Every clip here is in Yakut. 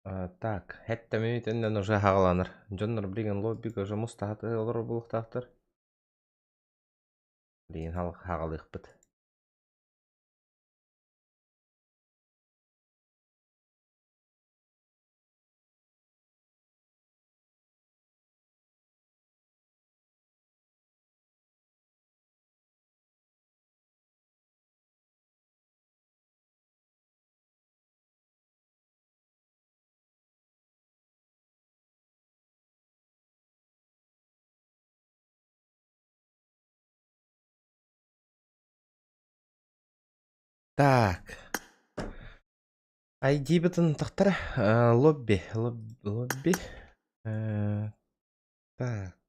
Так, хэттэ мүнүүтэннэн уже хаҕаланар. Дьоннор билигин лоббига уже мустаһат олорор буолуохтаахтар. Билигин хаҕалыахпыт. Так. ID-бытын тахтара лобби, лобби. Так.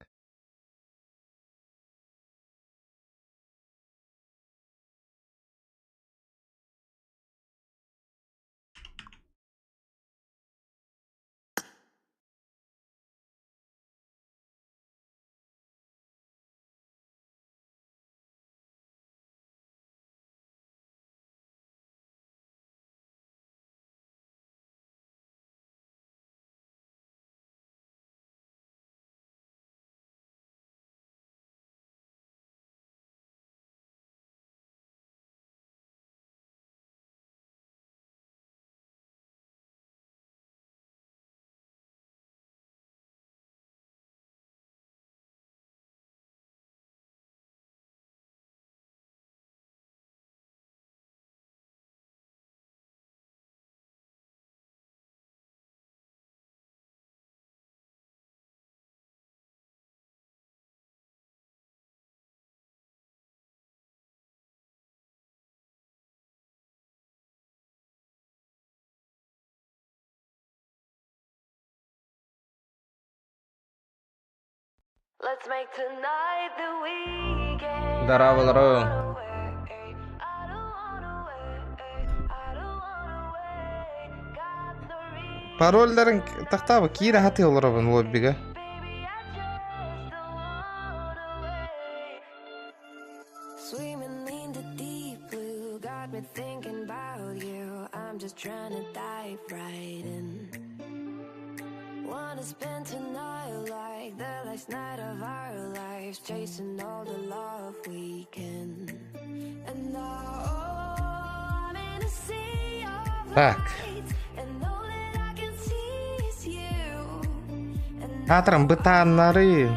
Здорово, Парольдарын тахтаабы киирэ хатыы олоробун лоббига. Так. Аатыран бытааннары.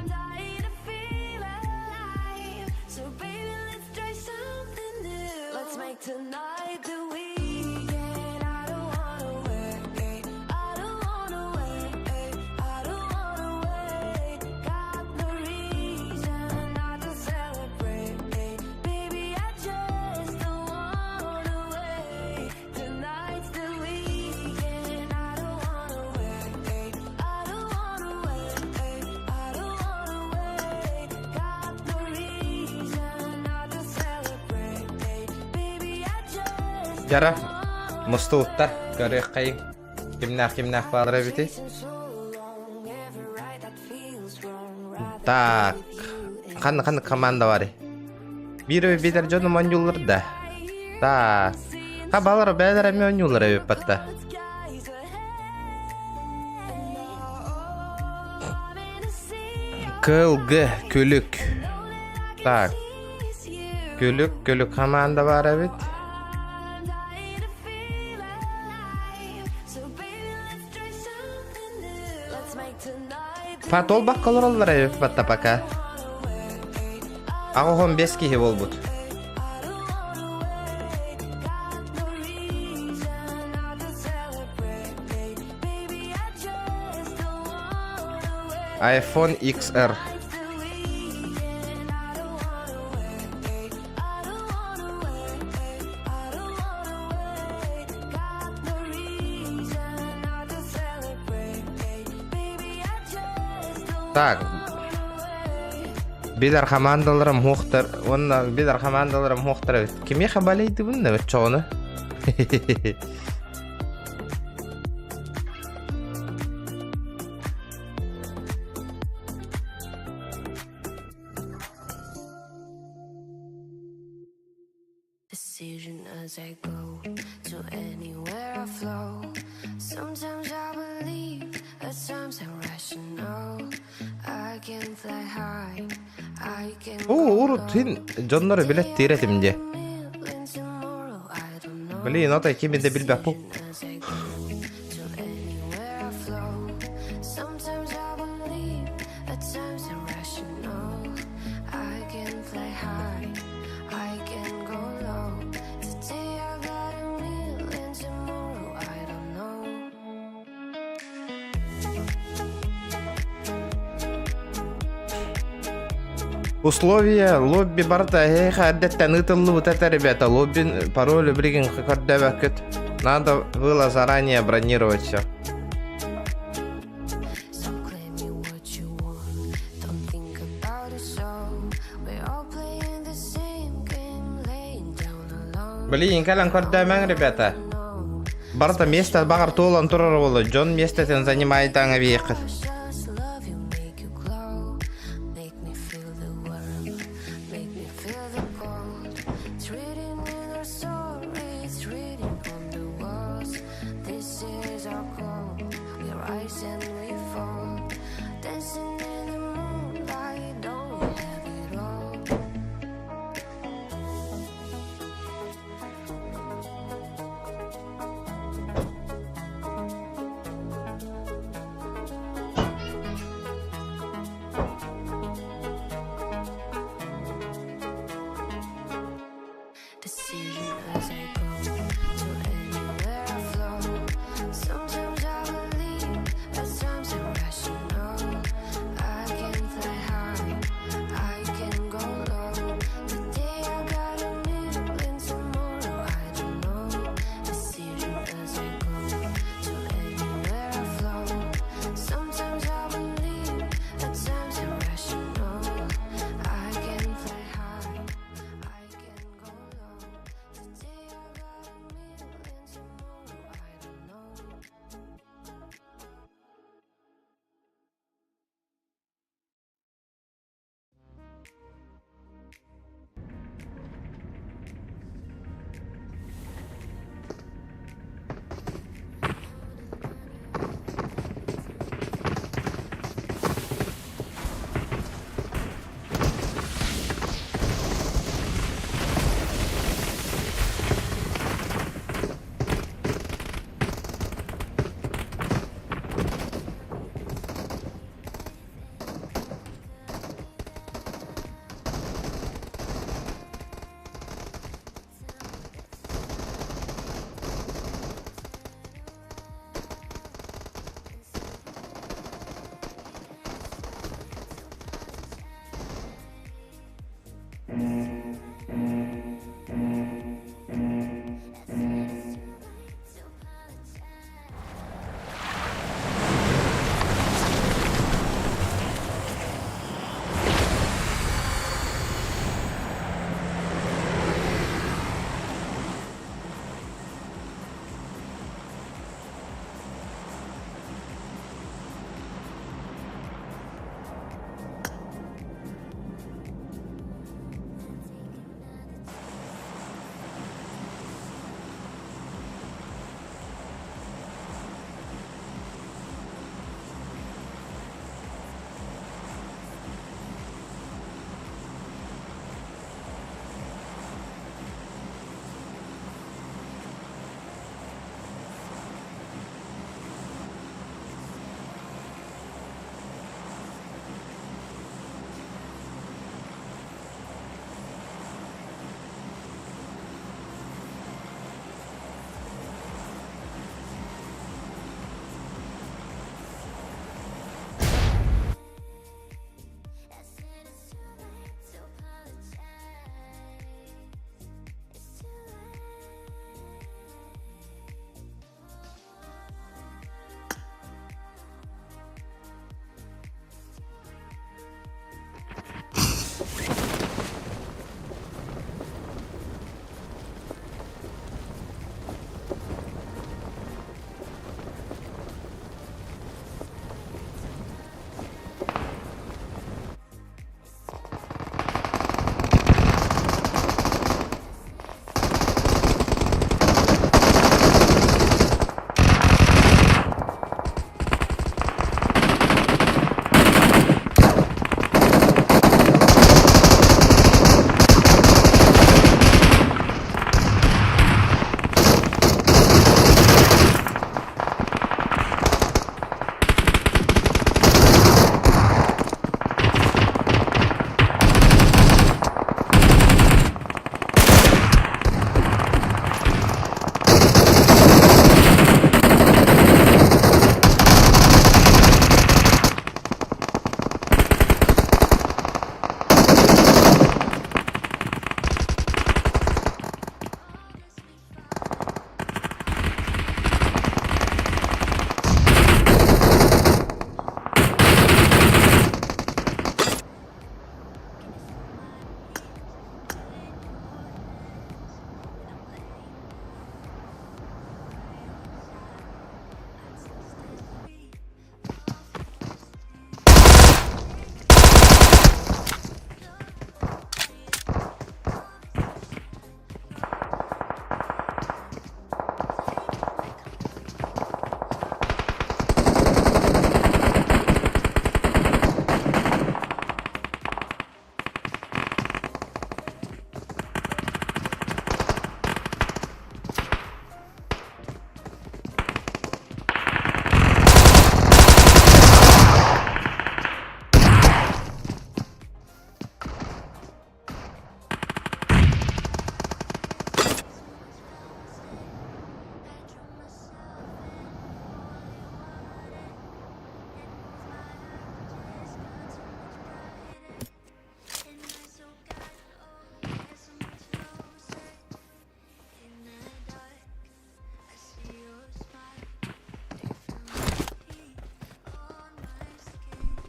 Дьара, мустубуттар, көрүөххэйиҥ. Кимнээх кимнээх баалар эбитий? Так, ханна ханна команда барый? Биир билэр дьонум оонньууллар да. Так. Ха балар бээлэр эмиэ оонньууллар эбит батта. КЛГ Күлүк. Так. Күлүк, Күлүк команда бар эбит. Патол бакка олороллор эбит батта пока. Аҕыс 15 киһи буолбут. iPhone XR. Так. Билэр хамаандаларым хуохтар уонна билэр хамаандаларым хуохтар эбит. Кимиэхэ балейдыбын да оччоҕуна? Оо, урут син дьоннору билэттиир этим дии. Блин, отой кими да билбэппин. Условия лобби барыта эһиэхэ эрдэттэн ыытыллыбыт этэ, ребята. Лоббин пароль билигин көрдөбөккүт. Надо было заранее бронировать все. Блин, кэлэн көрдөөмөҥ, ребята. Барыта место баҕар туолан турар буолуо. Дьон миэстэтин занимайтаҥа биэххит.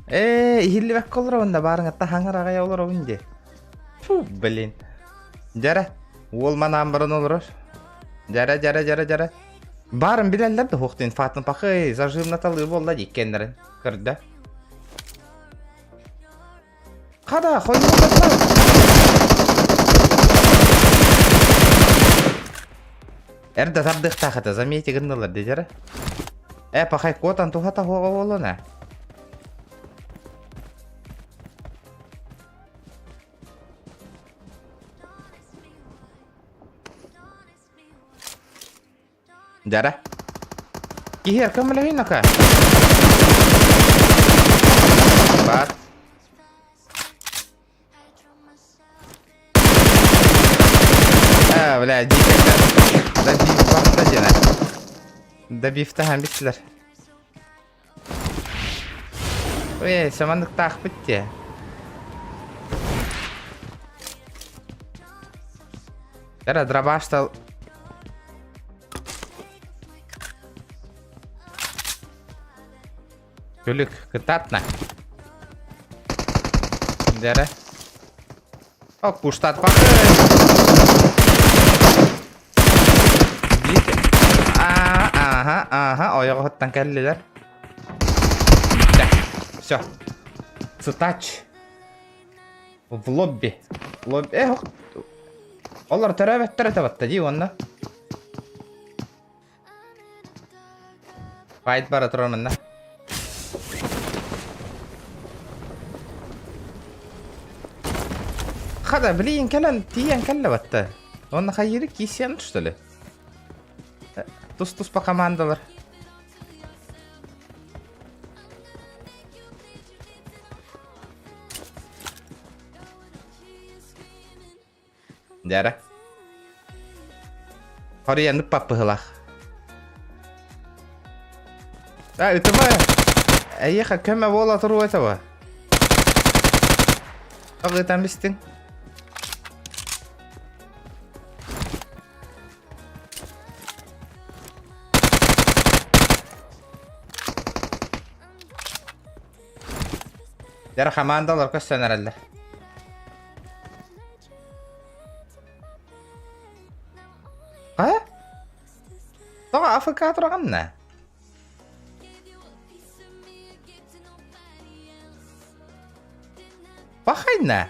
Ээ, иһиллибэккэ олоробун да баарыҥатта хаҥар аҕай олоробун дии. Фу, блин. Дьэрэ, уол манаан баран олорор. Дьэрэ, дьэрэ, дьэрэ, дьэрэ. Баарын билэллэр да хуохтун фатын пахый, зажимнаталыы буолла дии иккиэннэрин. Көрдө. Хада, хойуутатта. Эрдэ тардыахтаах этэ, замети гыннылар дии Э, пахай куотан туһата хуоҕа буолуона. Дьара. Киһи көмөлөһүн ака. Баар. А, бля, дикий Добив барда диэн. Добивтаһан биттилэр. Ой, саманныктаахпыт дии. Эрэ дробаштал Күлүк, кытаатна. Дэрэ. О, куштат Ааха, ааха, ойоҕоһуттан кэллилэр. Все. Сытач. В лобби. Лобби. Э, олор төрөөбөттөр этэ батта дии уонна. Файт бара турар манна. Хада, блин, кэлэн, тиийэн кэллэ батта. Онно хайыыры киисиэн, что ли? Тус-туспа командалар. Дьара. Хоруйаны паппыһылах. А, ытыма. Эйиэхэ көмө буола туруо этэ бу. Тоҕо ытан бистиҥ? Дьара хамаандалар көстөн эрэллэр. А? Тоҕо АФК тураҕын Пахайна.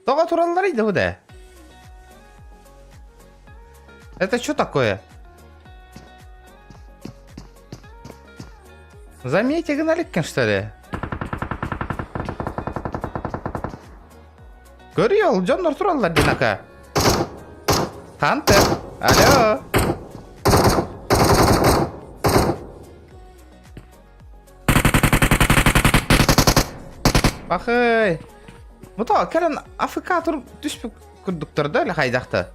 Тоҕо туралларый да бу да? Это что такое? Замети гыналиккин, что ли? Көрүй ол дьоннор тураллар динака. Хантер, алло. Пахай. Бу то кэлэн АФК тур түспүт курдуктар да или хайдахта?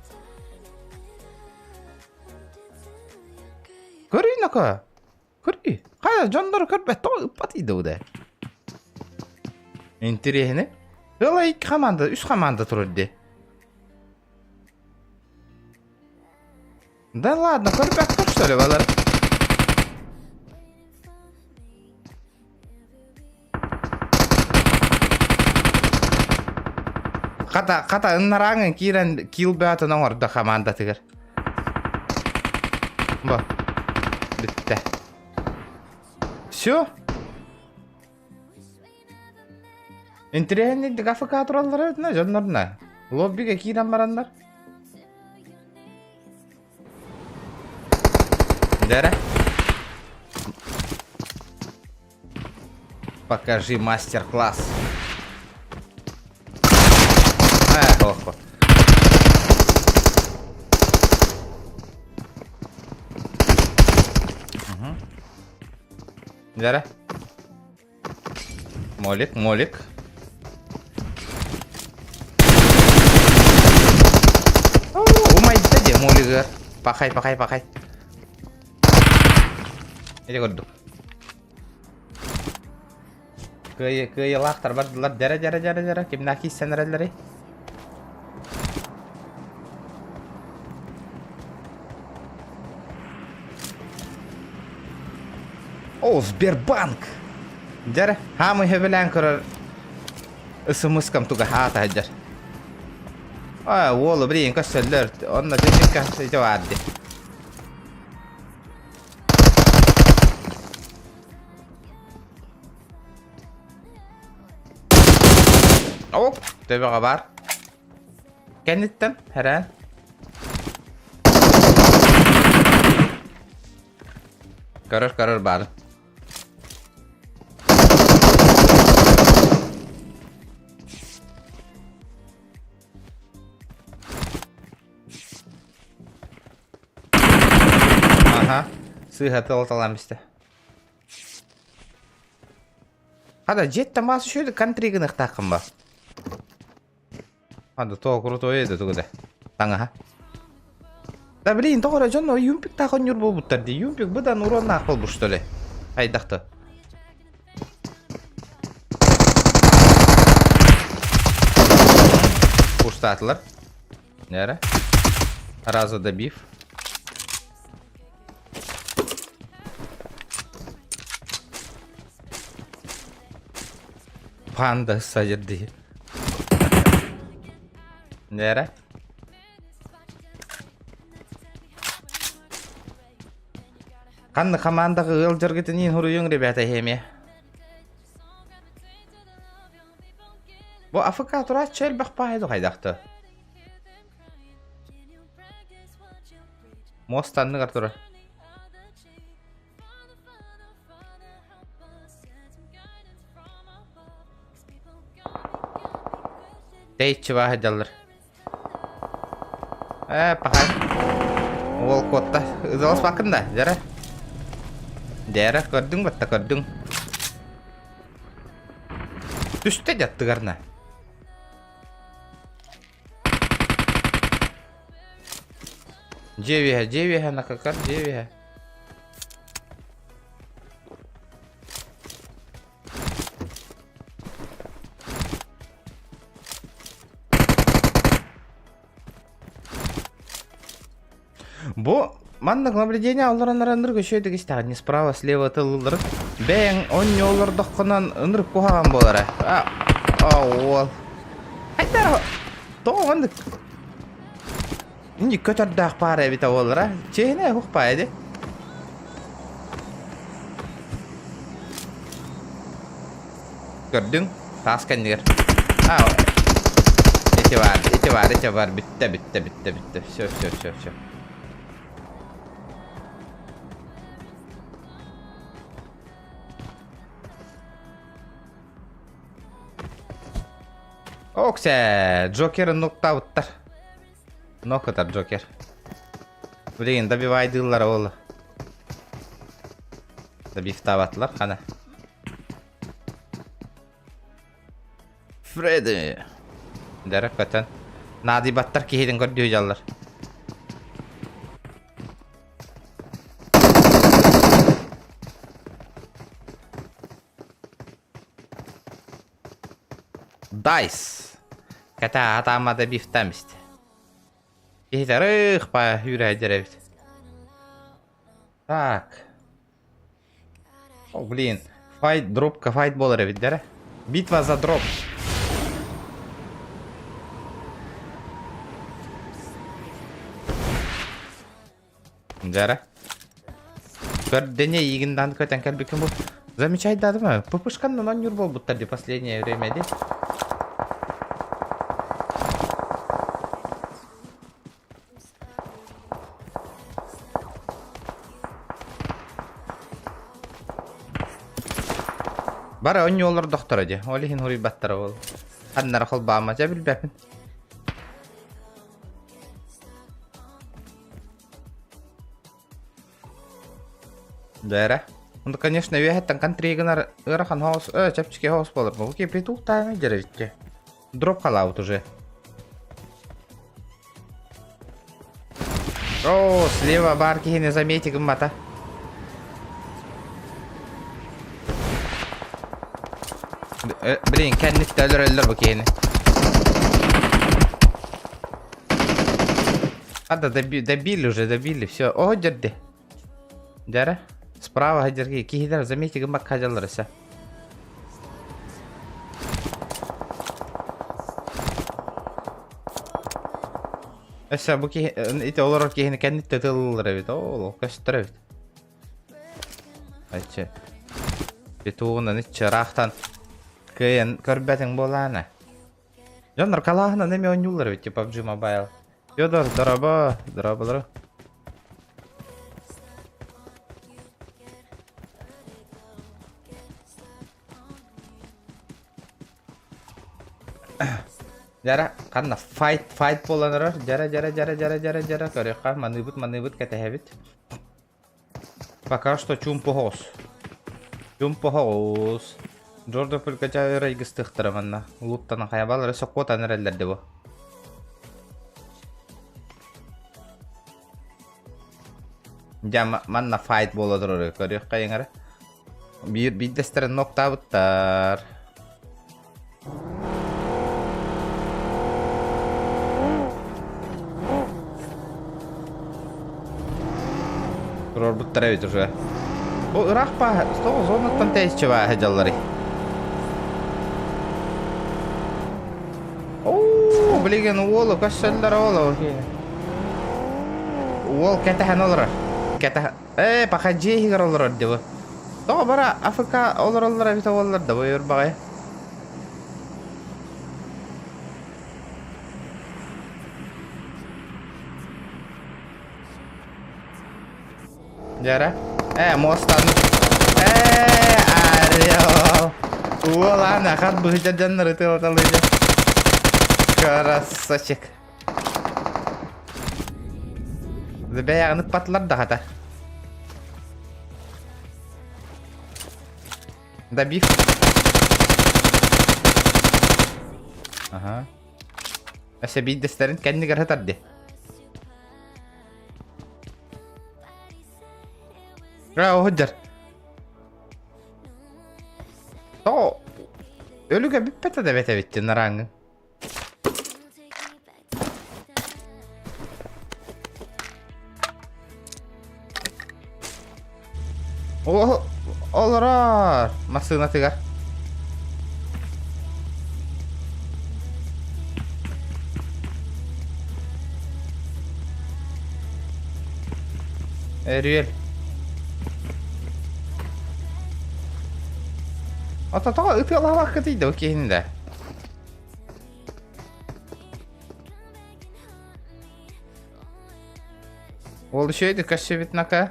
Көрүй ноко. Көрүй. Хайа дьоннору көрбөт тоҕо ыппат иде да. Интириэһини. Ыла икки команда, үс команда турар ди. Да ладно, көрбөттөр что ли балар? Хата, хата ыннарааҥын киирэн киил бөҕөтүн оҥордо хамаандатыгар. Бу. Бүттэ. Все? Интэриэһинэйдик АФК тураллара эбит дьоннорно. Лоббига киирэн бараннар. Дэрэ. Покажи мастер-класс. Э, ох. Угу. Дэрэ. Молик, молик. Умайда дии молигы. Пахай, пахай, пахай. Ити курдук. Кыайы, кыайылаахтар бардылар. Дьэрэ, дьэрэ, дьэрэ, дьэрэ. Кимнээх кииссэн эрэллэрий? О, Сбербанк! Дьэрэ, хаамый сөбүлээн көрөр ысымыскам туга аата сылдьар. А, уолу блин, көссөллөр. Онно түннүккэ ити баар дии. Оп, төбөҕө баар. Кэнниттэн, эрээн. Көрөр, көрөр баар. Аха. Сыыһа тыл-талаан бистэ. Хада дьиэттэн баас үчүгэй кантри гыныахтааххын ба. Хада тоҕо крутой да тугу да. Таҥаһа. Да блин, тоҕо эрэ дьон юмпиктаах онньуур буолбуттар дии. Юмпик быдан уроннаах буолбут что ли? Хайдах-то? Пуштаатылар. Нэрэ? Раза добив. Панда садьырдыы. Нэрэ? Ханна хамаандаҕа ыалдьаргытыныын хуруйуҥ, ребята, эһиэмиэ. Бу АФК турааччы элбэх баайы хайдахты? Мост анныгар турар. Тэйиччи бааһы дьаллар. Ээ, пахай. Уол куотта. Ызаласпаккын да, дьэрэ. Дьэрэ, көрдүҥ батта көрдүҥ. Түстэ дьаттыгарна. Дьиэ үөһэ, дьиэ үөһэ, накакар, дьиэ үөһэ. Бу маннык наблюдение олорон ынырык үчүгэйдик истэҕин не справа слева тыллыларын бэйэҥ онньу олордоххунан ынырык куһаҕан буолара а уол хайдах тоҕо маннык Инник көтөрдөөх паара эбитэ буоллара. Чиэһинэй уһук паа ди. Көрдүҥ? Таас кэннигэр. А, ити бар, ити бар, ити бар. Бүттэ, бүттэ, бүттэ, бүттэ. Все, все, все, все. Оксе, Джокеры нуктаабыттар. Нокотар Джокер. Блин, добивайдыыллара ол. Добивтаабатылар хана. Фредди. Дәрәк көтөн. Наадыйбаттар киһитин көрдүү дьаллар. Дайс. Кэтэ атаамада бифтам истэ. Киһитэрых па үүрээдэр эбит. Так. О, блин. Файт, дропка файт болар эбит, дәрэ? Битва за дроп. Дьара. Көрдене игиндан көтөн кэлбиккин бу. Замечайдадым ППшканнан онньур буолбуттар ди последнее время ди. Бары онньу олордохторо ди. Ол иһин хуруйбаттара ол. Ханнара холбаама дьэ билбэппин. Дээрэ. Ну, конечно, үөһэттэн контри гынар ыарахан хоос, э, чэпчэки хоос буолар. Бу ки петух тайма дьэрэбитте. Дроп халаабыт уже. О, слева бар киһини замети гыммата. Э, блин, кэнниттэ өлөрөллөр бу киһини. А, да, доби, добили уже, добили, все. О, дерди. Дәрі. Справа сылдьар киһи киһилэр замети гыммакка сылдьаллар өссө. Өссө бу киһи ити олорор киһини кэнниттэн тыллылар эбит. Оо, көстөр эбит. Ачча. Бетугунан иччи ыраахтан кыайан көрбөтүҥ буолаана. Дьоннор калааһынан эмиэ оонньууллар эбит PUBG Mobile. Федор, дорообо, дорооболору. Дьара, ханна файт, файт буолан эрэр. Дьара, дьара, дьара, дьара, дьара, дьара. Көрүөххэ, маныыбыт, маныыбыт, кэтэһэбит. Пока что чуумпу оҕус. Чуумпу оҕус. Джордо Пулькача өр айгыстыахтара манна. Улууттан хайабалары сокуотан эрэллэр дебо. Дьэ манна файт буола турар көрүөххэ эҥэрэ. Биир биирдэстэрин ноктаабыттар. Туруорбуттар эбит уже. Бу ыраах бааһа, тоҕо зонаттан тэйиччи бааһа дьалларый? Оо, билигин уолу көрсөллөр уолу. Уол кэтэһэн олорор. Кэтэһэн. Ээ, пока дьиэ иһигэр олорор дии бу. Тоҕо бара АФК олороллор эбитэ буоллар да бу баҕайы. Дьара. Ээ, муостаны. Ээ, орел. Уол аана хат быһыта дьоннору тыалаталыйда. Красавчик. Бэйэҕин ыппатылар да хата. Добив. Ага. Өссө биирдэстэрин кэннигэр сытар дии. Ра оһуджар. Тоҕо өлүгэ бүппэтэ да эбит эбиттин нарааҥҥын. О, олорор массыынатыгар. Өрүөл. Ата тоҕо ытыалаабаккытый да киһини да. Ол үчүгэй көссүбүт нака.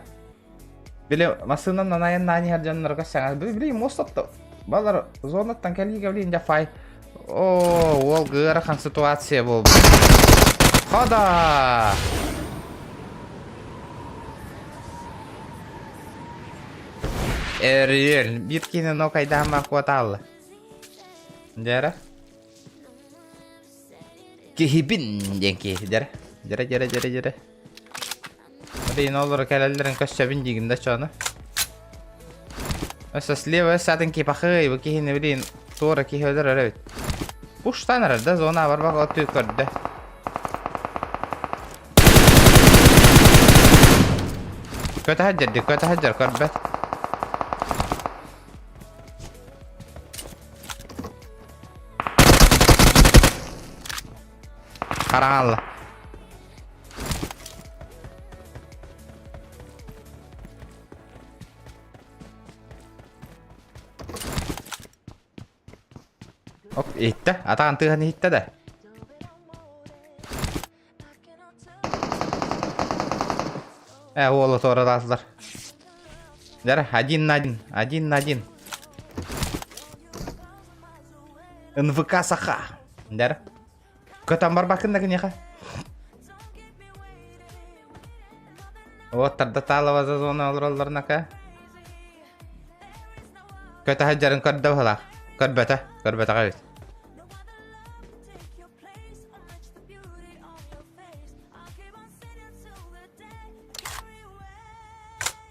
Били массыынанан айаннаан иһэр дьоннорго саҥа били муостатта балар зонаттан кэлиигэ блин дьэ фай Оо, уол ыарахан ситуация буолбут. Хода! Эрийэл, биир киһини нокайдаама куотаалла. Дьэрэ. Киһибин диэн киһи дьэрэ. Дьэрэ дьэрэ дьэрэ дьэрэ. Блин, олору кэлэллэрин көссөбүн диигин да чону. Өссө слева өссө атын кипахый, бу киһини блин, туора киһи өлөр эбит. Пуштан эрэр да зона барбах оту көрдө. Көтө сылдьар дии, көтө сылдьар көрбөт. Хараҥалла. Оп, иһиттэ. Атаҕын тыаһын иһиттэ да. Э, уолу туоралаатылар. Дьара, один на один, один на один. НВК Саха. Дьара. Көтөн барбаккын да киниэхэ. Вот тарда таалаба за зона олороллорнака. Көтө сылдьарын көрдө быһалаах. Көрбөтө, көрбөтөҕө эбит.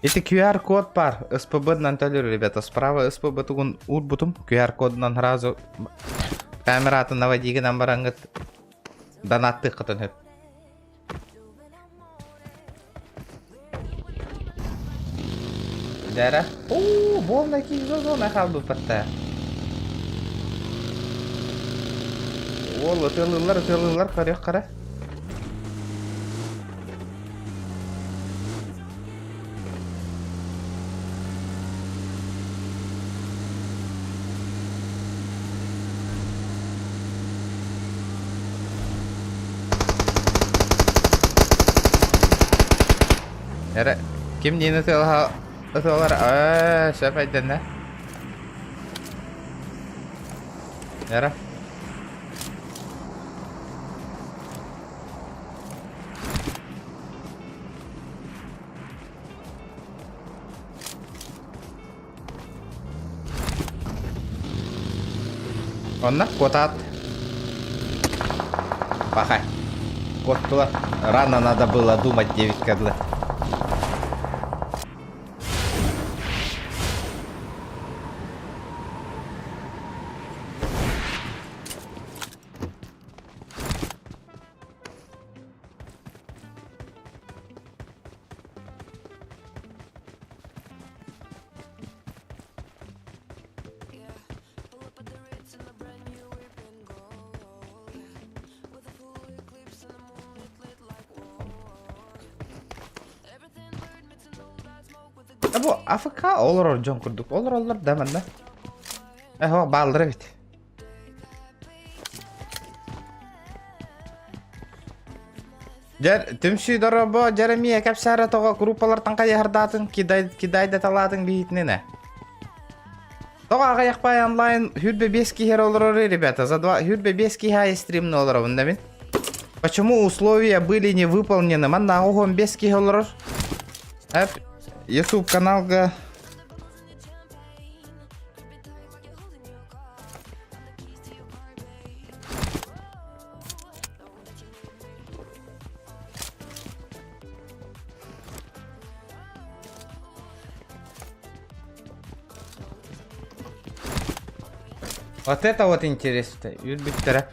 Ити QR-код баар, СПБ-нан төлүүр, ребята. Справа СПБ тугун уурбутум. QR-кодунан сразу камератын наводигынан бараҥҥыт донаттыаххытын сөп. Дьэрэ. Оо, буолла киһи зона хаалбыппатта. Уол ытыалыыллар, ытыалыыллар, көрүөх хара. Эрэ, ким диэн ытыалаһа ытыалар ээ сөп өйдөннө. Эрэ. Онно куотаат. Пахай. Куоттулар. Рано надо было думать, девять дылы. Бу АФК олорор дьон курдук олороллор да манна. Эһо бааллар эбит. Дьэр, түмсүү дорообо, дьэр эмиэ кэпсээрэ тоҕо группалартан хайыһардаатын, кидай, кидайдаталаатыҥ биһитинэн ээ. Тоҕо аҕыйахпай онлайн хүрбэ биэс киһи эрэ олорор ребята, за два хүрбэ биэс киһи аайы стримны олоробун да мин. Почему условия были не выполнены? Манна оҕом биэс киһи олорор. Эп, YouTube каналга Вот это вот интересно. Үрбүттэрэ.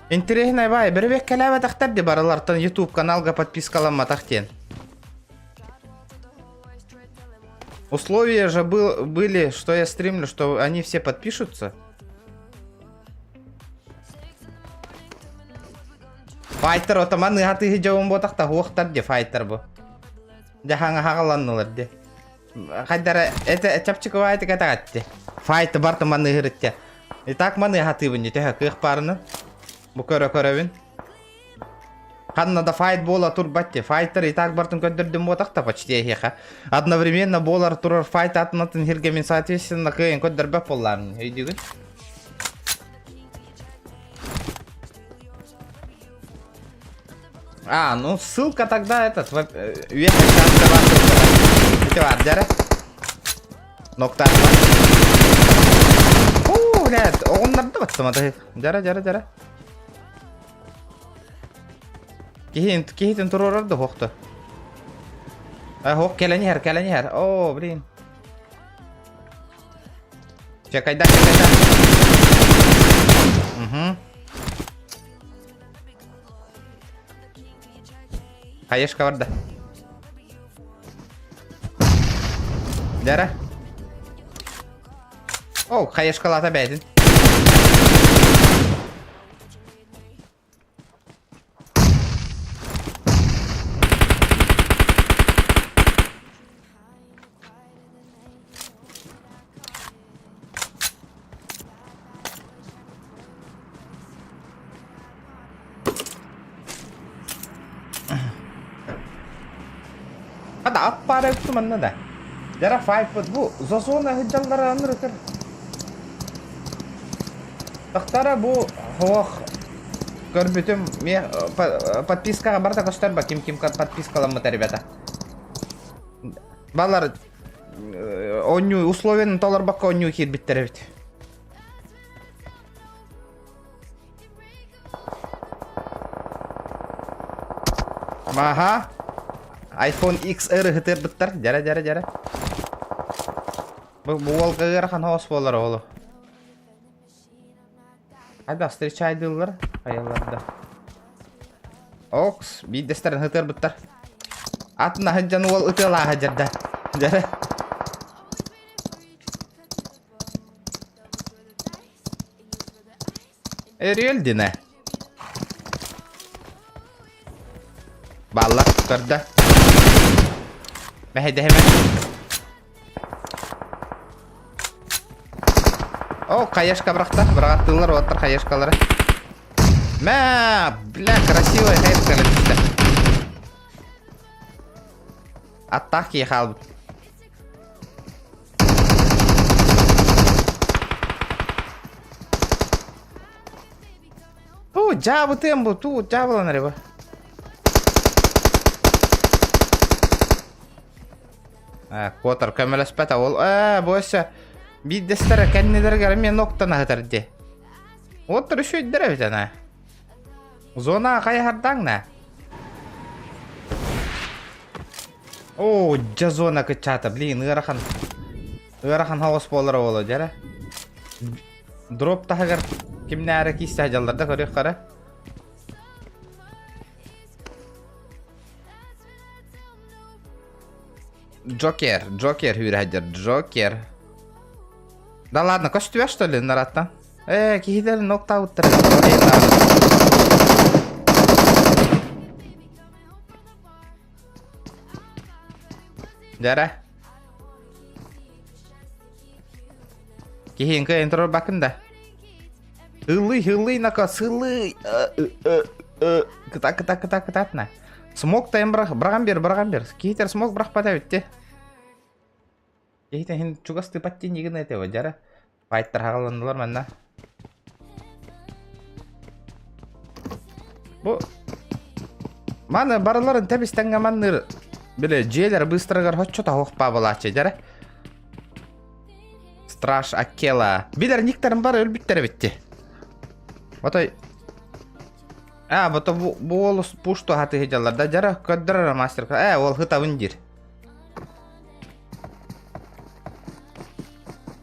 Интереснай бай, бэрэбиэккэлээбэтэхтэр ди барылартан YouTube каналга подпискаламматах диэн. Условия же был, были, что я стримлю, что они все подпишутся. Файтер отаман ыһатыһы дьоҕун буотахта хуохтар ди файтер бу. Дьаһаҥа хаҕаланнылар ди. Хайдара это чапчыковай кэтаҕатти. Файт барты маныһырытте. И так маныһатыыбын ди төһө кыах баарынан. Бу көрө көрөбүн. Ханна да файт буола турбат ди. Файтер и так бартын көрдөрдүм буотахта почти эһиэхэ. Одновременно буолар турар файт атын атын мин соответственно кыайын көрдөрбөт буоллаам өйдүүгүн. А, ну ссылка тогда этот, Ити бар, дьэрэ. Ноктар бар. Уу, блядь, оҕуннарда баттамата. Дьэрэ, дьэрэ, дьэрэ. Киһин, киһитин туруорар да хуохта. А, хуох кэлэн иһэр, кэлэн иһэр. О, блин. Чекайда, чекайда. Угу. Хаешка барда. Дара. О, хаешкалата бэйэтин. Хата аппаара үктүм манна да. Дара файпыт бу зазона сылдьаллара анырыкыр. Тахтара бу хоох көрбүтүм ме подпискаҕа барыта көстөр ба ким ким подпискаламмыта ребята. Балар оонньуу условияны толорбокко оонньуу киирбиттэр эбит. Маха iPhone XR ыһытыарбыттар. Дьэрэ дьэрэ дьэрэ. Бу бу уолга ыарахан хоос буолар оҕолу. Хайда встречайдыыллар хайалар да. Окс биирдэстэрин ыһытыарбыттар. Атын аһыдьан уол ытыалааһа дьэрдэ. Дьэрэ. Эриэл динэ. Бааллар, көрдө. Мэһэйдэһимэ. О, хаешка бырахта. Быраҕаттыыллар уоттар хаешкалары. Мә, бля, красивая хаешка түстэ. Аттаах киһи хаалбыт. Туу, дьаабытыам бу, туу, дьаабыланар бу. Э, куотар көмөлөспөт ол. Э, бу өссө биирдэстэрэ кэннилэригэр эмиэ ноктан аһытар дии. Уоттар үчүгэйдэр эбит ана. Зона хайаһардааҥ на. Оо, дьэ зона кыччаата, блин, ыарахан. Ыарахан хаос буолар оҕоло, дьэрэ. Дроп таһыгар кимнээре киисэ дьалларда көрүөх хара. Джокер, Джокер үүрэ Джокер. Да ладно, көстүбэ что ли нараттан? Ээ, киһилэр ноктаабыттар. Дьара. Киһиҥ кыайан турарбаккын да. Ыллый, ыллый, накос, ыллый. Кыта, кыта, кыта, кытатна. Смок тайым бырах, быраҕан бер, быраҕан бер. Киһитер смок бырахпата эбитти. Киһитэ иһин чугас тыпат диэн игин этэ дьара. Файттар хагаланнылар манна. Бу маны барыларын тэбис-тэҥҥэ манныыр били дьиэлэр быыстарыгар хоччо таһуох паабалааччы дьэрэ. Страж Акела. Билэр никтэрим бар өлбүттэр эбитти. Отой А, бото бу бу уол пуш туһатыһы дьаллар да дьара көрдөрөр мастер. Э, ол хытабын диир.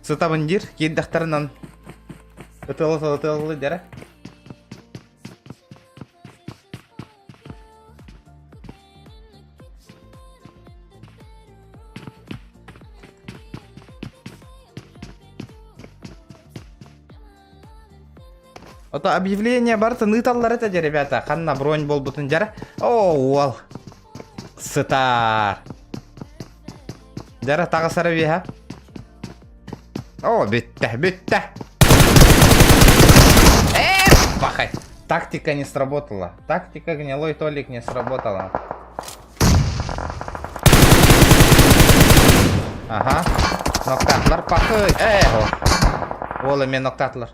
Сытабын диир, киирдэхтэринэн ытылы ытылы дьара. Ото объявление барытын ыыталлар этэ дьэ, ребята. Ханна бронь буолбутун дьара. О, уол. Сытар. Дьара таҕысара үөһэ. О, бүттэ, бүттэ. Эх, пахай. Тактика не сработала. Тактика гнилой Толик не сработала. Ага. Ноктаатылар пахый. Эх, Уол эмиэ ноктаатылар.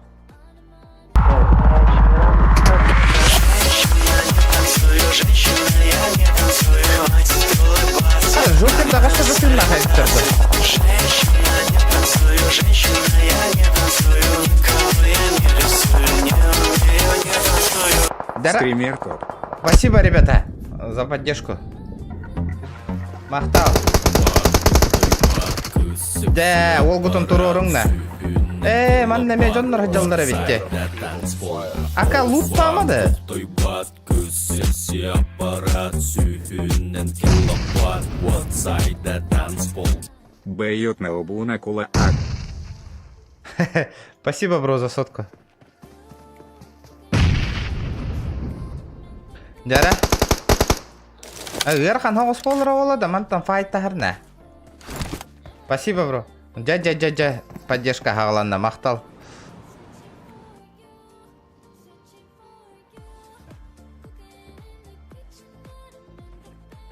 Жукер даҕаста бытыыннаах эбиттэр Стример топ. Спасибо, ребята, за поддержку. Махтал. Дэ, уолгутун туруоруҥ да. Ээ, манна эмиэ дьоннор сылдьаллар эбит Ака лууттаамады. Бьет на лбу на кулак. Спасибо, бро, за сотку. Дьара. Ыарахан соҕус буолара буолла да мантан файтаһар нэ. Спасибо, бро. Дьэ, дьэ, дьэ, дьэ, поддержка хаҕаланна, махтал.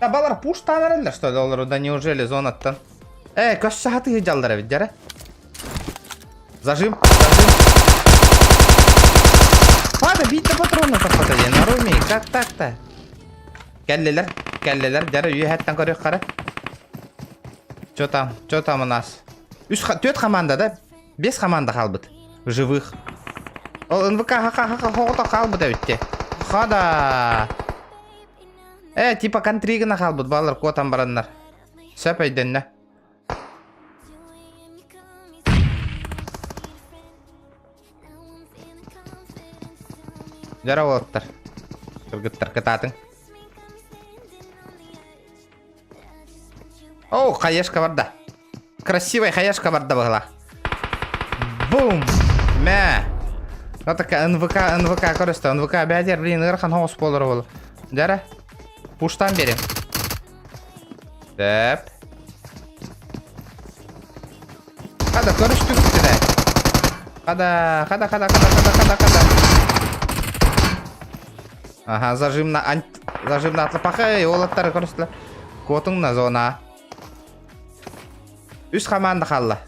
Да балар пуштаан эрэллэр что ли олору да неужели зонаттан? Э, көс саһатыы дьаллар эбит дьэрэ. Зажим, зажим. Пада, биитэ патрона тахпата диэн, Наруми, как так-то? Кэллилэр, кэллилэр, дьэрэ үөһэттэн көрүөх хара. Чё там, чё там у нас? Үс, түөрт команда да? Бес команда хаалбыт. Живых. Ол НВК хаха хоҕото хаалбыт эбитти. Хада. Э, типа контригына хаалбыт балар куотан бараннар. Сөп өйдөннө. Дьара уолаттар. Кыргыттар кытаатыҥ. О, хаешка барда. Красивая хаешка барда быһыла. Бум! Мэ! Атака НВК, НВК көрөстө. НВК бәдер, блин, ыарахан хоҕус буолар ол. Дьара. Пуштан берем. Тэп. Хада көрүстүгүт да. Хада, хада, хада, хада, хада, хада, хада. Ага, зажим на ант... Зажим на атлапахай, уолаттары көрүстүлэр. Куотуҥ на зона. Үс команда хаалла.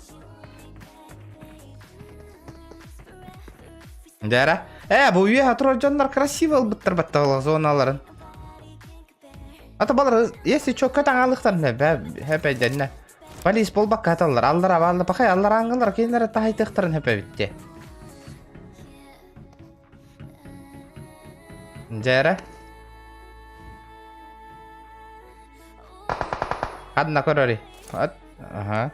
Дьара. Э, бу үөһэ турар дьоннор красиво ылбыттар баттаҕала зоналарын. Ата балар, если чё, көт аҥаалыктарын хэпэйдэннэ. Полис болбакка аталлар, аллара баалла пахай, аллара аңгалар кинилэр таһайтыахтарын хэпэбитте. Дьэрэ. Ханна көрөрүй? Ат, аха.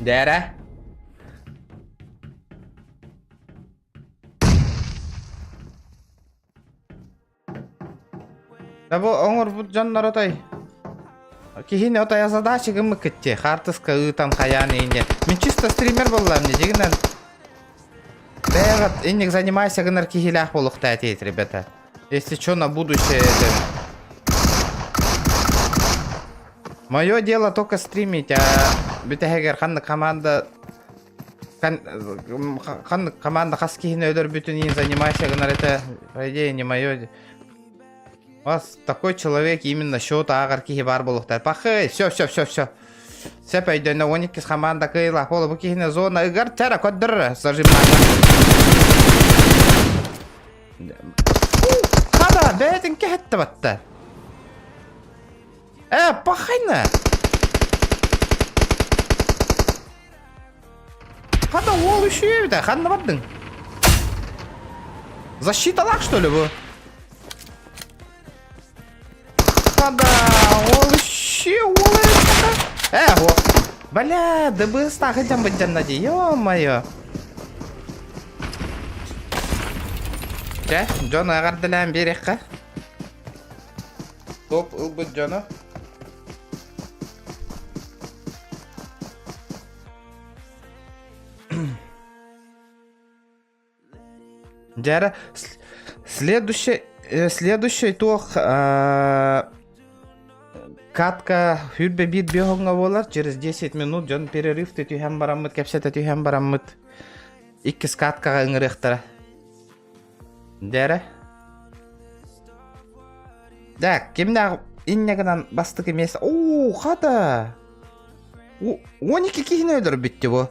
Дээрэ. Да бу оҥорбут дьоннор отой киһини отой задача гыммыккыт дии хаартыска ыытан хайаан иинньэ мин чисто стример буоллаам дии дьигинэн бэйэҕит инник занимайся гынар киһилээх буолуохтаа этиит ребята если что на будущее это мое дело только стримить а бүтэһигэр ханнык команда Ханнык команда хас киһини өлөрбүтүн иһин занимайся гынар этэ, по идее, не мое. У вас такой человек именно счет ааҕар киһи баар буолуохтаах. Пахы, все, все, все, все. Сөп өйдөнө 12 команда кыйла. Ол бу киһини зона ыгар чара көрдөрөр. Зажимание. Хада, бэйэтин кэһэтте батта. Э, пахайна. Хата уол үшүөбүтэ, ханна бардыҥ? Защиталаах что ли бу? Хада, уол үшүө, уол Э, о. Бля, ДБС-таах илдьэн быдьанна дии, ё-моё. Чэ, дьон эҕэрдэлээн биэриэххэ. Топ ылбыт дьоно. Дьэ следующий, э, следующий туох э, катка хүрбэ биир биоһоҥҥо буолар через 10 минут дьон перерыв түһэн бараммыт кэпсэтэ түһэн бараммыт иккис каткаҕа ыҥырыахтара Дьэрэ. Так, кимнээх инньэ гынан бастакы миэстэ Оо, хата! 12 киһини өлөрбүттү бу.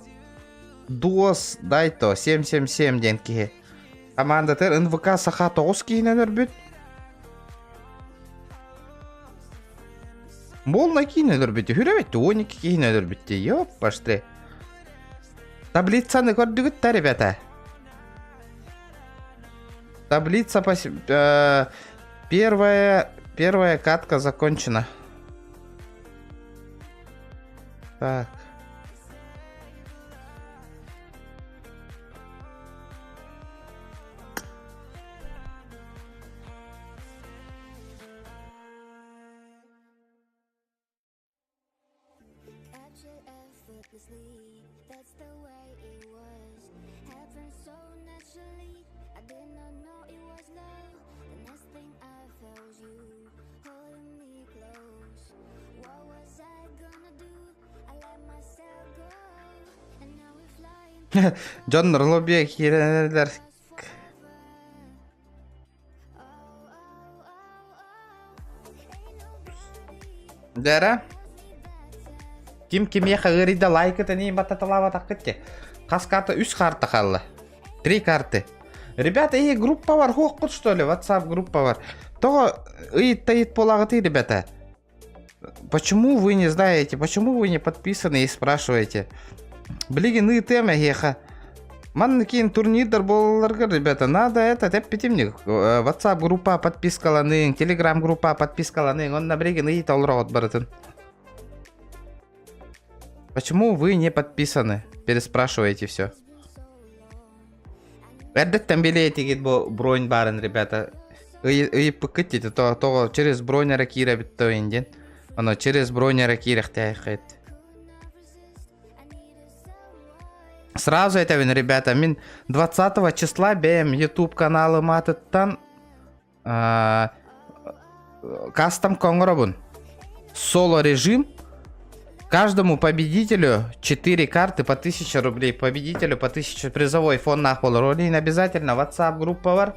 Дуос Дайто 777 диэн киһи. Командатыр НВК Саха 9 киһини өлөрбүт. Болна киһини өлөрбүт. Хүрэ 12 киһини өлөрбүт. Ёппашты. Таблицаны көрдүгүт да, ребята? Таблица по... Э, первая, первая катка закончена. Так. Дьон лобби киирэнэллэр. Дьэрэ. Ким кимиэхэ ыарыйда лайкытын иин баттаталаабатаххыт те. Хас карта? Үс карта хаалла. Три карты. Ребята, и группа бар, хуоххут что ли? WhatsApp группа бар. Тоҕо ыйытта ыйыт буолаҕытый, ребята? Почему вы не знаете, почему вы не подписаны и спрашиваете? Билигин ыытыам эһиэхэ. Манна киин турнирдар буолалларгар, ребята, надо это, эппитим WhatsApp группа подпискаланыҥ, Telegram группа подпискаланыҥ, онно билигин ыйыта олороҕут барытын. Почему вы не подписаны? Переспрашиваете все. Эрдэттэн билиэтигит бу бронь баарын, ребята. Ыйыппыккыт дии, тоҕо через бронь эрэ киирэбит то диэн. Оно через бронь эрэ киирэхтээххит. Сразу этэбин, ребята, мин 20 числа бэйэм YouTube каналым аатыттан кастом оҥоробун. Соло режим. Каждому победителю 4 карты по 1000 рублей. Победителю по 1000 призовой фонд буолар. Обязательно WhatsApp группа бар.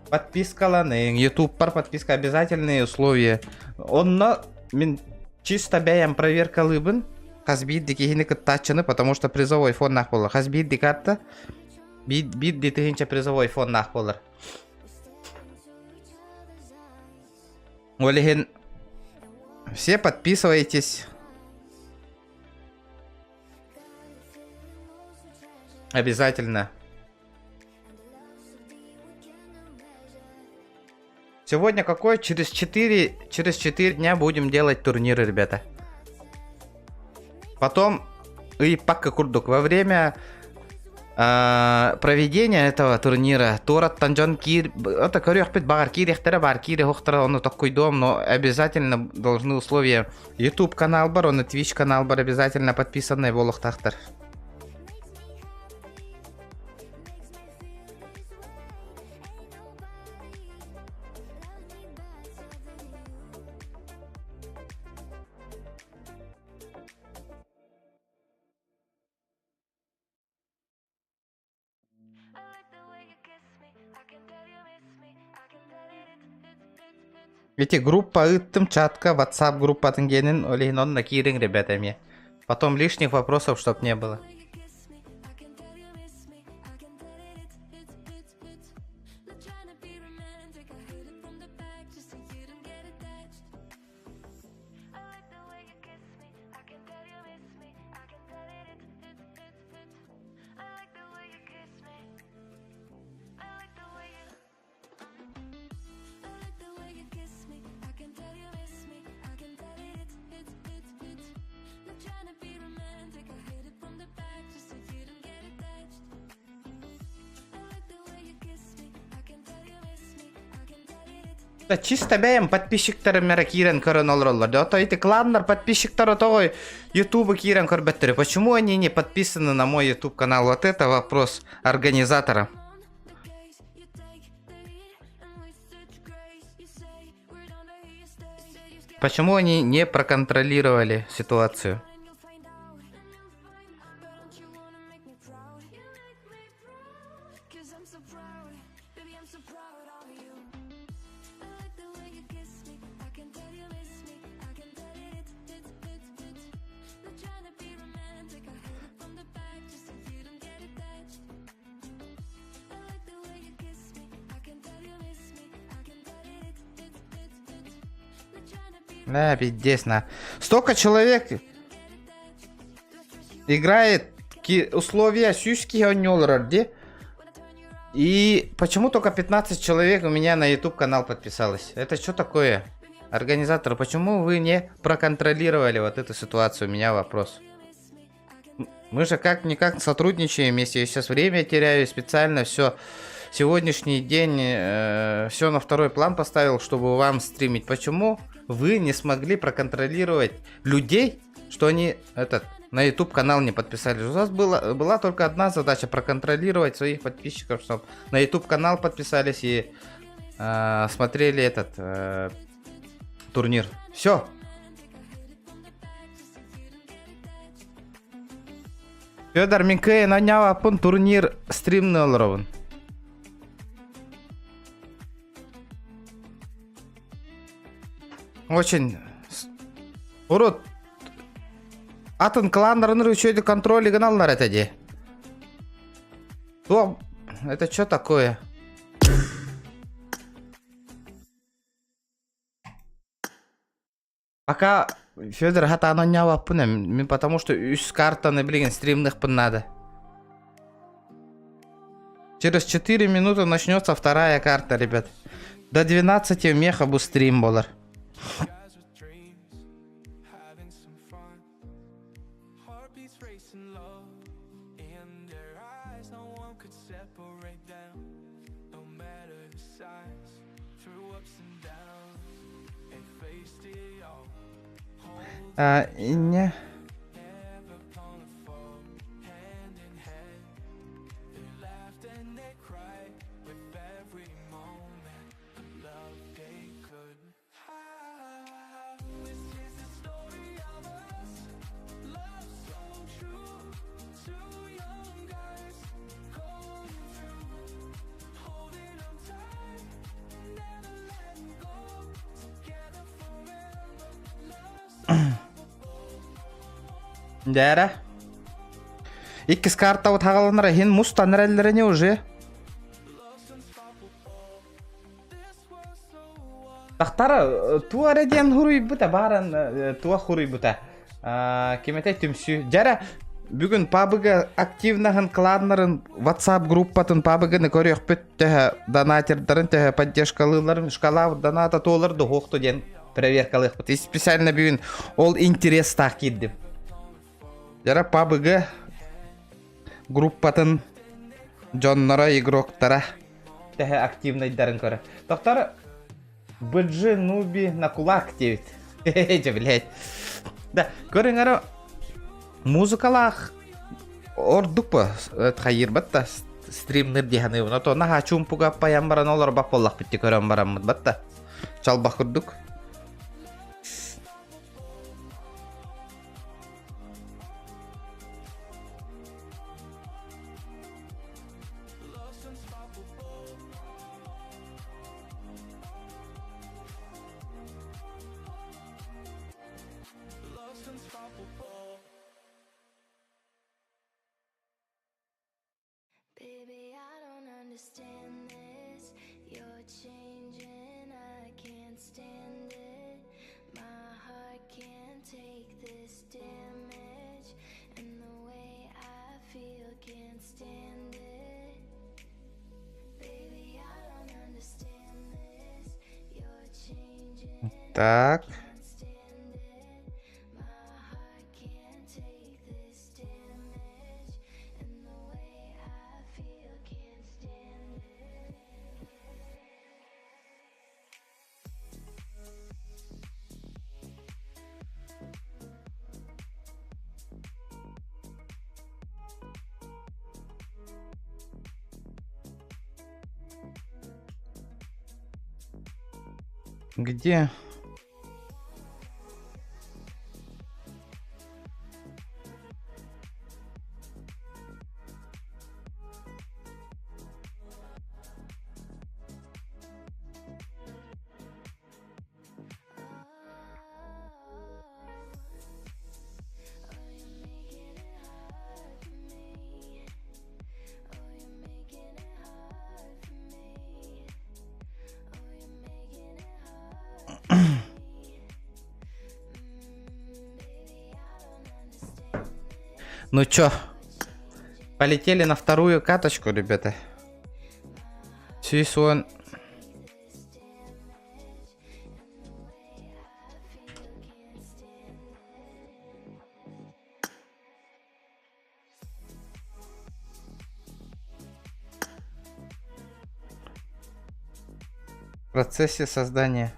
Подпискаланыҥ, YouTube бар подписка обязательные условия. Онно мин чисто бэйэм проверкалыыбын. Хас биирдии киһини кыттааччыны, потому что призовой фоннаах буолар. Хас биирдии карта биирдии тыһыынча призовой фоннаах буолар. Ол иһин все подписывайтесь. Обязательно. Сегодня какой? Через 4, через 4 дня будем делать турниры, ребята. Потом и пакка курдук. Во время проведения этого турнира туораттан дьон киир это көрүөхпүт баҕар киириэхтэрэ баар киириэхтэрэ ону токкуйдуом но обязательно должны условия YouTube канал бар оны Twitch канал бар обязательно подписанный буолуохтаахтар. Эти группа ыыттым чатка WhatsApp группатын генин ол иһин онно киириҥ ребята эмиэ. Потом лишних вопросов чтоб не было. Да чисто бэйэм подписчиктарым эрэ киирэн көрөн олороллор. Да, то эти кланнар подписчиктара тоҕо Ютубу киирэн көрбөттөрө. Почему они не подписаны на мой YouTube канал? Вот это вопрос организатора. Почему они не проконтролировали ситуацию? Да, пиздец, на. Столько человек играет условия сүүс киһи оонньуулар дии. И почему только 15 человек у меня на YouTube канал подписалось? Это что такое? Организатор, почему вы не проконтролировали вот эту ситуацию? У меня вопрос. Мы же как-никак сотрудничаем вместе. Я сейчас время теряю, специально все. Сегодняшний день все на второй план поставил, чтобы вам стримить. Почему вы не смогли проконтролировать людей, что они этот на YouTube канал не подписались? У вас была только одна задача проконтролировать своих подписчиков, чтобы на YouTube канал подписались и смотрели этот турнир. Все. Федор мин кыайан оонньообоппун турнир стримны олоробун. Очень урут атын кланнарын үчүгэй контроль гыналлар этэ дии. Туох это что такое? Пока Федор хатаан оонньообоппун мин потому что үс картаны билигин стримныхпын надо. Через 4 минуты начнется вторая карта, ребят. До 12 меха бу стрим болар. А, не. Дээрэ. Иккис картабыт хагаланар иһин мустан эрэллэрини уже. Тахтара туа эрэ диэн хуруйбута бааран туа хуруйбута. Ким этэй түмсүү. Дьэрэ бүгүн пабыга активнаһын кланнарын WhatsApp группатын пабыгыны көрүөхпүт төһө донатердарын төһө поддержкалыыларын шкала доната туолар дуһуохту диэн проверкалыахпыт. И специально бүгүн ол интерестаах киирдим. Дьэрэ пабыга группатын дьонноро, игроктара төһө активнайдарын көрө. Доктор БДЖ Нуби на кулак диэбит. Дьэ, блядь. Да, көрүҥ эрэ музыкалаах ордук по хайырбат да стримнер дии саныыбын. Ото наһаа чуумпуга аппайан баран олорбат буоллахпыт дии көрөн бараммыт батта. Чалбах курдук. Так. Где? Ну чё, полетели на вторую каточку, ребята. Сюйсуон В процессе создания.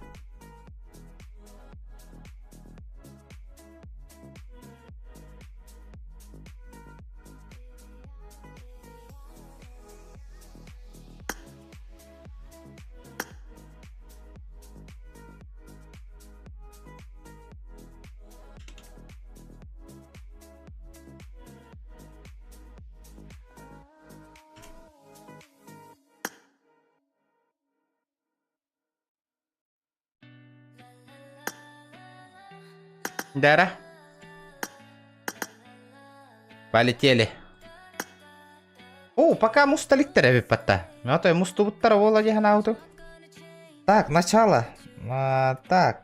Дара. Полетели. О, пока мусталиктер эбиппатта. Ну, то мустубуттар буола дии санаабытым. Так, начало. А, так.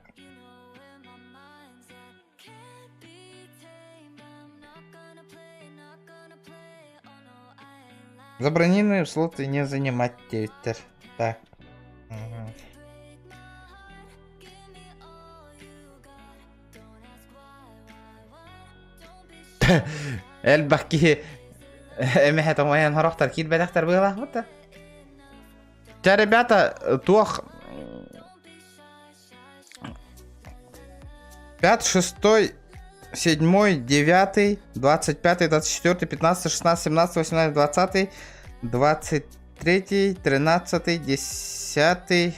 Забронированные слоты не занимать диэбиттэр. Так. Элбэх киһи эмэһэ тоҥойон хорохтор киирбэтэхтэр быһыылаахпыт да. Чэ, ребята, туох 5, 6, 7, 9, 25, 24, 15, 16, 17, 18, 20, 23, 13, 10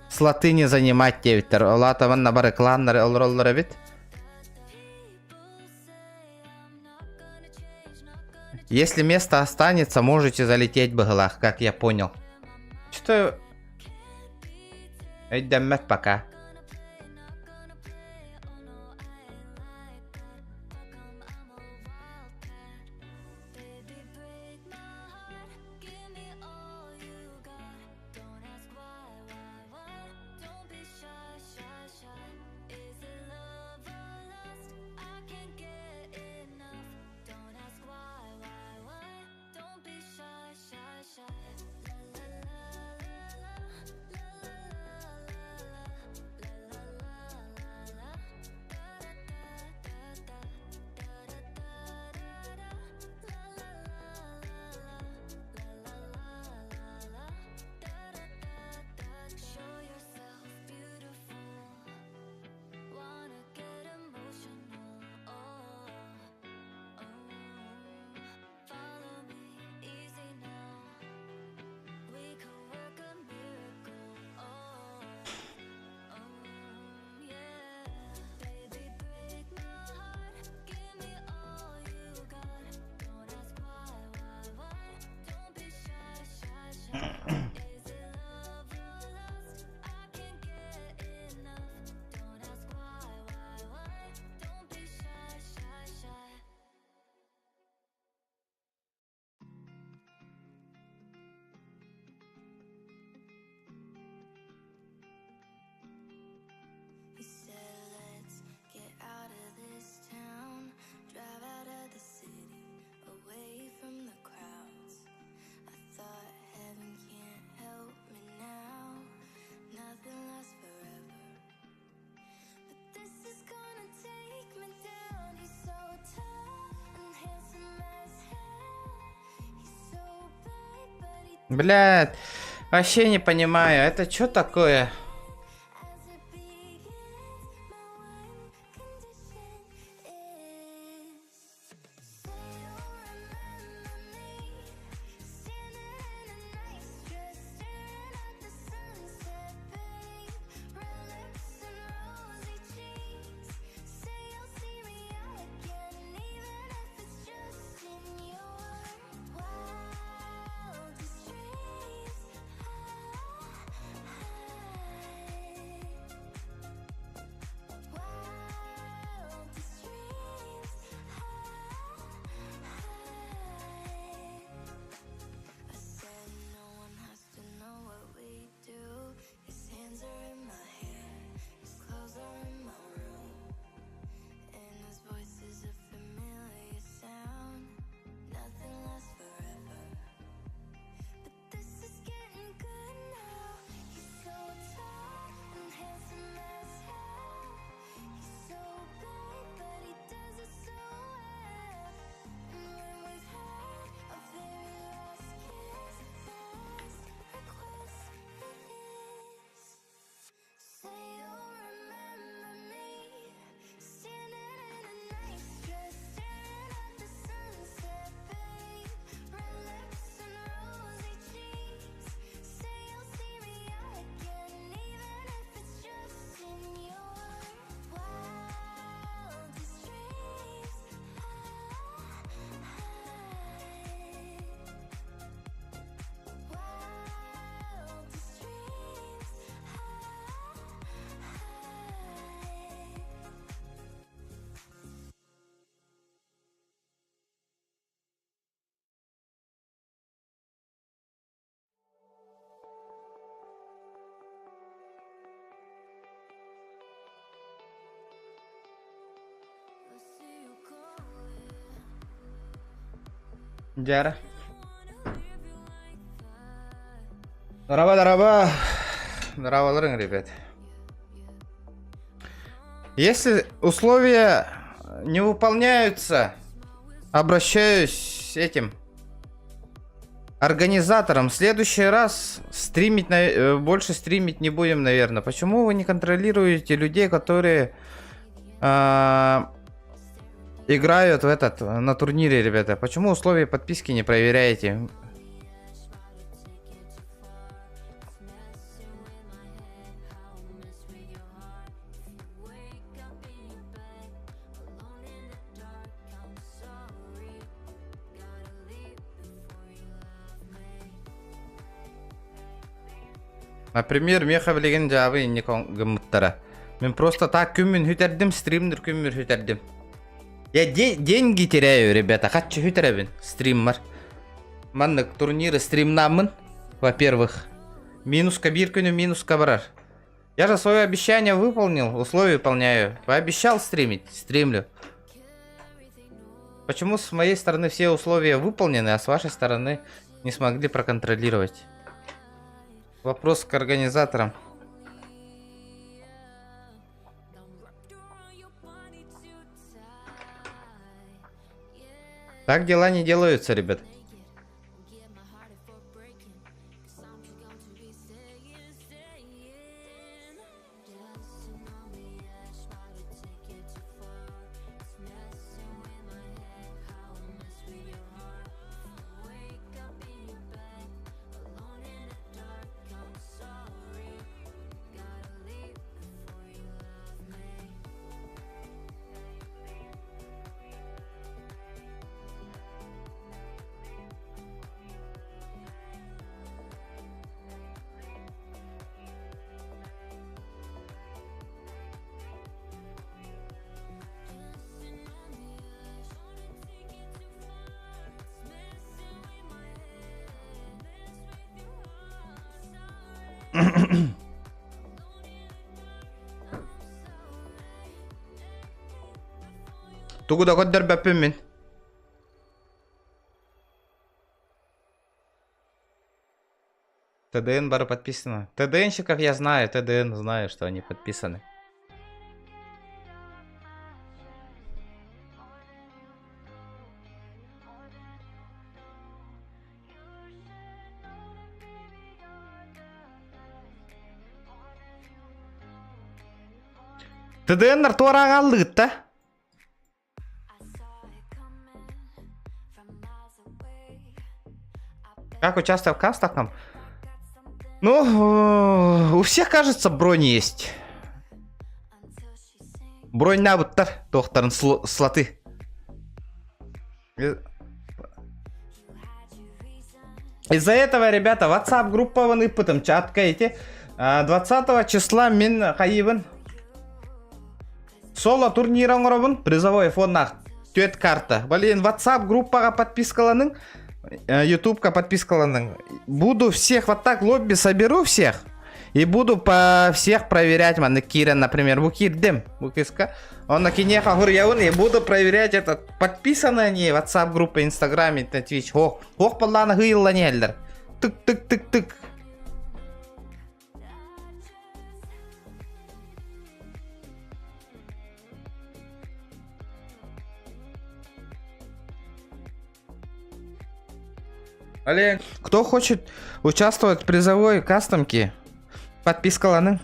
слоты не занимать диэбиттэр. Ол аата манна бары кланнары олороллор эбит. Если место останется, можете залететь быһылаах, как я понял. Что өйдөммөт пока. Блядь, вообще не понимаю, это что такое? Дьара. Дорообо, дорообо. Здраволарың, ребят. Если условия не выполняются, обращаюсь с этим организатором. В следующий раз стримить, больше стримить не будем, наверное. Почему вы не контролируете людей, которые играют в этот на турнире, ребята? Почему условия подписки не проверяете? Например, миэхэ билигин дьаабы инник гыммыттара. Мин просто так күммүн сүтэрдим, стримнер күммүн сүтэрдим. Я деньги теряю, ребята, хаччы сүтэрэбин стриммар. Маннык турниры стримнааммын, во-первых. Минуска биир күнү минуска барар. Я же свое обещание выполнил, условия выполняю. Пообещал стримить, стримлю. Почему с моей стороны все условия выполнены, а с вашей стороны не смогли проконтролировать? Вопрос к организаторам. Так дела не делаются, ребят. Тугу да көрдөрбөппүн мин. ТДН бары подписано. ТДНщиков я знаю, ТДН знаю, что они подписаны. ТДНнар туораҕаллыытта. Как участвовать в кастах? Ну, у всех, кажется, бронь есть. Бронь набыттар, туохтарын слоты. Из-за этого, ребята, WhatsApp группабын ыыппытым, чатка эти. 20 числа мин хайыбын. Соло турнир оҥоробун, призовой фонднаах түөрт карта. Блин, WhatsApp группаҕа подпискаланыҥ, Ютубка подпискаланыҥ. Буду всех вот так лобби соберу всех. И буду по всех проверять, манна киирэн, например, бу киирдим, бу кыыска. Онно киниэхэ суруйабын и буду проверять этот, подписаны они WhatsApp группа, Инстаграме, на Twitch. Ох, ох, баллаана хыйыллан иһэллэр. Тык-тык-тык-тык. Олег, кто хочет участвовать в призовой кастомке, подпискаланыҥ.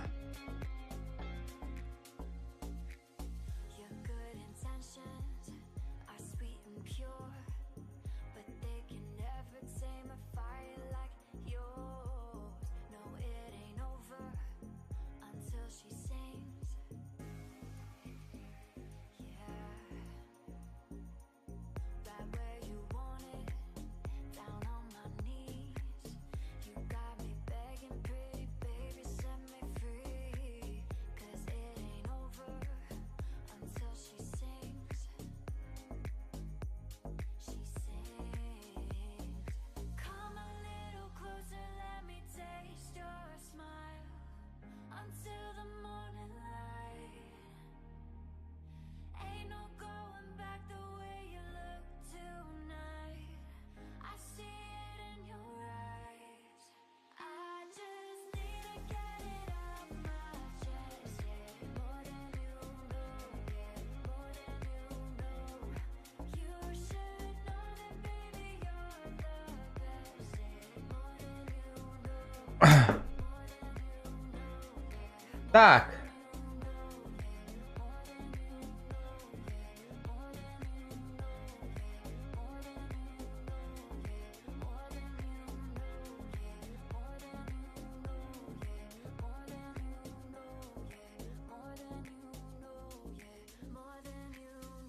Так.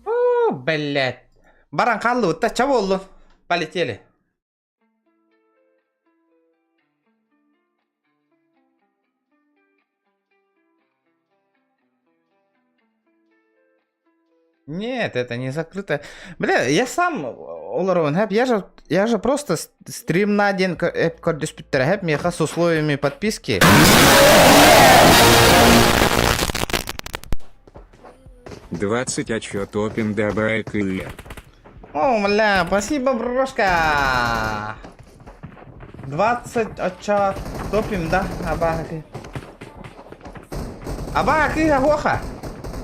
О, блядь. Баран хааллыбыт да, ча буоллун. Полетели. Нет, это не закрыто. Бля, я сам олоробун хэп, я же просто стрим на день эп көрдөспүттэрэ хэп, миэхэ с условиями подписки. 20 очё топим давай кылля. О, бля, спасибо, брошка. 20 оча топим, да, абаки. Абаки, агоха.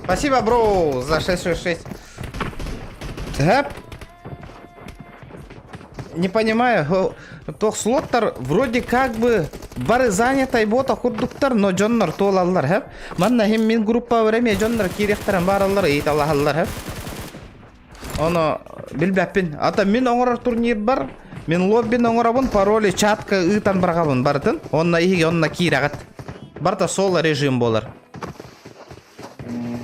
Спасибо, бро, за 666. Гэп. Не понимаю, тох слоттар вроде как бы бары занятай бота курдуктар, но дьоннор туолаллар хэп. Манна хим мин группа время дьоннор киириэхтэрин баараллар, ыйыталаһаллар хэп. Ону билбэппин. Ата мин оҥорор турнирбар мин лоббин оҥоробун, пароли чатка ыытан быраҕабын барытын. Онно иһиги онно киирэҕит. Барыта соло режим буолар.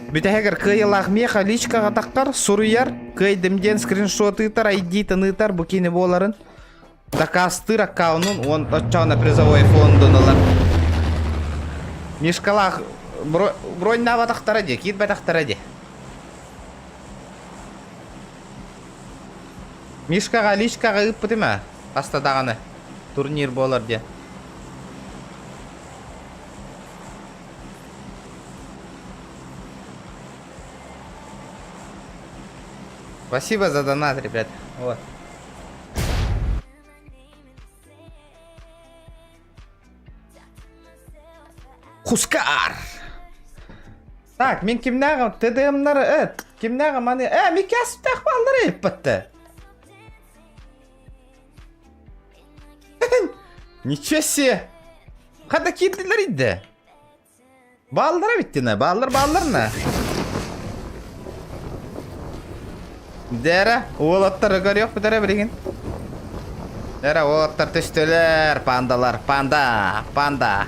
Бүтэһигэр кыайыылаах миэхэ личкаҕа таххар, суруйар, кыайдым диэн скриншот ыытар, ID-тын ыытар, бу кини буоларын. Дакаастыыр аккаунун уон оччоҕуна призовой фондун ылар. Мишкалаах броньнаабатахтара дии, киирбэтэхтэрэ дии. Мишкаҕа личкаҕа ыыппытым ээ, хаста даҕаны турнир буолар диэн. Спасибо за донат, ребят. Вот. Хускар! Так, мин кимнээҕим ТДМнары эт, кимнээҕим маны э Микясовтаах бааллары ыыппатты. Ничего себе! Хата киирдилэр идде. Бааллара биттина, бааллар баалларна. Дэрэ, уолаттары көрүөхпүт эрэ билигин. Дэрэ, уолаттар түстүлэр, пандалар, панда, панда.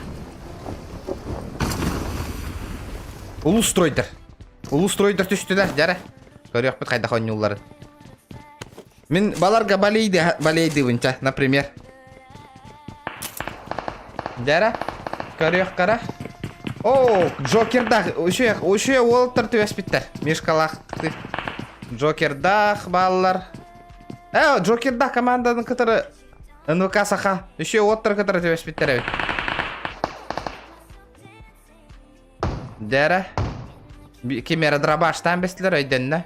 Улуу стройдар. Улуу стройдар түстүлэр, дэрэ. Көрүөхпүт хайдах оонньуулларын. Мин баларга балейды, балейдыбын ча, например. Дьэрэ, көрүөх кара. О, Джокердах, үчүгэй, үчүгэй уолаттар түбэспиттэр. Мишкалаах. Джокердах бааллар. Э, Джокердах команданы кытары НВК Саха. Үчүгэй уолаттар кытары түбэспиттэр эбит. Дьэрэ. Ким эрэ дробаштаан бэстилэр өйдөннө.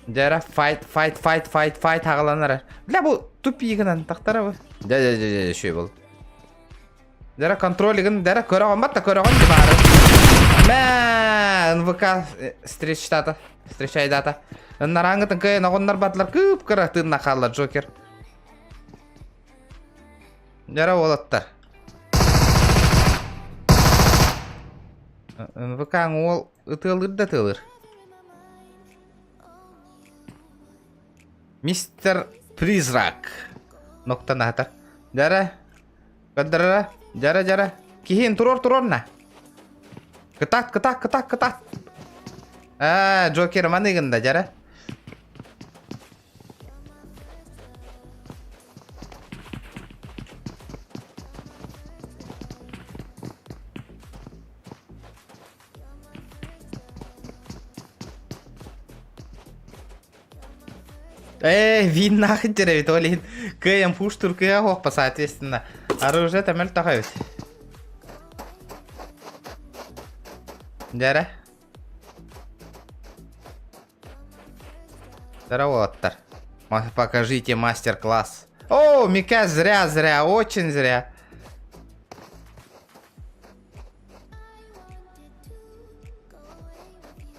Дьэрэ, файт, файт, файт, файт, файт хаҕаланар. Бля, бу тупигынан тахтара бу. Дьэ, дьэ, дьэ, дьэ, үчүгэй был. Дьэрэ, контролигын, дьэрэ, көрөҕүн батта, көрөҕүн ди баары. Мэ, НВК встречтата, встречайдата. Ыннарааңытын кыайан оҕоннор батылар кып-кыра тыынна хаалла Джокер. Дьара уолаттар. НВК-ҥ уол ытыалыыр да ытыалыыр. Мистер Призрак. Ноктан аһатар. Дьара. Көрдөрөрө. Дьара, дьара. Киһин туруор туруор на. Кытаат, кытаат, кытаат, кытаат. Аа, Джокер маныгын да, дьара. Ээ, вин нахын эбит, ол иһин кыайан пуштур кыа хуохпа, соответственно. Оружие темел тоҕо эбит. Дьэрэ. Здорово, Покажите мастер-класс. О, Мика, зря, зря, очень зря.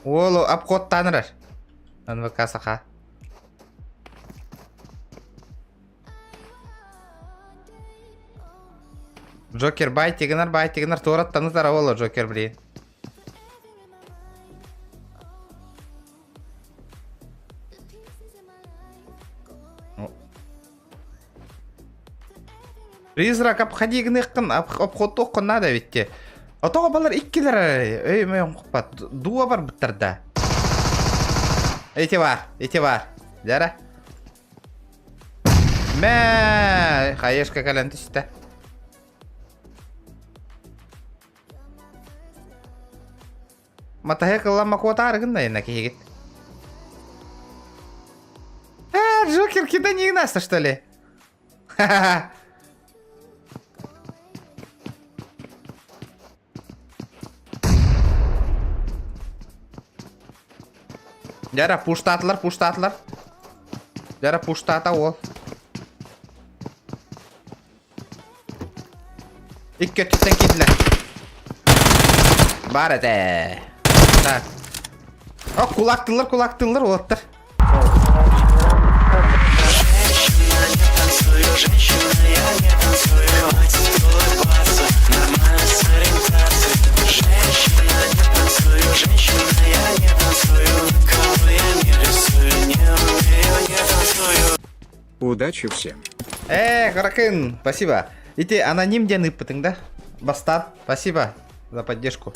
Уолу обходтанырар. НВК Саха. Джокер байтигынар байтигынар туораттаны таравола Джокер блин. Призрак обходи гыныаххын обходтуоххун наада эбит Отоҕо балар иккилэр өй мөйөн хуппат дууа барбыттар да. Ити бар, ити бар. Дьара. Мэ, хаешка кэлэн түстэ. Матаһык ылламма куотаары гынна инна киһигит. А, Джокер кидани гынасты, что ли? Ха-ха-ха. Дьара пуштаатылар, пуштаатылар. Дьара пуштаата уол. Икки өттүттэн киирдилэр. Бар этэ. Так. О, кулактылар, кулактылар уолаттар. Удачи всем. Э, Каракын, спасибо. Ити аноним диэн ыыппытыҥ да? Бастаан, спасибо за поддержку.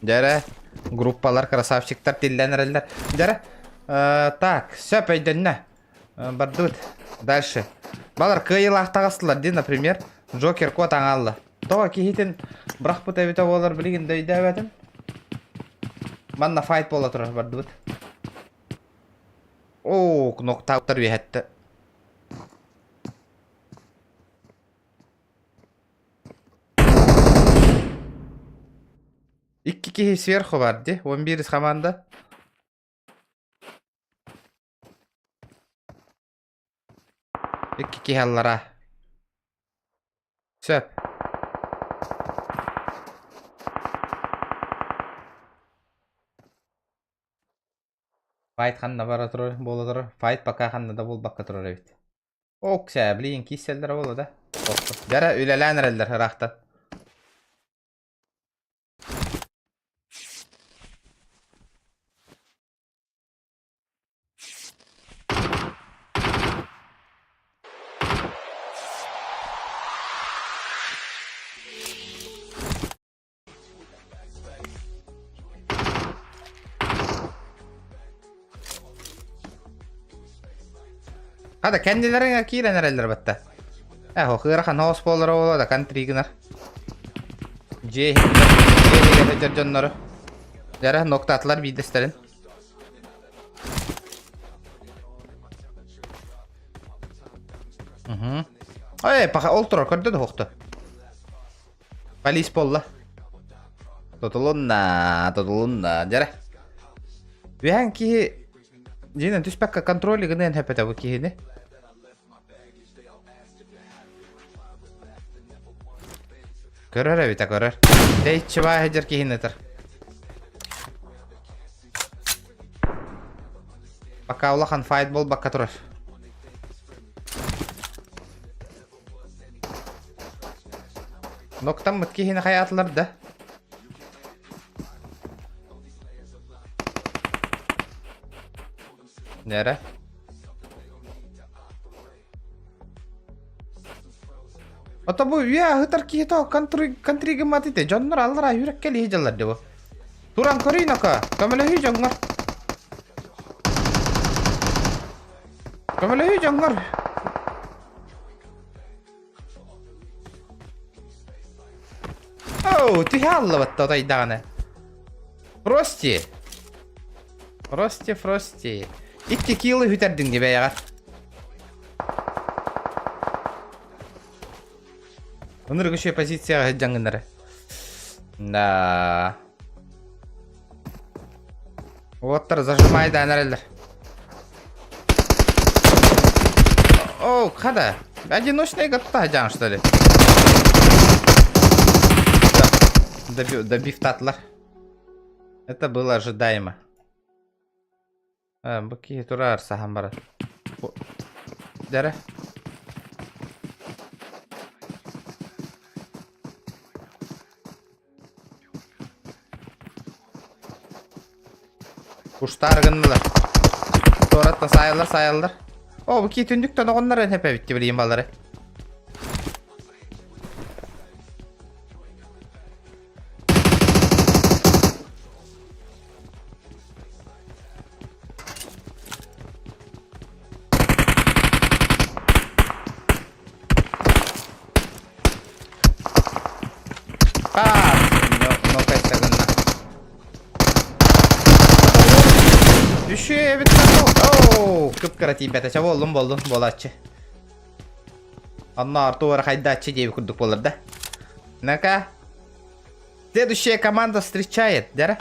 Дьэрэ, группалар красавчиктар тиллэн эрэллэр. Дьэрэ, э, так, сөп өйдөннө. Э, бардыбыт. Дальше. Балар кыайыылаах таҕыстылар дии, например, Джокер куот аҥаалла. Тоҕо киһитин бырахпыт эбитэ буолар билигин да өйдөөбөтүм. Манна файт буола турар бардыбыт. Оо, ноктауттар үөһэттэ. Икки киһи сверху бар дии. 11 команда. Икки киһи аллара. Сөп. Файт ханна бара турар буола турар. Файт пока ханна да буолбакка турар эбит. Оксэ, блин, киисэллэрэ буолла да. Дьэрэ үлэлээн эрэллэр ыраахтан. Хата кэннилэрин киирэн эрэллэр батта. Э, ыарахан хоос буолара буолуо да кантри гынар. Дьиэ иһигэр сылдьар дьоннору. Дьэрэ ноктаатылар биирдэстэрин. Угу. Ой, паха ол турар көрдө да хуохта. Полис буолла. Тутулунна, тутулунна. Дьэрэ. Үһэн киһи дьиэнэн түспэккэ контроль гыныан сөп этэ бу киһини. Көрөр эбитэ көрөр. Тэйиччи баа сылдьар киһини ытар. Пока улахан файт буолбакка турар. Ноктаммыт киһини хайаатылар да? Нэрэ? Ото бу үйэ аһытар киһи то контри гыммат ите дьоннор аллара үрекке лиһи дьаллар дебо. Туран көрүй нока, көмөлөһүү дьоҥҥор. Көмөлөһүү дьоҥҥор. Оу, түһэ аллыбатта отайдаҕына. Фрости. Фрости, Фрости. Икки килы үтэрдиҥ ди бэйэҕэр. Ынырык үчүгэй позицияҕа сылдьаҥҥыннары. Да. Уоттар зажимайдаан эрэллэр. О, хада. Одиночный готта дьаҥ, что ли? Добив татлар. Это было ожидаемо. Бу киһи турар саһан барар. Дәрэ. Куштаар гыннылар. Туораттан саайаллар, саайаллар. О, бу ки түндүктэн оҕоннор эпэбитти билигин балары. Үшүө эбит Оу, кып-кыра тиийбэтэ. Чэ буоллун буоллун буолааччы. Онно артуара хайдааччы диэби курдук буолар да. Ну-ка. Следующая команда встречает, да?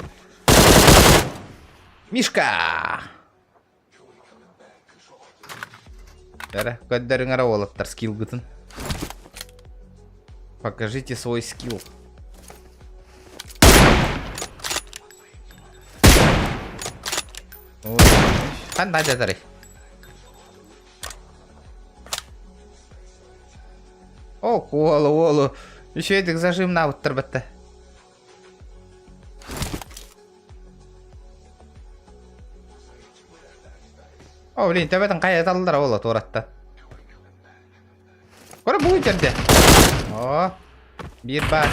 Мишка! Эрэ, көрдөрүҥ эрэ уолаттар скиллгытын. Покажите свой скилл. Ханна дьатарый? О, куолу, уолу. Үчүгэйдик зажимнаабыттар бэтте. О, блин, төбөтүн хайа таллара буола туоратта. Көрө бу жерде. О, биир баар.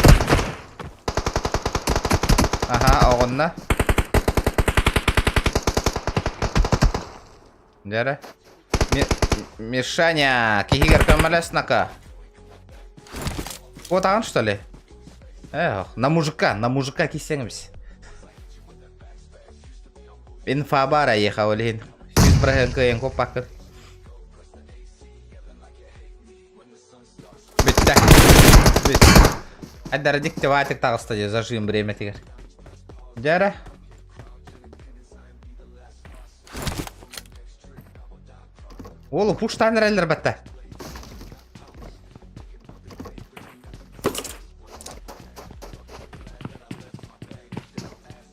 Аха, оҕонно. Дьэрэ. Мишаня, киһигэр көмөлөс нака. Вот аҕын что ли? Эх, на мужика киссеңибис. Инфа баар эйиэхэ ол иһин. 100% кыайан куоппаккын. Бүттэ. Бүт. Айдара диктиватик таҕыста дии зажим бириэмэтигэр. Дьэрэ. Уолу пуштаан эрэллэр батта.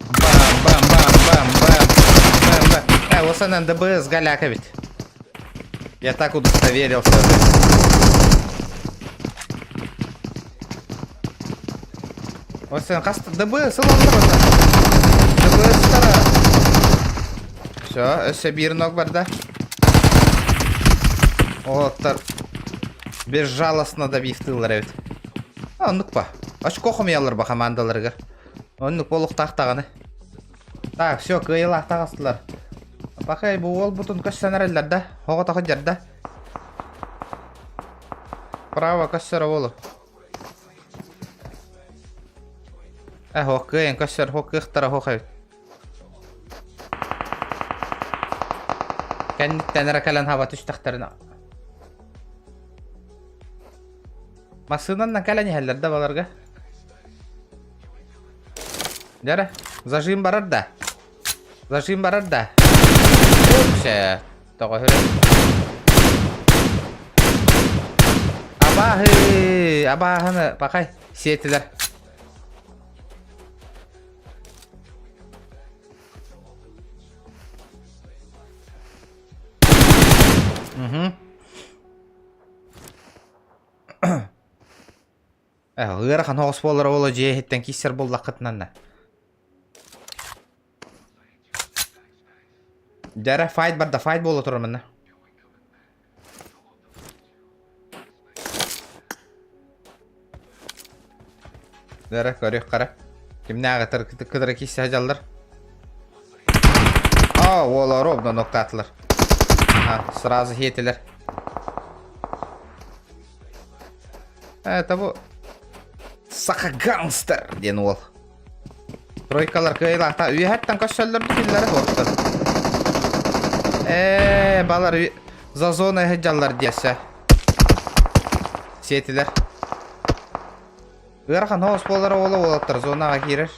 Бам, бам, бам, бам, бам, бам, бам. Э, осанан ДБС голяк ведь. Я так удостоверился. Осан хас ДБС ылаллар ота. ДБС-тара. Все, өссө биир ног барда. Оттар безжалостно добивтыылар эбит. Оннук па. Очко хомуйаллар ба командаларыгар. Оннук буолуохтаах даҕаны. Так, все, кыайыылаах таҕыстылар. Пахай, бу уолбутун көссөн эрэллэр да. Оҕотоху дьарда. Право көссөр уолу. Э, кыайан көссөр, кыахтара хоқ эбит. Кэнниттэн эрэ кэлэн хаба түстэхтэринэ. Массыынанан кэлэн иһэллэр да баларга. Дьэрэ, зажим барар да. Зажим барар да. Үксэ, тоҕо хүрэ. Абааһы, абааһыны пахай сиэтилэр. Угу. Ыарахан оҕус буолар оҕоло дьиэ иһиттэн кииссэр буллаххытынан Дьэрэ, файт барда, файт буола турар манна. Дьэрэ, көрүөх хара. Кимнээҕи кытары киирсэ сылдьаллар. Аа, уола ровно ноктаатылар. Ага, сразу хиэтилэр. Это бу Саха гангстер диэн уол. Тройкалар кыайылаахта үөһэттэн көрсөллөр биллэрэ суохтар. Ээ, балар за зона сылдьаллар диэсэ. Сиэтилэр. Ыарахан хоос буолар уола уолаттар зонаҕа киирэр.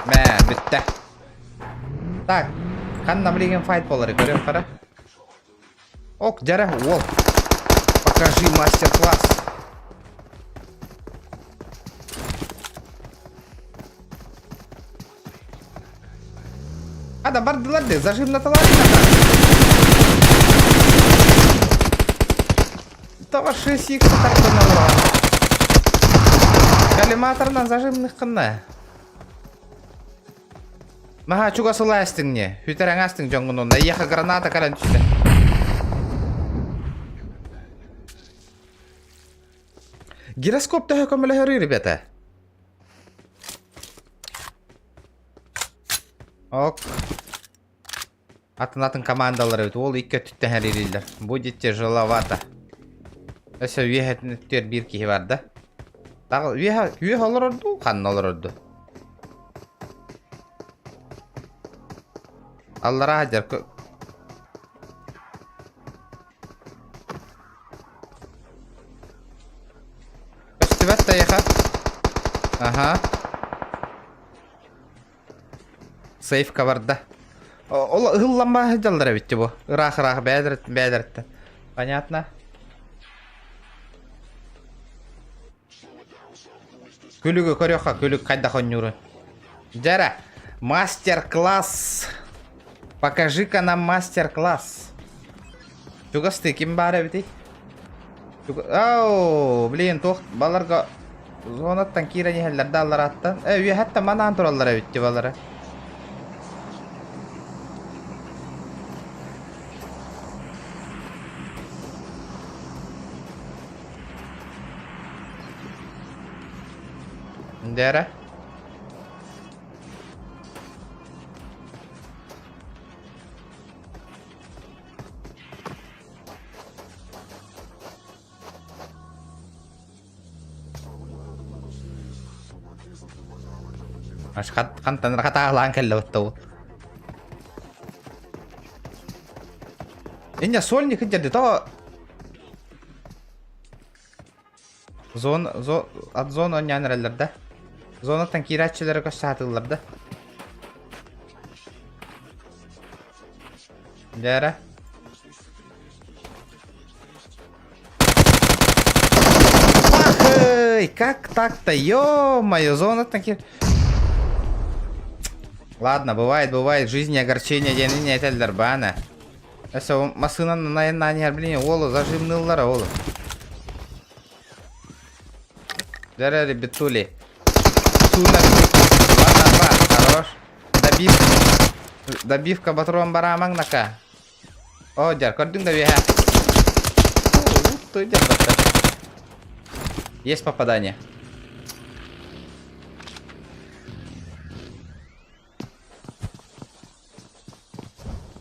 Мэ, бүттэ. Так, ханна билигин файт буолары көрүөх хара. Ок, дьэрэ, уол. Покажи мастер-класс. Ада бардылар де, зажимнаталар. Тоҕо 6 х тартан олорон. Коллиматорынан зажимныххынна. Наһаа чугас ылаастыҥ не. Хүтэрэҥ дьоҥҥун онно. Эйиэхэ граната кэлэн түстэ. Гироскоп төһө көмөлөһөрүй, ребята? Ок. Атын-атын командалар эбит. Ол икки өттүттэн хэрилиллэр. Будет тяжеловато. Өссө үөһэтин өттүгэр биир киһи бар да. Тағы үөһэ үөһэ олорор дуу, ханна олорор дуу? Аллараа дьэр Көстүбэт тайаха. Аха. Сейфка барда. Ол ыһылланба сылдьаллар эбит бу. Ыраах-ыраах бэйэлэриттэн. Понятно? Күлүгү көрүөххэ, күлүк хайдах оонньуурун. Дьара, мастер-класс. Покажи-ка нам мастер-класс. Чугастыы ким баар эбитий? Оу, блин, туох баларга зонаттан киирэн иһэллэр да алларааттан. Э, үөһэттэн манаан тураллар эбит балары. Дэрэ. Хантан хатаалаан кэллэ баттабыл. Инне сольник дьэрди то Зон, зо, от зона оонньоон эрэллэр да. Зонаттан киирээччилэри көссө сатыыллар да. Дьээрэ. Ай, как так-то, ё-моё, зонаттан киир... Ладно, бывает, бывает, в жизни огорчение диэн не этэллэр баана. Өссө массыынанан айаннаан иһэр блин, уолу зажимныыллара уолу. Дьэ ребятули. Суна Ладно, хорош. Добив. Добивка патрон бараамаҥ нака. О, дьэр, көрдүҥ да үөһэ. Ты Есть попадание.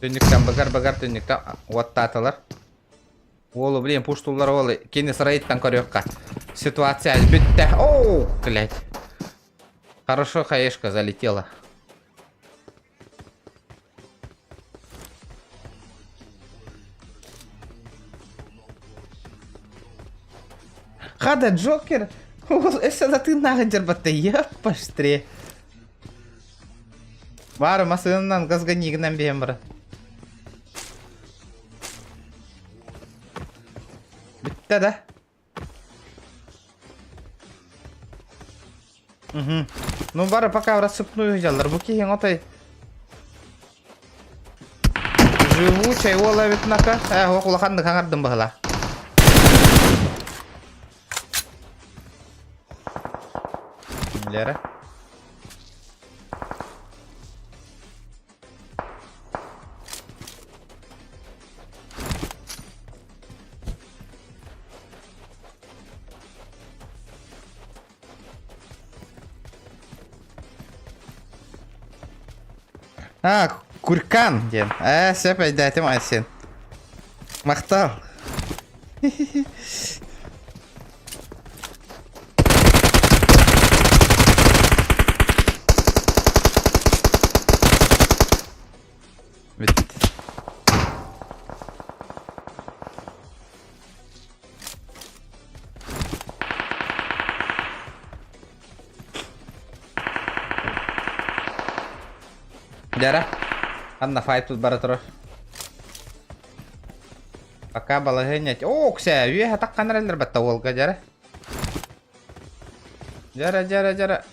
Түннүктэн быгар-быгар түннүктэн уоттаатылар. Уолу, блин, пуштуллар уолу. Кини сарайыттан көрүөххэ. Ситуация бүттэ. Оу, блядь. Хорошо хаешка залетела. Хада Джокер. Өссө да тыыннааҕын дьарбатта. Еппаштре. Бары массыынанан газгонигынан биһэн бара. Бүттэ да? Угу. Ну бары пока в рассыпную сылдьаллар. Бу киһиҥ отой живучай уола эбит нака. Э, ох улаханнык хаҥардым баһыла. Лера. А, Куркан диэн. Ээ, сөп өйдөөтүм Айсен. Махтал. Бүт. Дьара, ханна файт тут бара турар. Пока балаһыанньа... О, ксэ, үөһэ таххан эрэллэр батта уолга, дьара. Дьара, дьара, дьара.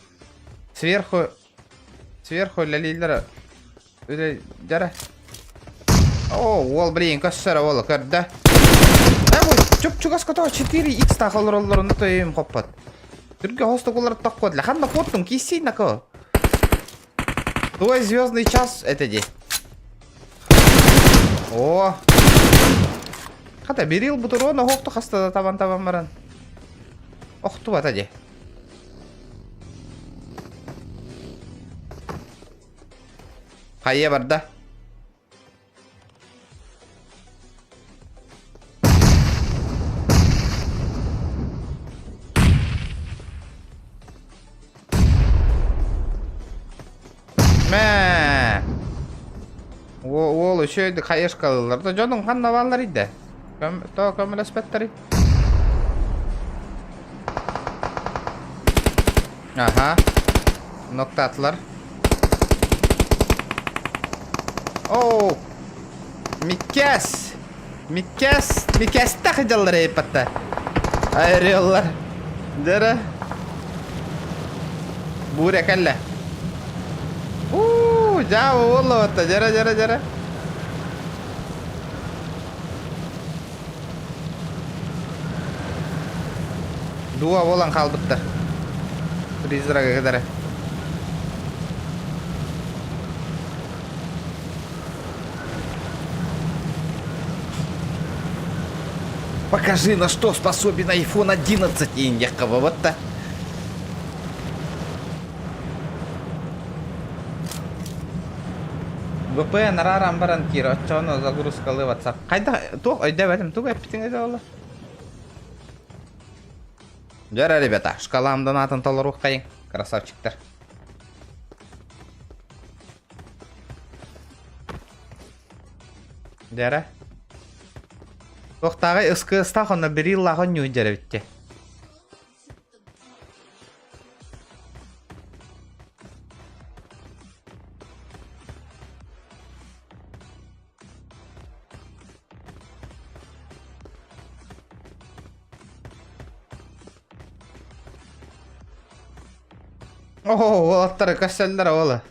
Сверху, сверху үлэлииллэр. Үлэ, дьара. О, уол, блин, көссөрө уолу көрдө. Э, бу чуп-чугас көтөҕө 4x таах олороллорун тойум хоппот. Түргэ хостокулар тоххот. Лахан на киси нако. Твой звездный час это де. О! Хата берил бутурон охту хаста табан табан баран. Охту бата де. Хайа барда. Мэ! Уол үчүгэй хайышкалыылар да дьонуҥ ханна бааллар идэ? Тоҕо көмөлөспөттөрүй? Аха. Ноктаатылар. Оо! Миккээс! Миккээс! Миккээстэх дьаллар эйпатта. Айрыаллар. Дьэрэ. Буря кэллэ. Уу, дьаа буолла дьэрэ дьэрэ дьэрэ. Дуо буолан хаалбыттар. Призрагы кытары. Покажи, на что способен iPhone 11 индекка вот-то. VPN арааран баран киир, оччоҕуна загрузкалыы WhatsApp. Хайдах туох өйдөөбөтүм, тугу эппитиҥ этэ ол? Дьэ, ребята, шкалам донатын толоруоххайыҥ, красавчиктар. Дьэрэ. Туохтааҕый ыскыастаах онно бериллаах онньуу дьэрэбитти. Оо, уолаттары көрсөллөр оҕоло.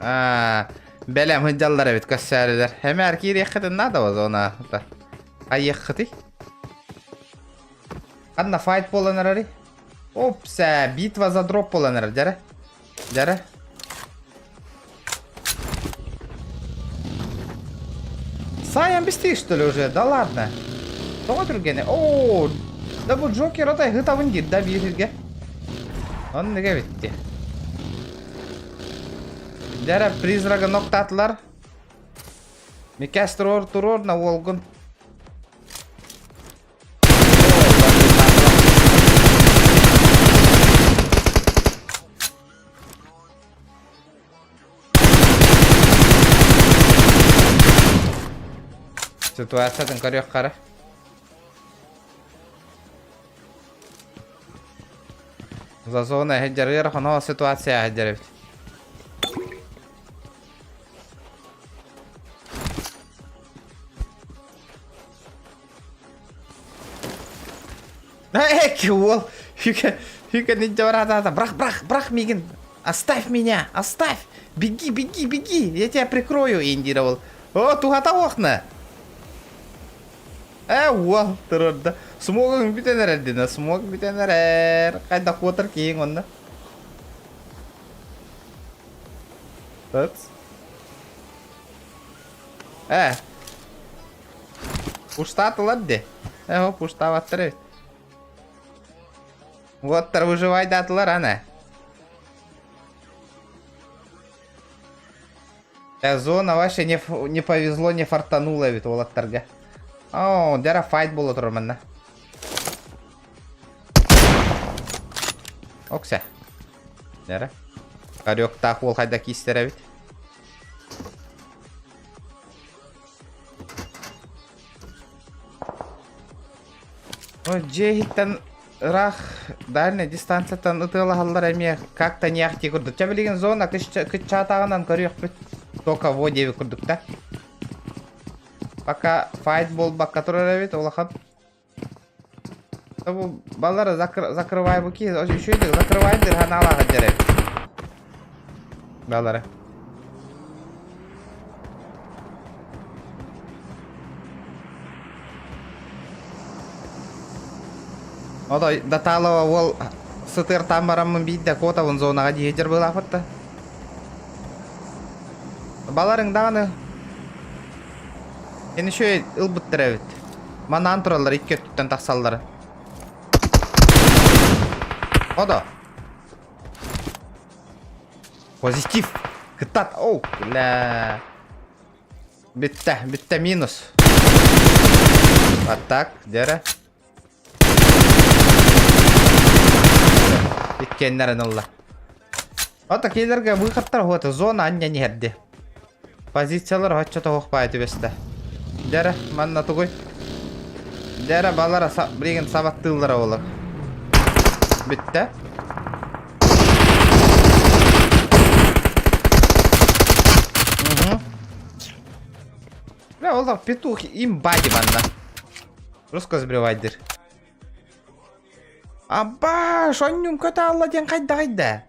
Аа, бэлэм сылдьаллар эбит көрсөөрүлэр. Эмээр киириэххитин наада зона. Айыаххытый? Ханна файт буолан эрэрий? Опса, битва за дроп буолан эрэр, дьэрэ. Дьэрэ. Сайан быстрее, что ли, уже? Да ладно. Тоҕо түргэнэ? Оо, да бу Джокер отой ытабын диир да бииргэ. Оннуга эбитти. Дьэрэ призрагы ноктаатылар. Микээс туруор туруор на уолгун. Ситуациятын көрүөххэ эрэ. За зона эһэдьэригэр хоно ситуация эһэдьэр эбит. Эк, уол, Хюке, Хюке ниндзя барата, брах, брах, брах, мигин. Оставь меня, оставь. Беги, беги, беги, я тебя прикрою, индира ол. О, туһата уохна. Э, уол, турарда. Смогун бүтэн эрэр дина, смог бүтэн эрэр. Хайда куотар киһиҥ онно. Ыц. Э, Пуштаатылар де. Э, пуштаабаттар эбит. Уоттар выживайдаатылар ана. Э, зона вообще не, не повезло, не фартануло эбит уолаттарга. О, дьара файт буола турар манна. Окся. Дьара. Хорёктаах уол хайда киистэр эбит. Дьиэ иһиттэн ыраах дальнай дистанцияттан ытыалаһаллар эмиэ как-то не ахти курдук. Чэ билигин зона кыччаатаҕынан көрүөхпүт. Только во диэбит курдук да. Пока файт буолбакка турар эбит улахан. Бу балары закрывай бу ки үчүгэй закрывай дыр ханаалаах дьэрэ. Балары. Отой Даталова уол сытыартаан бараммын биирдэ куотабын зонаҕа дии дьарбыылаахпыт да. Баларыҥ даҕаны Эн үчүгэй ылбыттар эбит. Манаан тураллар икки өттүттэн тахсаллар. Одо. Позитив. Кыттат. Оу, бля. Бүттэ, бүттэ минус. Вот так, дьэрэ. Иккиэннэрин ылла. Ото киилэргэ выходтар уота зона анньан иһэрди. Позициялар оччо тоһуох баай түбэстэ. Дьэрэ, манна тугуй? Дьэрэ, балара билигин сабаттыыллара олор. Бүттэ. Угу. Бля, ол петух имба манна. Руско сбривайдыр. Абба, сонньум көтө алла диэн хайдаҕый да?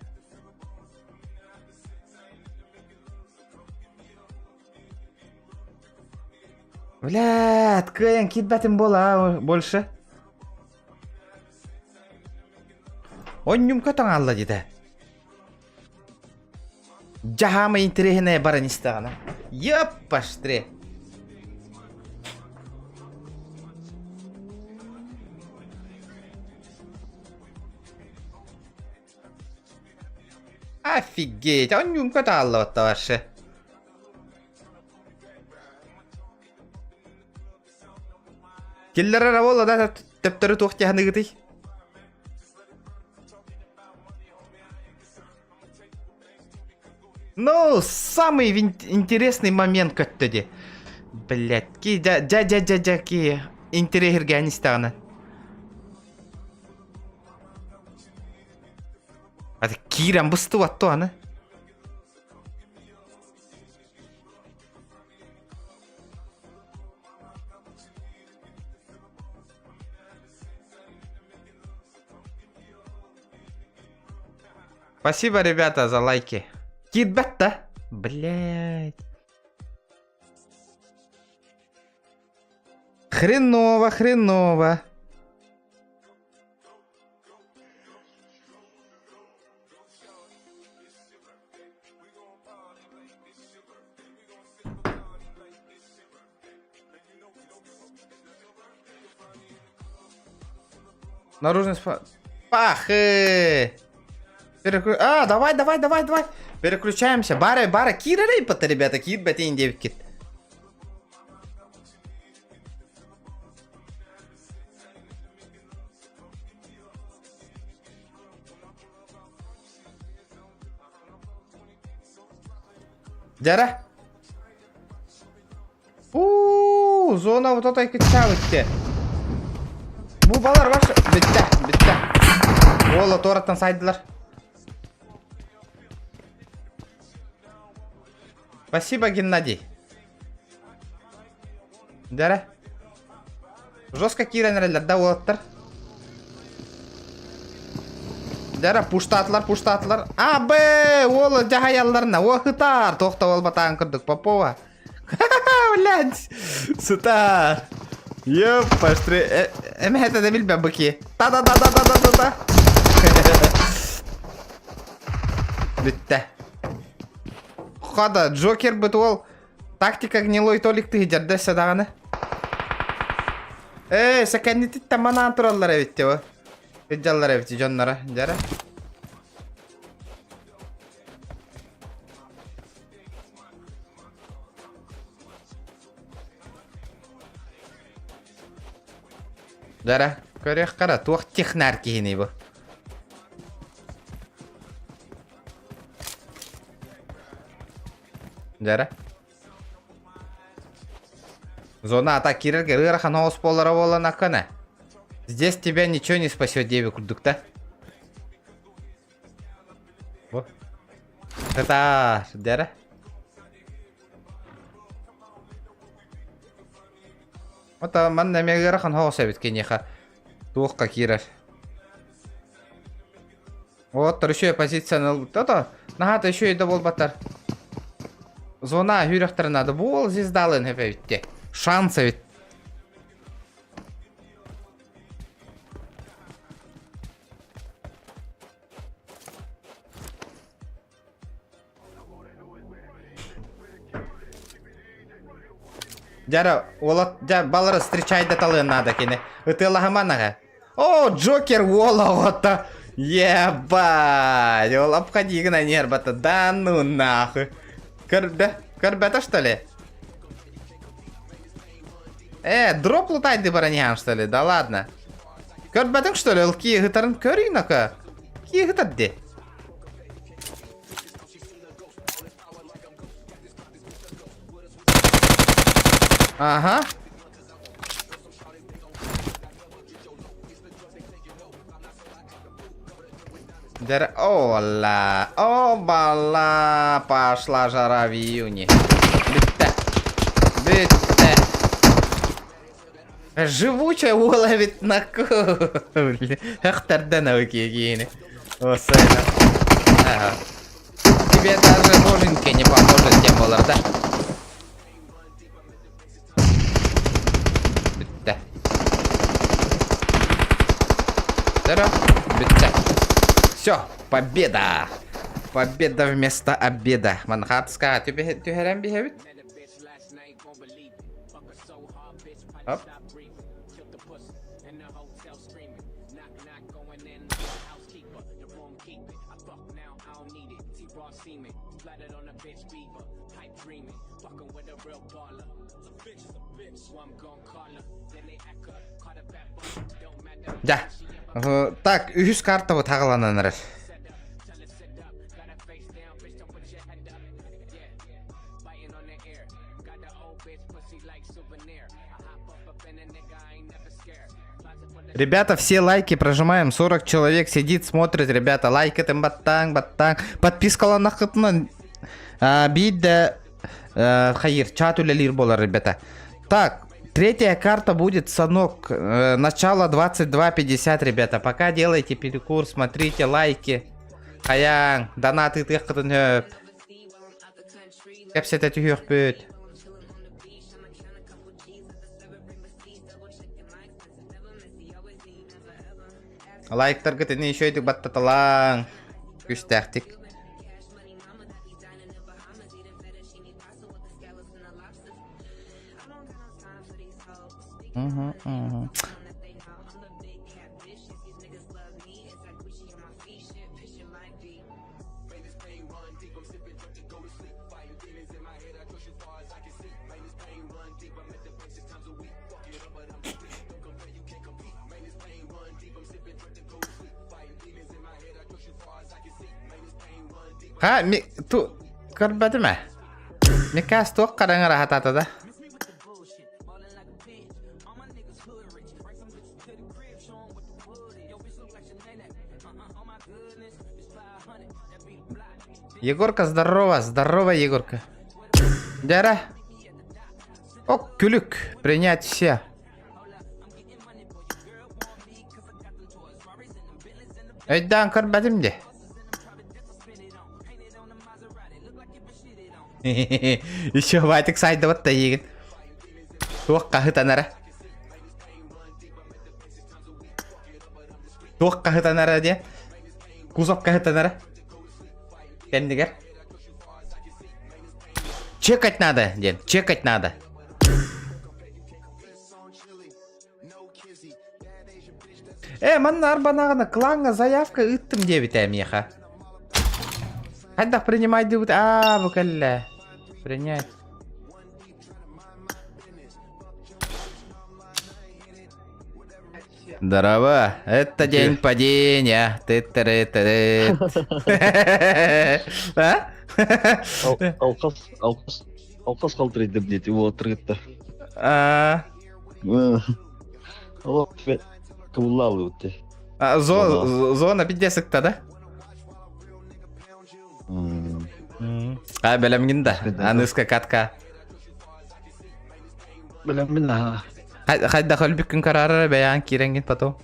Блядь, кыайан киирбэтим буола больше. Онньум көтөн алла диэтэ. Дьаһаама интэриэһинэй баран истэҕинэ. Еппаштре. Офигеть, онньуҥка тааллыбатта вообще. Киллэрэр буолла да төптөрү туох тиһаныгытый? Ну, самый интересный момент көттө ди. Блять, ки дьа дьа дьа дьа дьа ки интэриэһиргээн истэҕинэ. Аты киирэн быстыбат то аны. Спасибо, ребята, за лайки. Киирбэт да? Блять. Хреново, хреново. Наружный спа... Пахы! Переклю... А, давай, давай, давай, давай. Переключаемся. Бары, бары, киирэрэй пата, ребята, киирбэтин диэбиккит. Дьара. Уу, зона вот это кыччаабытте. Бу балар ваш бүттэ, бүттэ. Уола туораттан сайдылар. Спасибо, Геннадий. Дьэрэ. Жестко киирэн эрэллэр да уолаттар. Дьэрэ, пуштаатылар, пуштаатылар. А, Б, уол дьаһайалларына. О, хытар. Туох да буолбатаҕын курдук, Попова. Блядь, сытар. Ёппаштри. Эмэһэтэ да билбэт быки. Та-да-да-да-да-да-да. Бүттэ. Хада, Джокер быт уол Тактика гнилой толик тыһыдьарда өссө даҕаны. Ээ, сэкэннититтэн манаан тураллар эбит бу. Сылдьаллар эбит дьонноро, дьара. Дьара, көрүөх хара, туох технар киһиний бу? Дьэрэ. Зона атак киирэргэ ыарахан оҕус буолара буолан аккана. Здесь тебя ничего не спасет диэби курдук да. Бу. Сытаар, дьэрэ. Ота манна эмиэ ыарахан оҕус эбит киниэхэ. Туохха киирэр. Уолаттар үчүгэй позицияны ылбыттар да, наһаа да үчүгэй да буолбаттар. Зона үүрөхтөрө наада. Бу уол звездалыын хөп эбит Шанс эбит. Дьара, уолат, дьа, балары встречайда талыан наада кини. Ытыалаһыман аҕа. О, Джокер уола оҕото. Ебать, ол обходи гына нервата. Да ну нахуй. Көрбө, көрбөтө что ли? Э, дроп лутайды баран что ли? Да ладно. Көрбөтүҥ что ли? Ол кии ыһытарын көрүй нока. Кии ыһытар ди. Ага. Дэр... Ола, обала, пошла жара в июне. Бүттэ. Бүттэ. Живучая уола эбит наку. Эхтэрдэн киини. Осайна. Ага. Тебе даже боженька не поможет тем болар, да? Бүттэ. Здорово. Бүттэ. Все, победа! Победа вместо обеда. Манхатска түһэрэн биһэбит. Оп. Дьэ, так, үһүс картабыт хаҕаланан эрэр. Ребята, все лайки прожимаем. 40 человек сидит, смотрит. Ребята, лайк этим баттаң, баттаң. Подпискаланнаххытына биирдэ хайыр, чат үлэлиир буолар, ребята. Так, третья карта будет Санок. Начало 22.50, ребята. Пока делайте перекур, смотрите лайки. Хайаң, донат ыытыаххытын сөп. Кэпсэтэ түһүөхпүт. Лайктаргыт ини үчүгэйдик баттаталааҥ. Күстээхтик. Мгм, мгм. Ха, ми, ту, көрбөтүм ээ. Микаас туох хараҥа раһатаата да? Егорка, здорово, здорово, Егорка. Дяра. О, күлүк, принять все. Өйдөөн көрбөтүм дии. Еще Ватик сайдыбат да иигин. Туох хаһытанара. Туох хаһытанара диэ. Кузов хаһытанара. Кэннигэр. Чекать надо, диэн. Чекать надо. Э, манна арбанаҕына клаҥҥа заявка ыыттым диэбитэ миэхэ. Хайдах принимайдыбыт? Аа, бу кэллэ. Принять. Здорово, это день падения. Ты ты ты А? Алқас, алқас, алқас қалтырайды деп уолаттар А, Ол кыбыллаалы бутте. а, Зона пиздец да? А, бэлэмҥин да. Аныска катка. Бэлэммин аха. Хайдах өлбүккүн караарара бэйэҕин киирэҥҥин потом.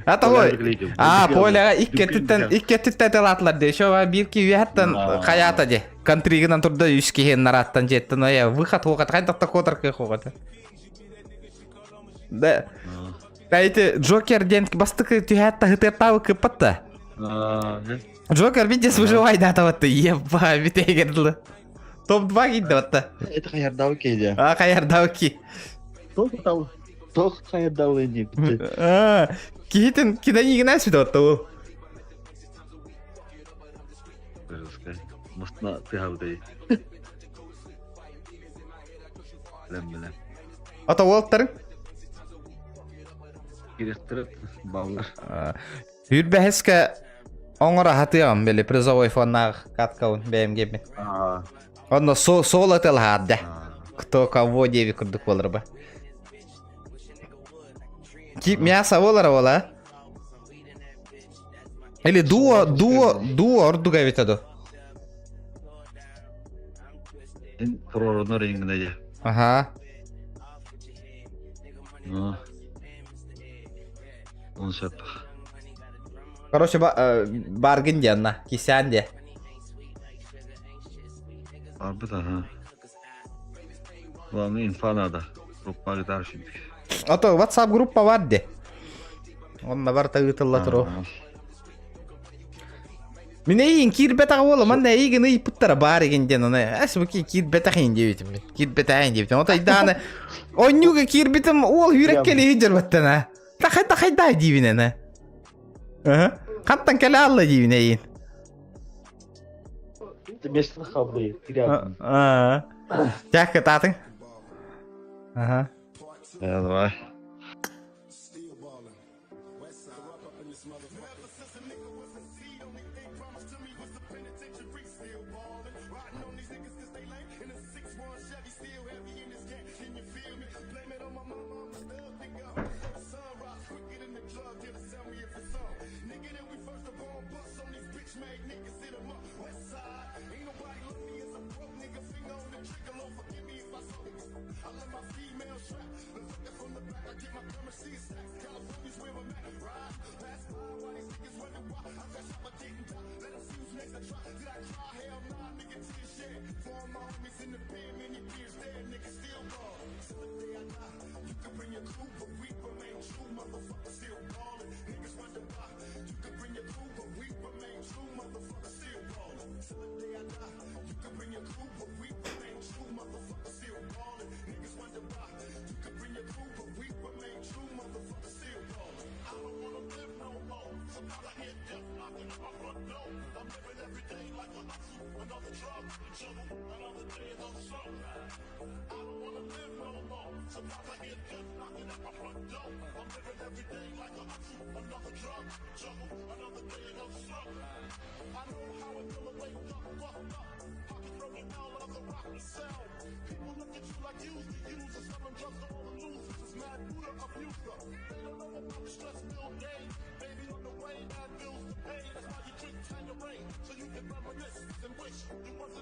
А того, а поляға икки икки өттүттэн тылаатылар дии. Еще биир ки үөһэттэн хайаата дии. Контригынан турда үс киһи нарааттан дьиэттэн ая выход хуохат хайдах да куотар кыах хуохата. Да. Эти Джокер диэн бастакы түһээт таһытыаттаабы кыппат да. Джокер видес выживай да таватты. Еба, бүтэйгер дылы. Топ-2 киирдэ батта. Это хайардау кейде. А, хайардау ки. Тох тох хайардау не битте. А, киһитин киданигин сүтэ батта ол. Мустна тыһабытай. Билем билем. Ата уолтарың? Кирехтер баллар. Үрбэһэскэ оҥоро хатыам били призовой фоннаах каткабын бэйэм гебин. Онно соло тылаһаадда. Кто кого диэби курдук буолар ба. Ки мясо буолара буола. Или дуо, дуо, дуо ордук эбитэ ду. Ин туруорунар иҥнэ дьэ. Аха. Ну. Он сөп. Короче, баргын диэн кисээн диэ. Барбыт аха. Главное инфа надо. Группа гытар şimdi. Ото WhatsApp группа бар де. Онно барта ыытылла туру. Мин эйигин киирбэтэх уола, манна эйигин ыйпыттара баар игин диэн аны эс бу киирбэтэх иин диэбитим мин. Киирбэтэҕин диэбитим. Ото айдааны онньууга киирбитим уол үүрэккэ илиһи дьөрбөттөн а. Тахай тахайдаа диибин аны. Хантан кэлэ алла диибин эйигин. Место хабы. Тяхка таатын. Ага. Давай.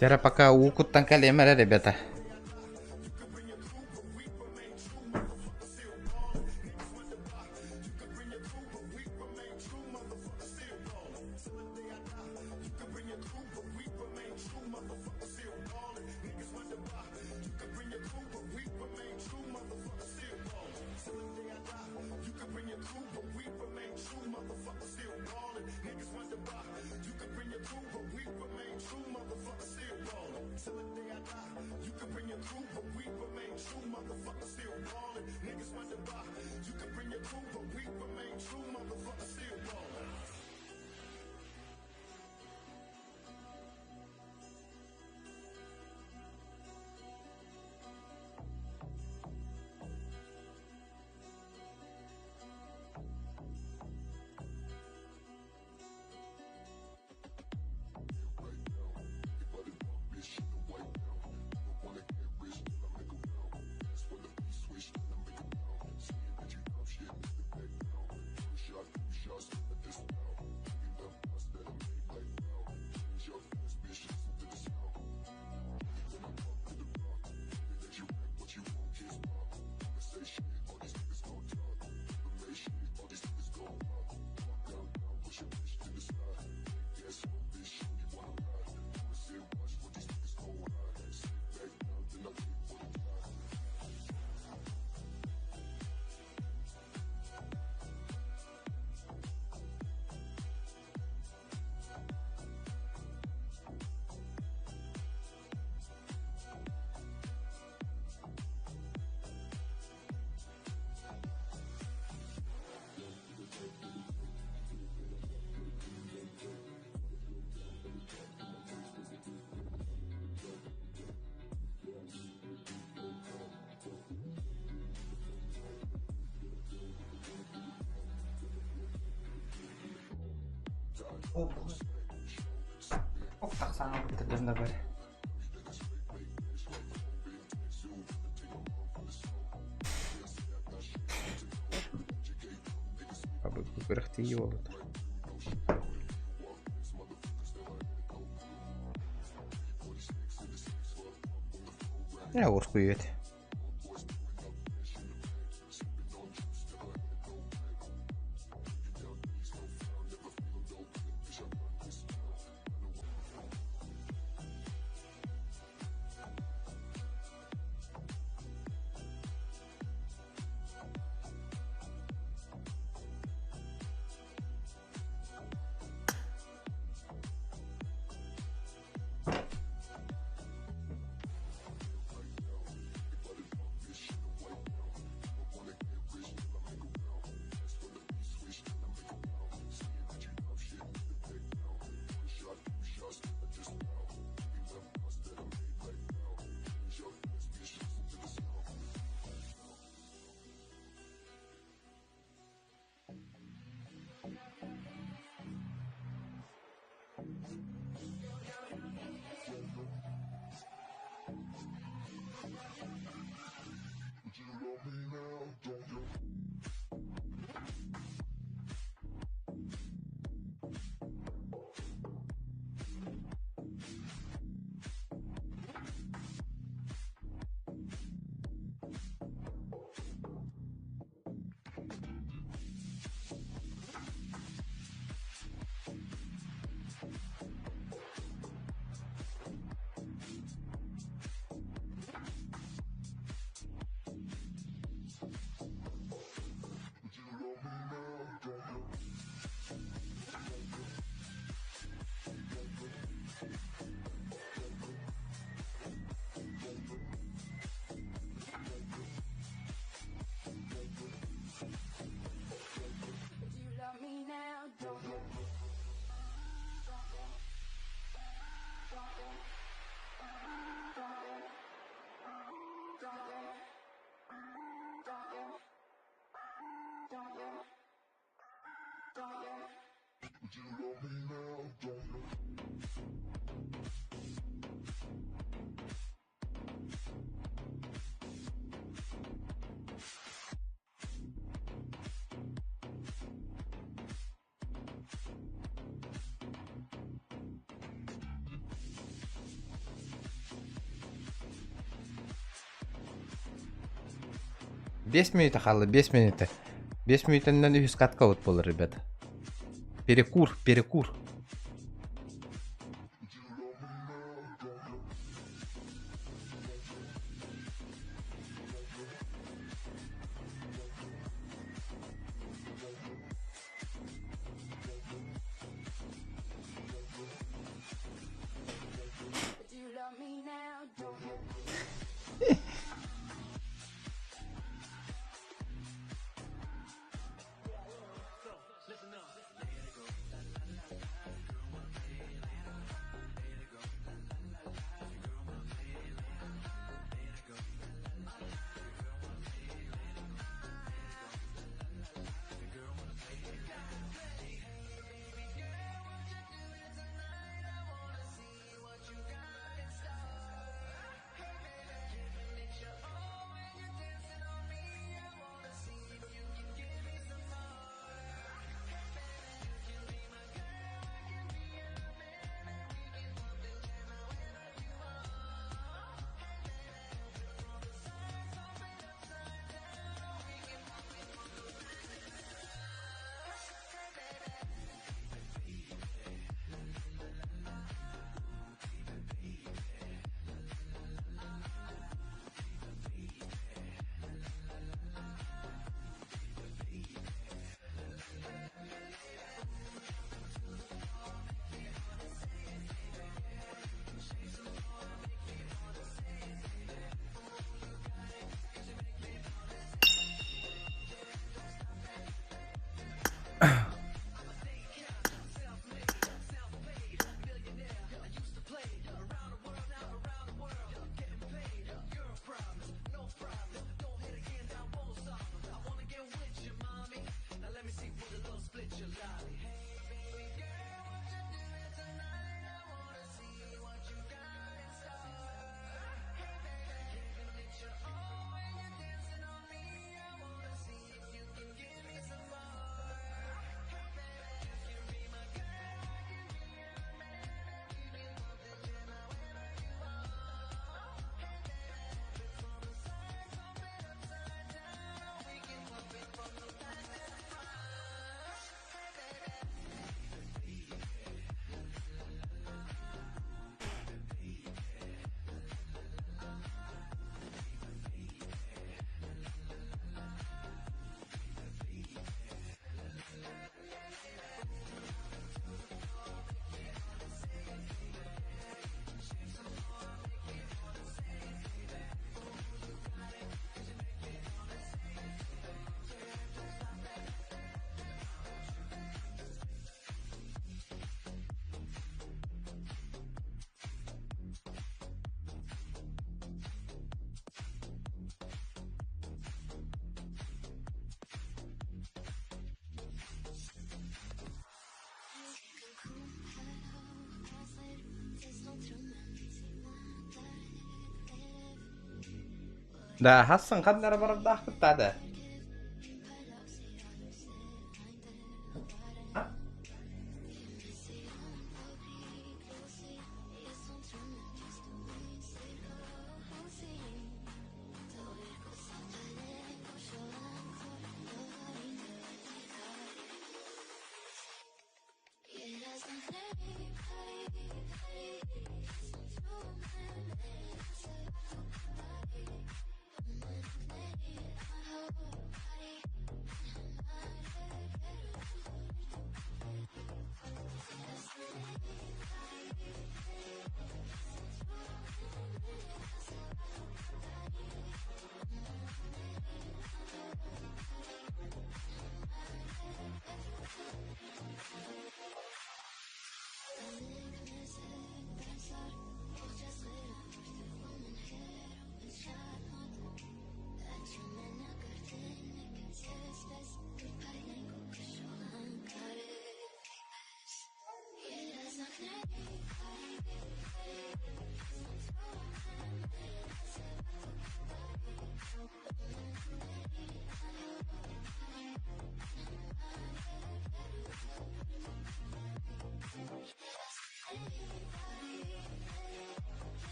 Тера пока уукуттан кэлиэм эрэ, ребята. Тахсаҥа бар. Күрэхтии буолута. Уоскуйуо этэ. Биэс мүнүүтэ хаалла, биэс мүнүүтэ. Биэс мүнүүтэннэн үһүс катка от буолар, ребята. Перекур, перекур. Да, хассын ханна эрэ барардаахпыт да.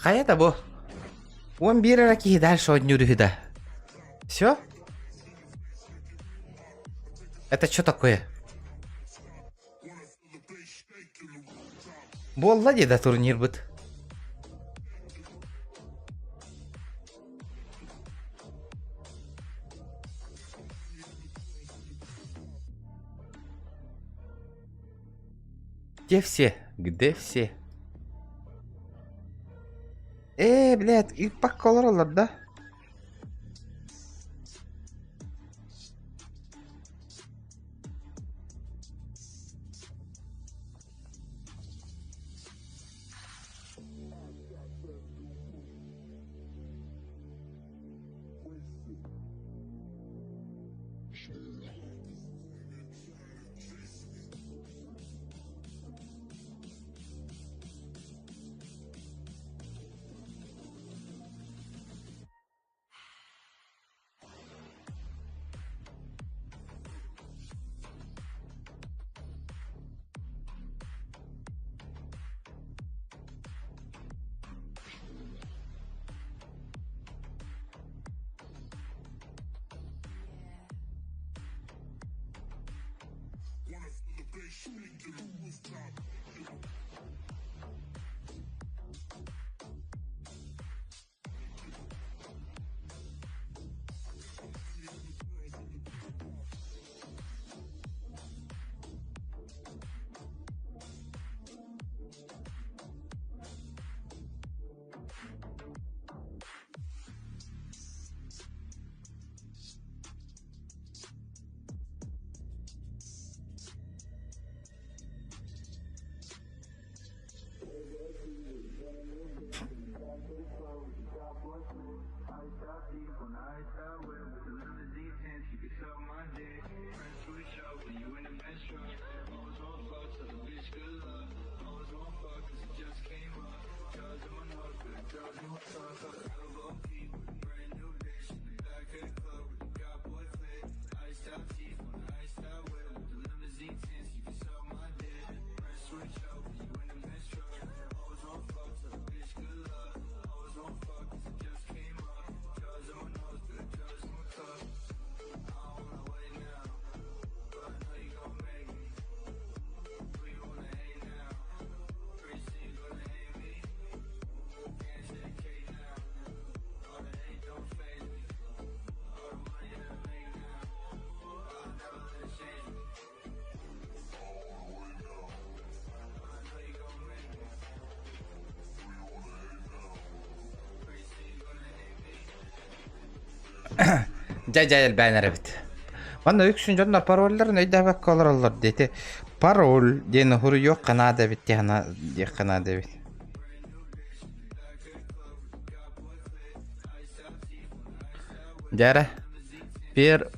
Хайа да бу? 11 эрэ киһи дальше оонньуур үһү да. Все? Это что такое? Буолла дии да турнирбыт. Где все? Где все? Э, блядь, ыыппакка олороллор да? Дьэ дьэ элбээн эрэбит. Манна үксүн дьоннор паролларын өйдөөбөккө олороллор диэти. Пароль диэн уһуруйуохха наада эбит диэххэ наада эбит. Дьэ эрэ. Пер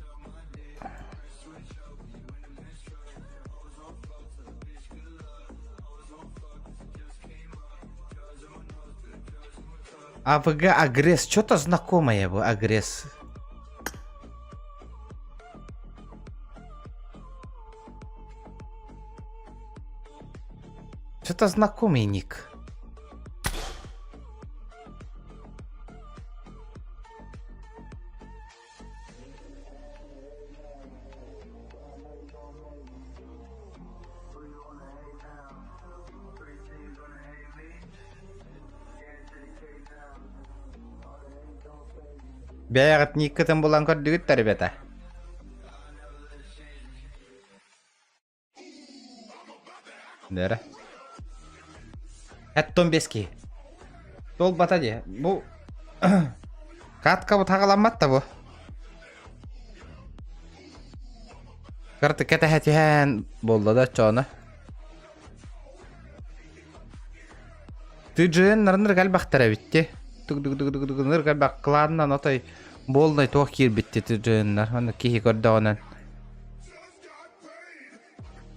АВГ Агресс. Что-то знакомое бу Агресс. Что-то знакомый ник. Бэйэҕит никкытын булан көрдүгүт да ребята? Нэрэ. Эттон бески. Толбата дии. Бу катка бу таҕаламмат да бу. Кырты кэтэһэ түһэн буолла да оччоҕуна. Тыдьыын нарыныр элбэхтэр эбитти. Туг-дуг-дуг-дуг-дуг элбэх кланнан отой буолнай туох киирбитти тыдьыыннар. Ону киһи көрдөҕүнэн.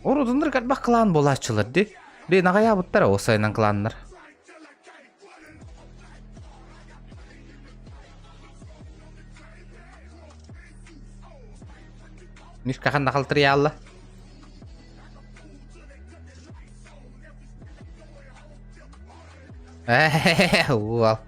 Урутуннар элбэх клан буолааччылар ди. Блин, аҕайаабыттара ол сайынан кланнар. Мишка ханна халтырыйаалла? Уол.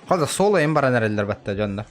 Хата соло им баран эрэллэр батта дьоннор.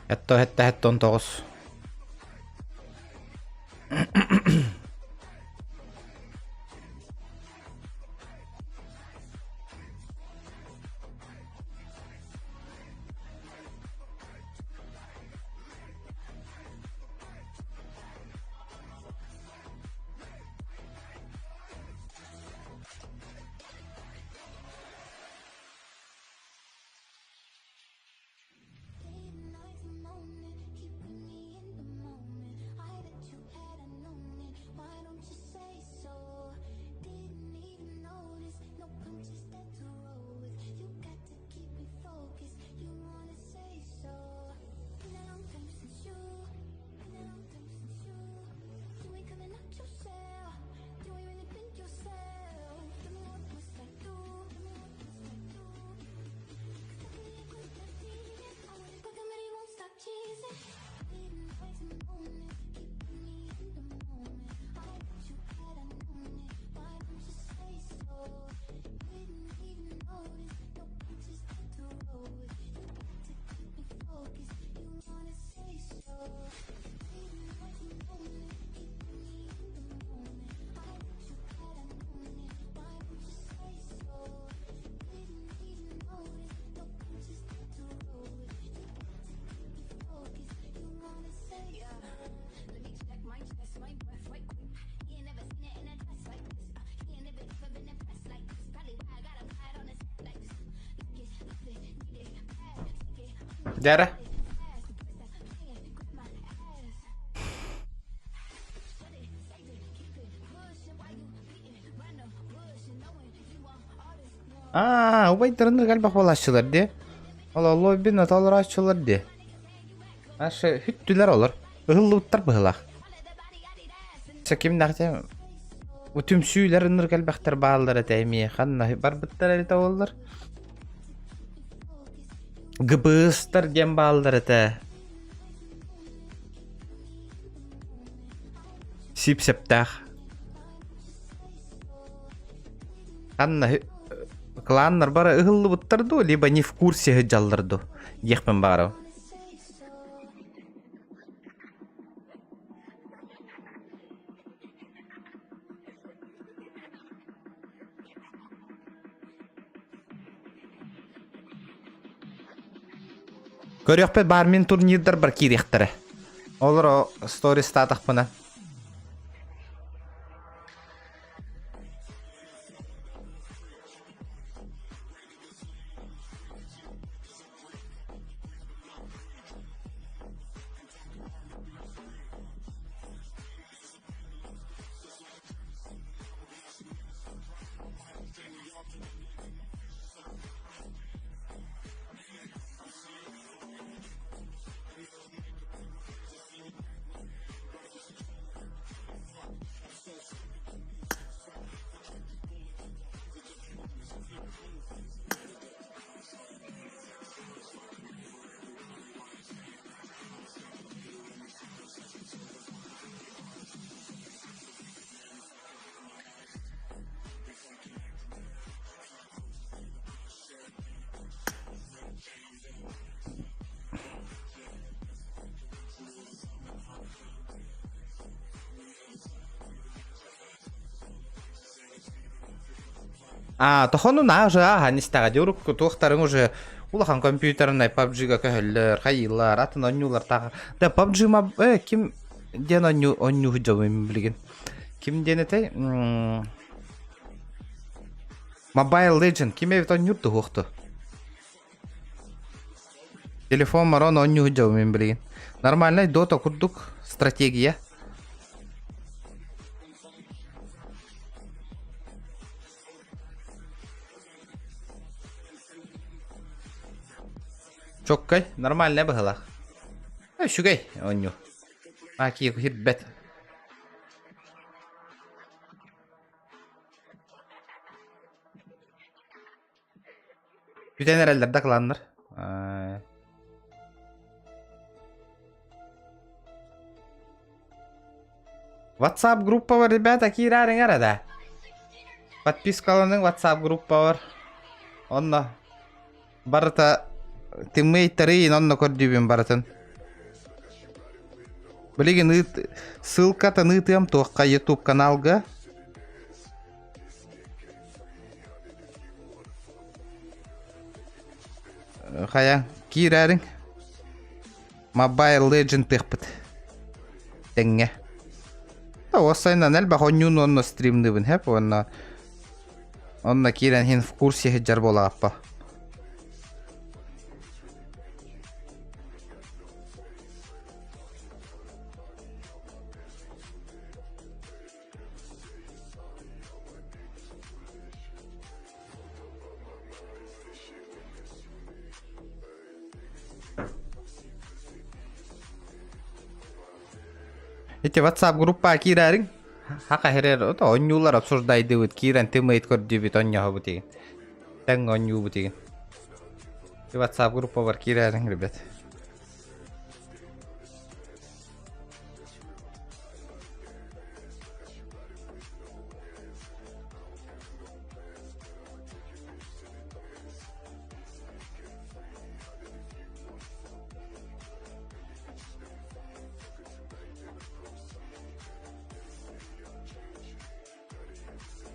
Этто этте эттон тоҕус. Дьэ Аа, убайдарыннык элбэх буолааччылар дии. Ол оллойбун толорооччулар дии. Ашы хүттүлэр олор. Ыһыллыбыттар быһылаах. Кимнээх Түмсүүлэр ынырык элбэхтэр бааллар этэ эмиэ ханна барбыттар эбитэ буоллар. ГБСтар диэн бааллар этэ. Сип-септаах. Ханна кланнар бары ыһыллыбыттар дуо, либо не в курсе сылдьаллар дуо диэхпин баҕарабын. Көрүөхпүт баар мин турнирдарбар киириэхтэрэ. Олоро стористаатахпына. А, тохону наа уже ааһан истэҕэ дии урукку туохтарыҥ уже улахан компьютернай PUBG-га көһөллөр, хайыылар, атын оонньуулар тааҕар. Да PUBG ма э, ким диэн оонньуу оонньуу сылдьабын билигин. Ким диэн этэй? Mobile Legend ким эбит оонньуур туһуохту? Телефон марон оонньуу сылдьабын билигин. Нормальный Dota курдук стратегия. Чоккай, нормальная быһылаах. Үчүгэй оонньуу. Аки киирбэт. Бүтэн эрэллэр да кланнар. WhatsApp группа бар, ребята, киирээриҥ эрэ да. Подпискаланың WhatsApp группа бар. Онно барыта тиммейттэрин онно көрдүүбүн барытын. Билигин ыыт ссылкатын ыытыам туохха YouTube каналга. Хайа, киирээриҥ. Mobile Legend тыахпыт. Тэҥҥэ. Уоссайынан элбэх оонньууну онно стримныыбын хэп уонна онно киирэн иһин в курсе сылдьар буолааппа. Ити WhatsApp группа киирээриҥ. Хака хэрэр ото оонньуулар обсуждайдыбыт киирэн тымыйт көрдүүбүт онньоһобут игин. Тэҥ оонньуубут игин. WhatsApp группабар киирээриҥ, ребят.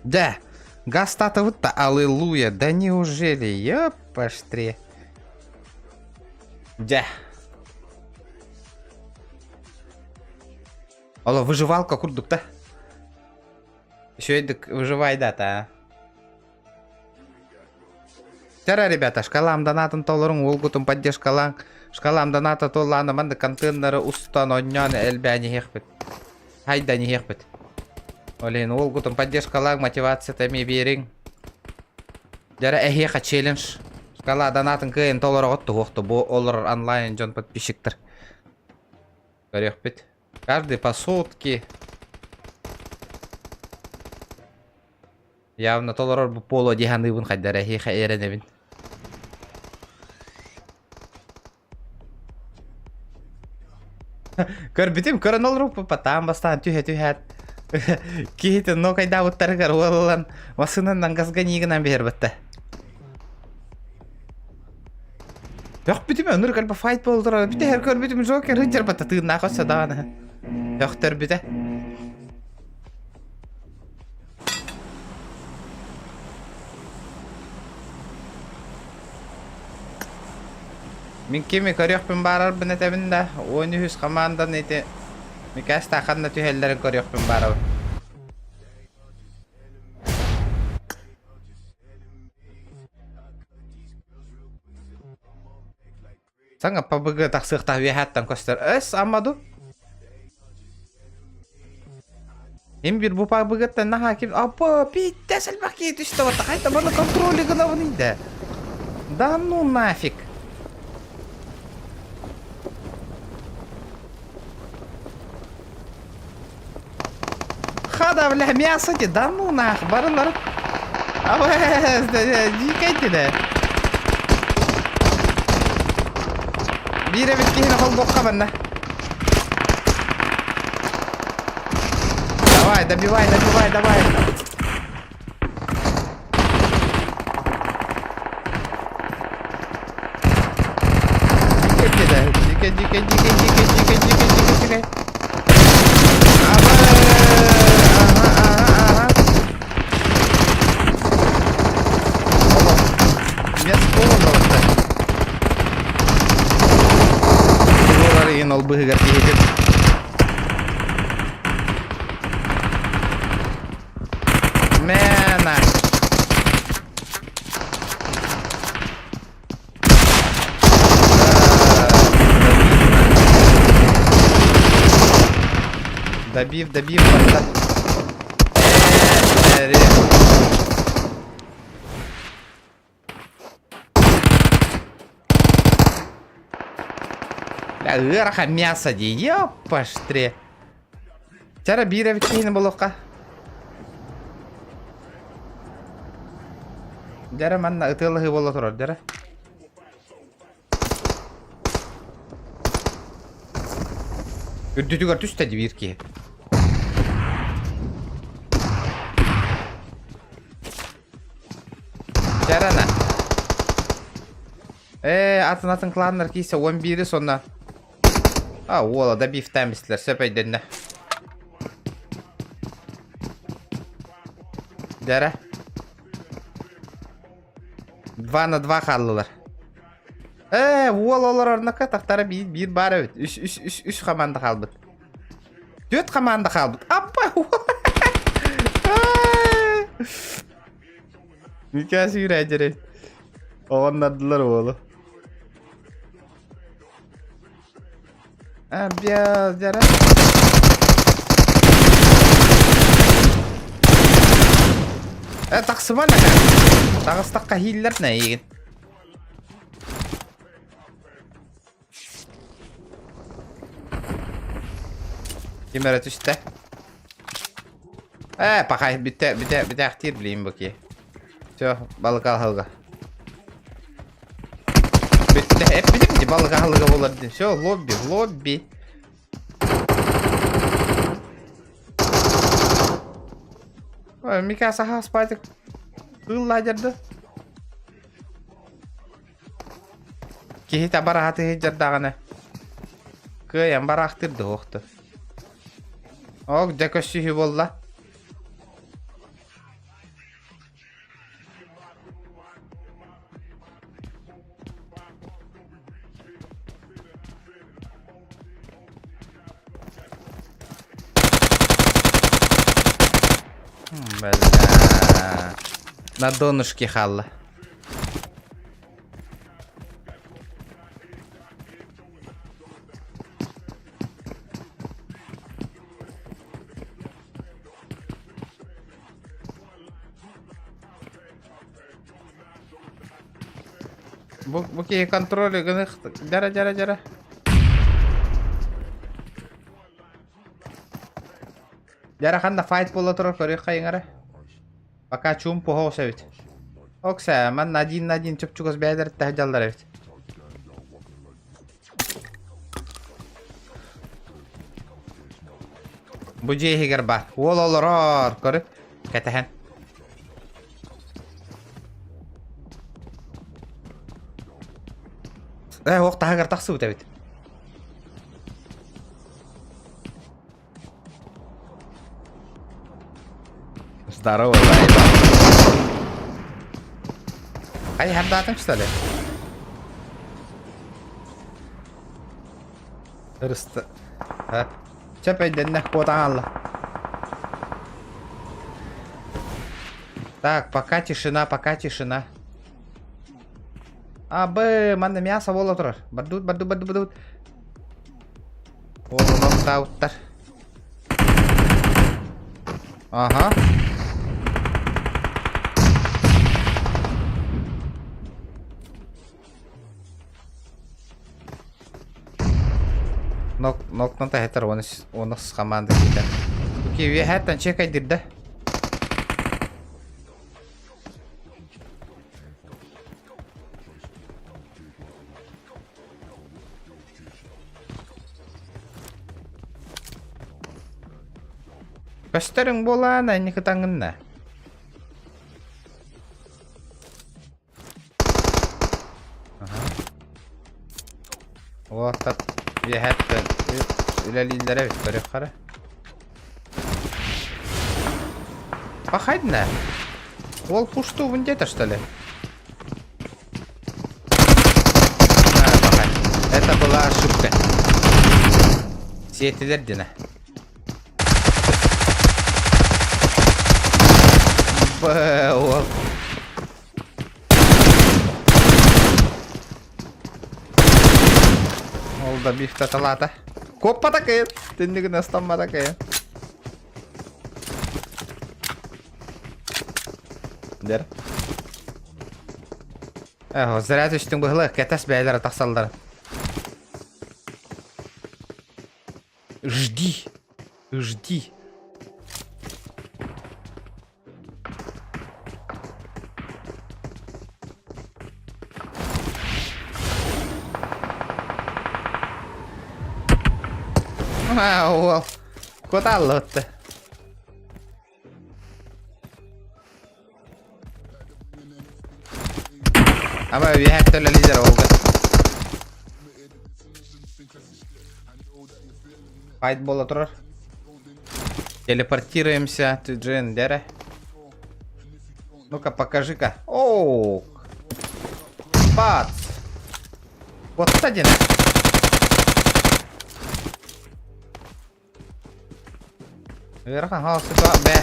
Да, гастатыбыт да аллилуйя, да неужели, ёпаштре. Да. Ола выживалка курдук да. Үчүгэйдик выживайдата. Тара, ребята, шкалам донатын толоруҥ, уолгутун поддержкалаң. Шкалам доната туоллаана маннык контеннары устан оонньоон элбээн иһиэхпит. Хайдан иһиэхпит. Ол иһин уолгутун поддержкалаах мотивацията эмиэ биэриҥ. Дьара эһиэхэ челлендж. Шкала донатын кыайан толороҕут туһуохту бу олорор онлайн дьон подписчиктар. Көрүөхпүт. Каждый по сутки. Явно толорор бу поло дии саныыбын хайдара эһиэхэ эрэнэбин. Көрбүтүм, көрөн олоруппут батаан бастаан түһэ түһээт киһитин нокайдаабыттарыгар уоллан массыынанан газга гынан биэрбэттэ. Өхпүтүм өнөр кэлбэ файт буолдура бүтэһэр көрбүтүм Джокер ыдьарбата тыыннаах өссө даҕаны. Өхтөрбүтэ. Мин кими көрүөхпүн баарарбын этэбин да, 13 хамаанданы ити Микээс ханна түһэллэрин көрүөхпүн баарабын. Саҥа ПБГ тахсыахтаах үөһээттэн көстөр. Өс, ама ду? Им бир бу ПБГ-ттан наһаа ким... Апа, пиздец, элбэх киһи түстэ вот хайта маны контроли гынабын индэ. Да ну нафиг. Хада, бля, мясо ти, да ну нах, барылар. Абы, дикайте да. Биир эбит киһини холбуохха манна. Давай, добивай, добивай, давай. Дикэ, дикэ, дикэ, дикэ, дикэ, дикэ, дикэ, дикэ, дикэ. Ага, ага, ага. Мясо буолла. Буолар иһин ол быһыгар киһитин. Мэна. Добив, добив, барда. Бля, ыарахан мясо дии, ёппаштре. Чара биир эбит киһини булуохха. Дьэрэ манна ытыалаһыы буола турар, дьэрэ. Үрдүтүгэр түстэ дии биир киһи. Дьэрэнэ. Ээ, атын-атын кланнар киирсэ 11-и сонно. А, уола да бифтаан бистилэр, сөп өйдөннө. Дьэрэ. 2 на 2 хааллылар. Ээ, уол олорорнока тахтара биир, биир баар эбит. Үс, үс, үс, үс команда хаалбыт. Түөрт команда хаалбыт. Аппа! Микээс үүрээдьэрэй. Оҕоннордулар уолу. Абья, дьара. Э, тахсыма нака. Таҕыстахха хииллэр нэйигин. Ким эрэ түстэ? Ээ, пахай, бүтэ, бүтэ, бүтээхтиир билиим бу киһи. Все, балык аһылыга. Бүттэ, эппитим дии балык аһылыга буолар дии. Все, лобби, лобби. Ой, Мика саха спать. Кыыл ладерды. Киһи табараһа сылдьардаҕына кыайан бараахтыыр да суохтур. Ок, дьэ көрсүһүү буолла. Бля. На донышке хаалла. Бу, бу киһи контроль гынык дьара дьара дьара. Дьара ханна файт буола турар көрүөх хайыҥара. Пока чуум поһоос эбит. Окса, манна один на один чуп-чугас бэйэлэриттэһэ дьаллар эбит. Бу дьиэ иһигэр баар. Уол олорор, көрү. Кэтэһэн. Э, ох таһыгар тахсыбыт эбит. Здорово, заебал. Ай, хардаатым что ли? Ырысты. А? Чөп өйдөннө, куотан алла. Так, пока тишина, пока тишина. А, Б, манна мясо буола турар. Бардут, бардут, бардут, бардут. Уолунуохтаабыттар. Аха. Нок, ноктан таһытар уонус уонус команда киитэ. Ки үөһээттэн чекайдырда. Көстөрүҥ буолаана инники таҥынна. Уолаттар үөһээттэн үлэлииллэрэ эбит көрүөххэ эрэ. Пахайдына. Уол пуштуубун диэтэ что ли? Это была ошибка. Сиэтилэр дина. Б, уол. Ол да бифта талаата. Куоппата кыйын. Түннүгүн астаммата кыйын. Дэр. Э, зря түстүң быһылы, кэтэс бэйэлэрэ тахсаллар. Жди. Жди. А, уол. Куталлыбытты. Ама үөһээттэн лидер олга. Файт буола турар. Телепортируемся, ты Джин, дere. Ну-ка, покажи-ка. Оу! Бац! Вот один. Ыарахан хаалсыта бэ.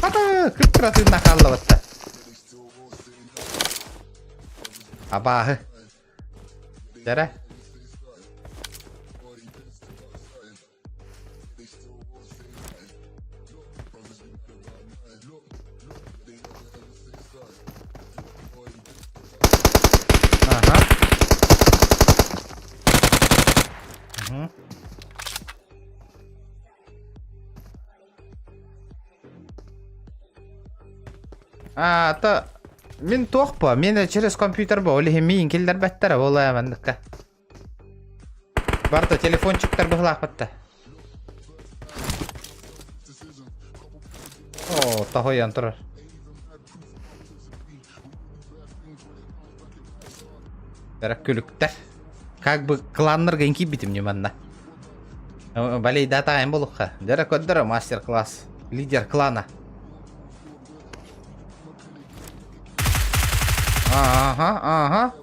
Хата, кып-кыра тыынна хааллабатта. Абааһы. Дэрэ. Ага. Угу. А, то мин туох по, мин через компьютер бо, ол иһин миин киллэрбэттэрэ буолуо манныкка. Барда телефончиктар быһылаахпытта. О, тоһуйан турар. Бэрэ күлүктэр. Как бы кланнарга киирбитим не манна. Балей датаайын болухха. Дьэрэ көрдөрө мастер-класс. Лидер клана. Ага, ага.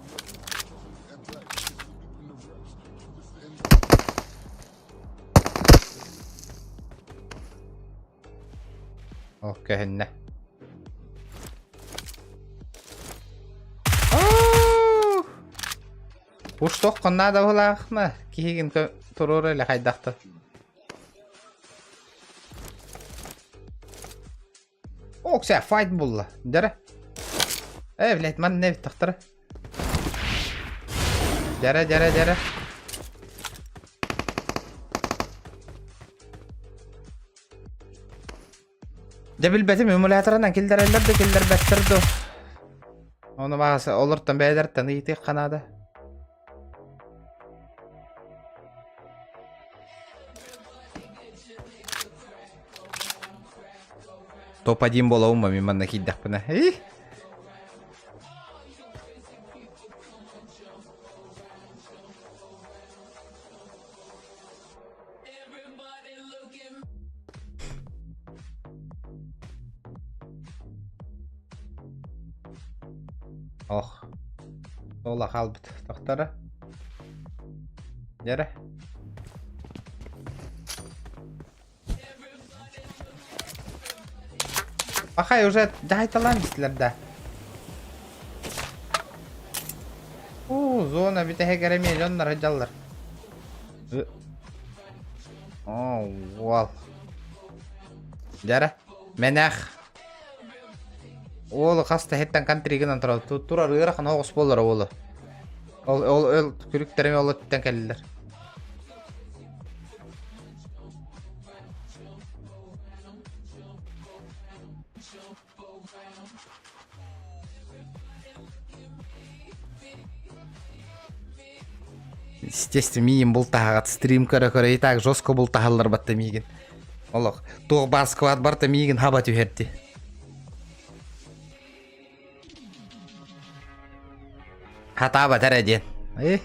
Ол көһүннэ. Уштох надо булаахна киһигин туруора эле хайдахта. Окся, файт булла. Дәрә. Э, блядь, ман не тахтара. Дәрә, дәрә, дәрә. Дьэ билбэтим эмуляторынан киллэрэллэр да киллэрбэттэр дуо. Ону баҕас олортон бэйэлэриттэн ыйытыахха наада. Топ-1 буолабын ба мин манна киирдэхпинэ. Ih! Ох. Ола хаалбыт тохтора. Дьэрэ. Пахай уже дьаһайталаан истилэр да. Уу, зона бүтэһигэр эмиэ дьоннор сылдьаллар. Оо, уол. Дьэрэ, мэнэх. Уолу хас да иһиттэн контригынан турар. Турар ыарахан оҕус буолар уолу. Ол ол ол күлүктэрим ол өттүттэн кэллилэр. Естественно, миигин бултаһаҕат стрим көрө-көрө и так жестко бултаһаллар батта миигин. Олох, туох баар сквад барта миигин хаба түһэрди. Хатаабат эрэ диэн. Э?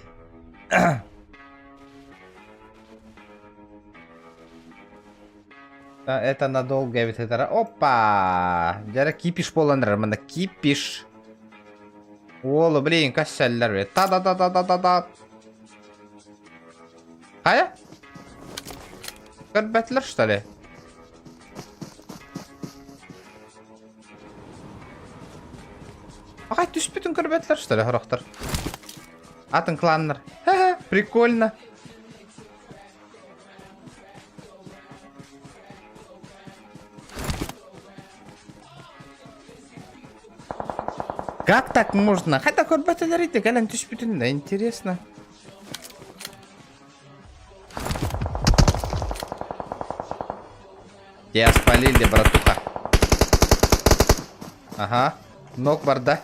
Это надолго эбит этара. Опа! Дьэрэ кипиш буолан эрэр манна кипиш. Уолу, блин, кассэллэр. Та-да-да-да-да-да-да. Хайа? Көрбөтүлэр, что ли? Ағай түспүтүн көрбөтүлэр, что ли, хорохтор? Атын кланнар. Хе-хе, прикольно. Как так можно? Хайда көрбөтүлэр ити кэлэн түспүтүн да интересно. Тебя спалили, братуха. Ага. Ног барда.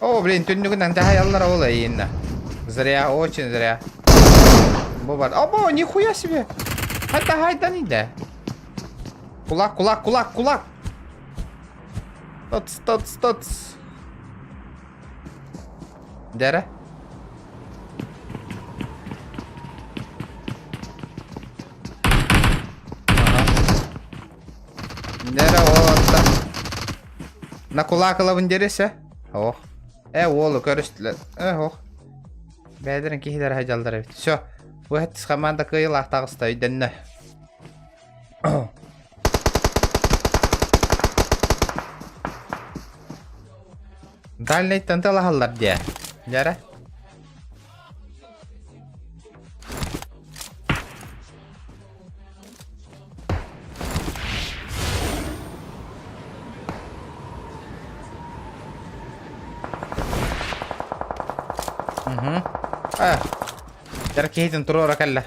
О, блин, түннүгүнэн дьаһайаллар ол эйииннэ. Зря, очень зря. Бу бар. Обо, нихуя себе. Хайда хайдан иде. Кулак, кулак, кулак, кулак. Тоц, тоц, тоц. Дәрә. Дәрә оотта. На кулак ылабын дересе. Ох. Э, уолу көрүстүлэр. Э, ох. Бэйэлэрин киһилэр хадьаллар эбит. Все. Бу хэттис команда кыайыылаах таҕыста өйдөннө. Дальнайтан талаһаллар диэ. Дьара. Угу. А, дьара киһитин туруора кэллэ.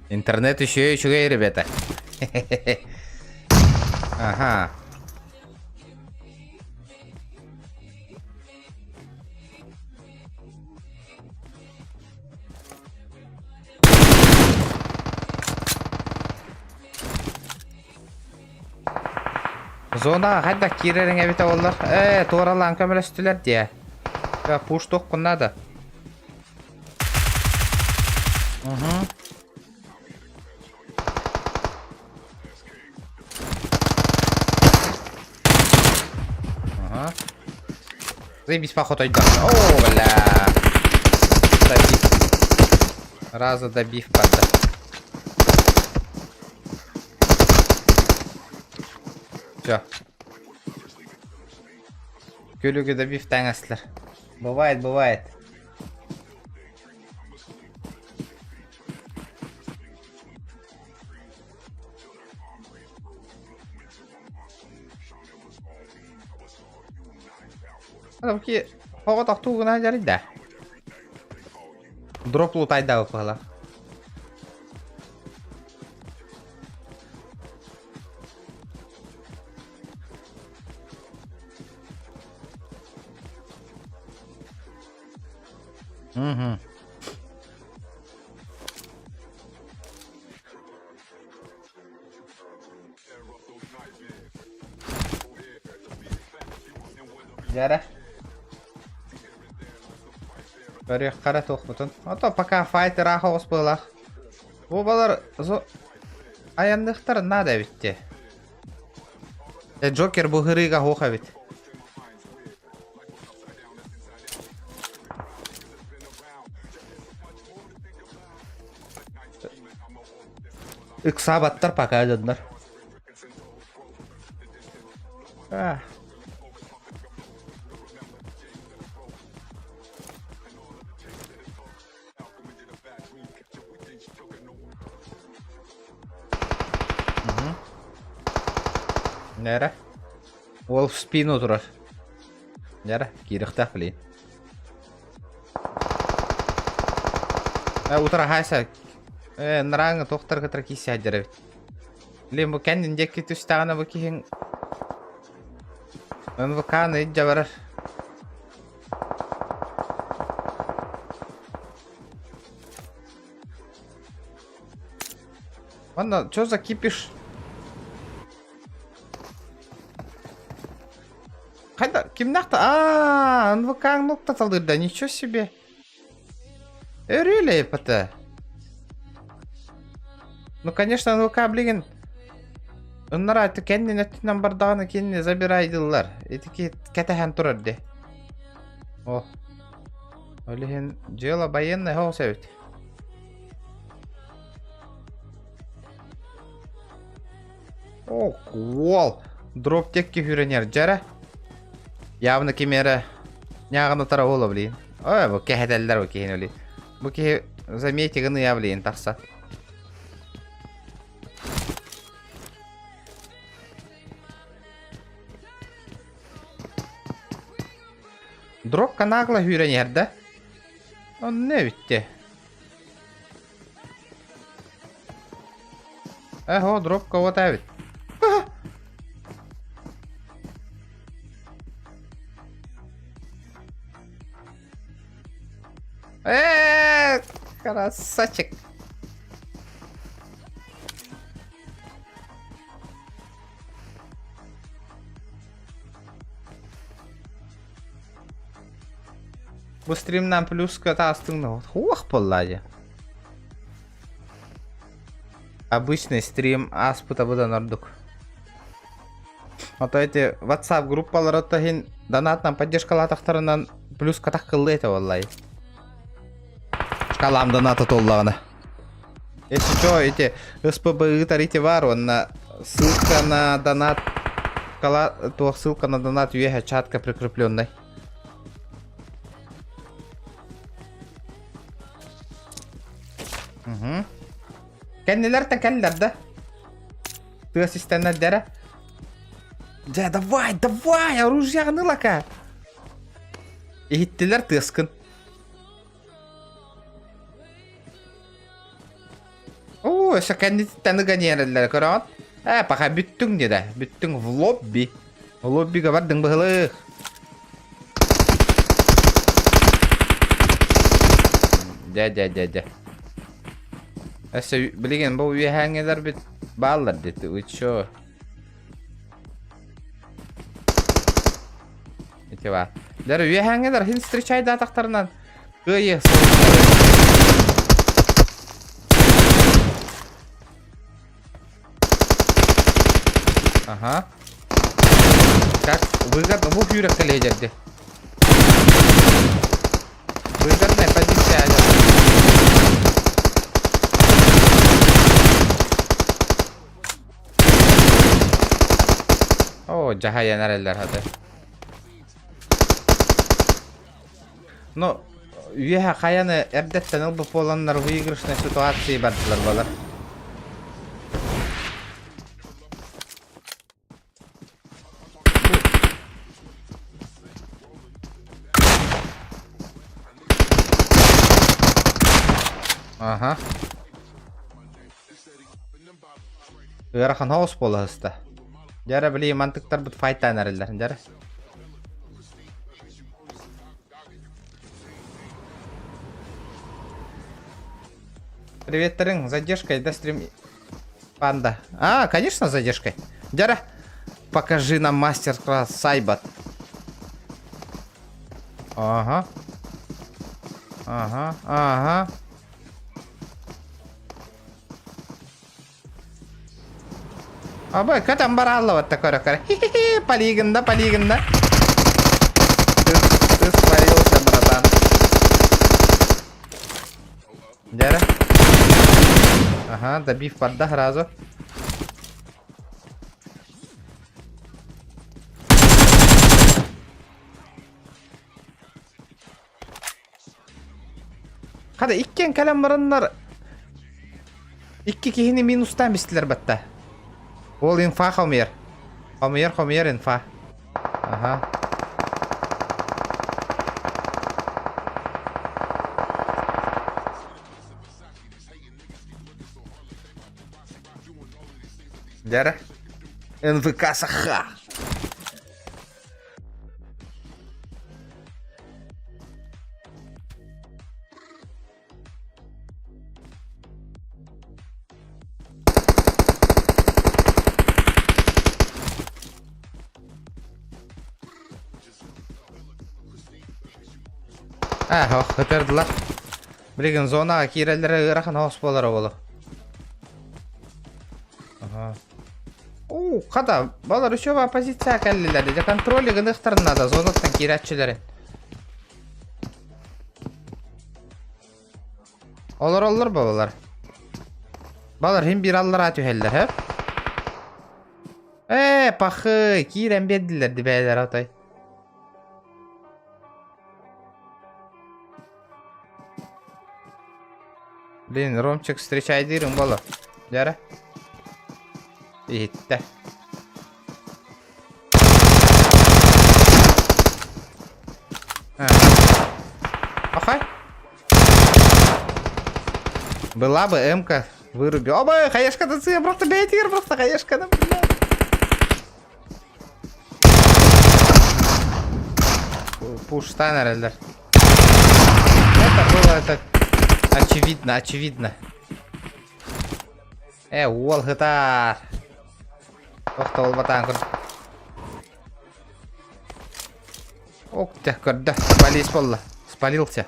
Интернет еще үчүгэй, ребята. Ага. Зонаҕа хайдах киирэриҥ эбитэ буоллар? Ээ, туоралаан көмөлөстүлэр диэ. Э, пуш туоххун наада. Угу. Ага. Заебись, походу, О, бля. Добив. Раза добив, падла. Все. Көлүгү да бифтаҥаслар. Бывает, бывает. Ки оҕо тохтуу гына дьарыйда. Дроп лутайдаабыт быһалаах. Угу. Дьэрэ. Көрүөххэ туохпутун. Ото пока файт ыраах оҕус быылаах. Бу балар айанныхтар наада эбит дии. Джокер бу һырыыга суох эбит. Ыксаабаттар пока дьоннор. А. Нэрэ. Уол в спину турар. Нэрэ, киириэхтээх блин. Э, утара хайса. Э, нарааҥы туохтар кытары киирсэ сылдьар эбит. Блин, бу кэннин диэки түстэҕинэ бу киһиҥ НВК-ны илдьэ барар. Ладно, что за кипиш? Хайда, кимнээх Аа, НВК нуктаталыыр да, ничего себе. Өрүөлэй пата. Ну, конечно, НВК, блин, Ыннара кэннин өттүнэн бардаҕына кинини забирайдыллар. Ити кэтэһэн турар де. О. Ол иһин дьыала военный соҕус эбит. О, уол! Дроп текки хүрэнер дьэрэ. Явно ким эрэ ньааҕын утара уола блин. Ой, бу кэһэтэллэр бу киһини блин. Бу киһи замети гыныа блин тахса. Дропка нагло хүүрэн иһэр да? Онно эбитте. Эхо, дропка вот эбит. Э, красавчик. Бу стримнан плюска таастыҥ хуох буолла дьэ. Обычный стрим ааспыта быдан ордук. Ото эти WhatsApp группалары иһин донатынан поддержкалаатахтарынан плюс катах кыллы этэ буоллай. Шкалам доната толлаҕына. Если что, эти СПБ ыытар ити бар, уонна ссылка на донат туох ссылка на донат үөһэ чатка прикрепленный. Угу. Кэннилэр да кэллэр да. Тыас истэннэр дэрэ. Дьэ, давай, давай, оружиеҕын ылака. Иһиттилэр тыаскын. Оо, өссө кэннититтэн ыган иһэрэллэр көрөҕүт? Ээ, пока бүттүҥ диэтэ. Бүттүҥ в лобби. Лоббига бардыҥ быһылык. Дьэ, дьэ, дьэ, дьэ. Өссө билигин бу үөһээҥҥилэрбит бааллар диэти. Вы чё? Ити баар. Дьэ, үөһээҥҥилэр хин встречайдаатахтарынан кыайыы Ага. Как выгодно бу күүрэх кэлиэдэрди. Выгодная позиция. О, дьаһайан эрэллэр хата. Но үөһэ хайаны эрдэттэн ылбыт буоланнар выигрышной ситуации бардылар балар. Ага. Ыарахан оҕус буола сыста. Дьэ били мантыктарбыт файтаан эрэллэр. Дьэ. Приветтериҥ, задержкой да стрим панда. А, конечно, задержкой. Дьара, покажи нам мастер-класс Сайбат. Ага. Ага, ага. Абай, көтөн барааллабатта көрө-көрө. Хи-хи-хи, полигонда, полигонда. Ты, ты свалился, братан. Дьэрэ. Ага, добив барда сразу. Хата иккиэн кэлэн бараннар икки киһини минустаан бистилэр батта. Ол инфа хомуйар. Хомуйар, хомуйар инфа. Ага. Дьэрэ. НВК Саха. Аа, ох, ытырдылар. Билигин зонаҕа киирэллэрэ ыарахан оҕус буолара буолуо. Ага. Уу, хата, балар үчүгэй позиция кэллилэр. Дьэ контроль гыныахтарын наада зонаттан киирээччилэрин. Олороллор балар. Балар хин биир аллараа түһэллэр, һэ? Ээ, пахы, киирэн биэрдилэр дибээлэр отой. Блин, Ромчик встречайдыырыҥ буолла. Дьара. Иһиттэ. Охай. Была бы М-ка, выруби. Оба, хаешка да просто бейтигер, просто хаешка да, блядь. Пуштан эрэллэр. Это было это очевидно, очевидно. Э, уол хытаар. Тохтолбатаан көр. Ок, те көрдө. Спались болла. Спалился.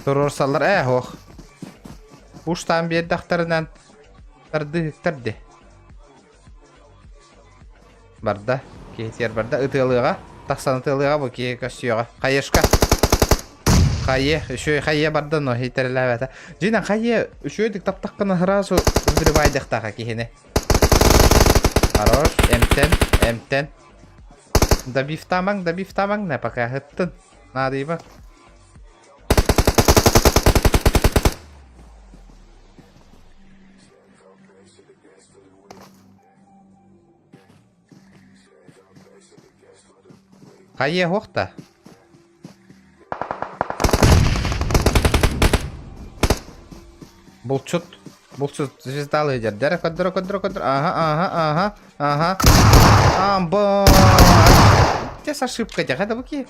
Туруорсаллар ээ ох. Уштаан биэрдэхтэринэн тардыһыктар ди. Барда. Киһитигэр барда. Ытыалыаҕа. Тахсан ытыалыаҕа бу киһи көссүөҕэ. Хайышка. Хайе, үчүгэй хайе барда, но хитэрэлээбэтэ. Дьиҥинэн хайе үчүгэйдик таптаххына сразу взрывайдыахтааха киһини. Хорош, эмтэн, эмтэн. Добивтамаҥ, добивтамаҥ на пока ыттын. Наадыйба. Хайа уохта? Булчут. Булчут звездалы сылдьар. Дьэ көрдөрө көрдөрө көрдөрө. Ага, ага, ага, ага. Амба. Где с ошибкой? Это буки.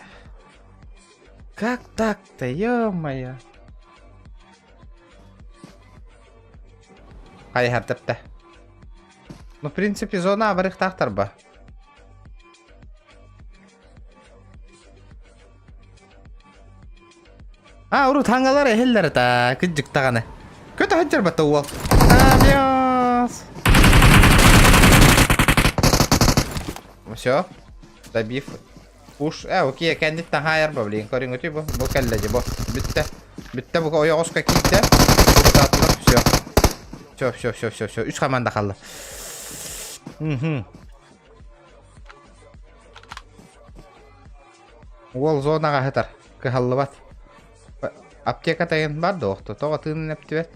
Как так-то, ё-моё. Хайыһар тэптэ. Ну, в принципе, зона абарыхтаахтар ба. А, урут хаҥалар эһиллэр та, кыдьык даҕаны. Көтө сылдьар бата уол. Абиос. Все. Добив. Уш, э, окей, кэнниттэн хаайар ба, блин, көрүҥүтүй бу. Бу кэллэ дьи, бу. Бүттэ. Бүттэ бу ойоҕоско киирдэ. Все. Все, все, все, все, все. Үс команда қалды. Мгм. Уол зонаҕа сытар, кыһаллыбат. Аптека тайын бар да охто, тоҕо тыынын эптибэт.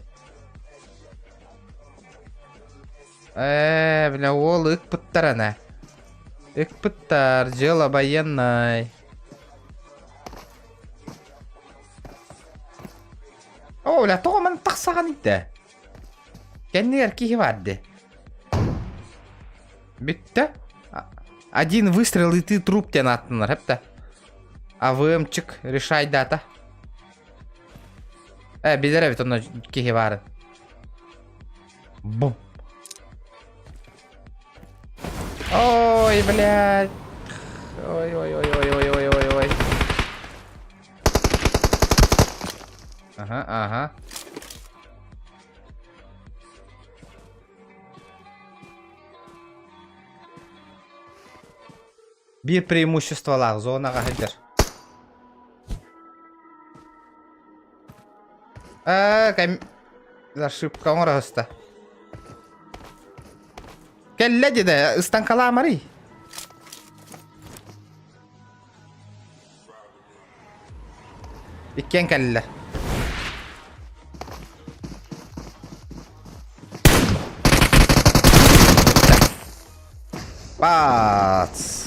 Ээ, бля, уол ыкпыттар ана. Ыкпыттар, дьыала военнай. О, бля, тоҕо маны тахсаҕын итэ? Кэннигэр киһи бар ди. Бүттэ. Один выстрел и ты труп диэн ааттанар, хэптэ. АВМчик, решай дата. Э, билэр эбит онно киһи баарын. Бум. Ой, блядь. Ой, ой, ой, ой, ой, ой, ой, ой. Ага, ага. Биир преимуществолаах зонаҕа сылдьар. Аа, кэм... Ошибка оҥоро сыста. Кэллэ дедэ, ыстанкалаамарый. Иккиэн кэллилэр. Бац!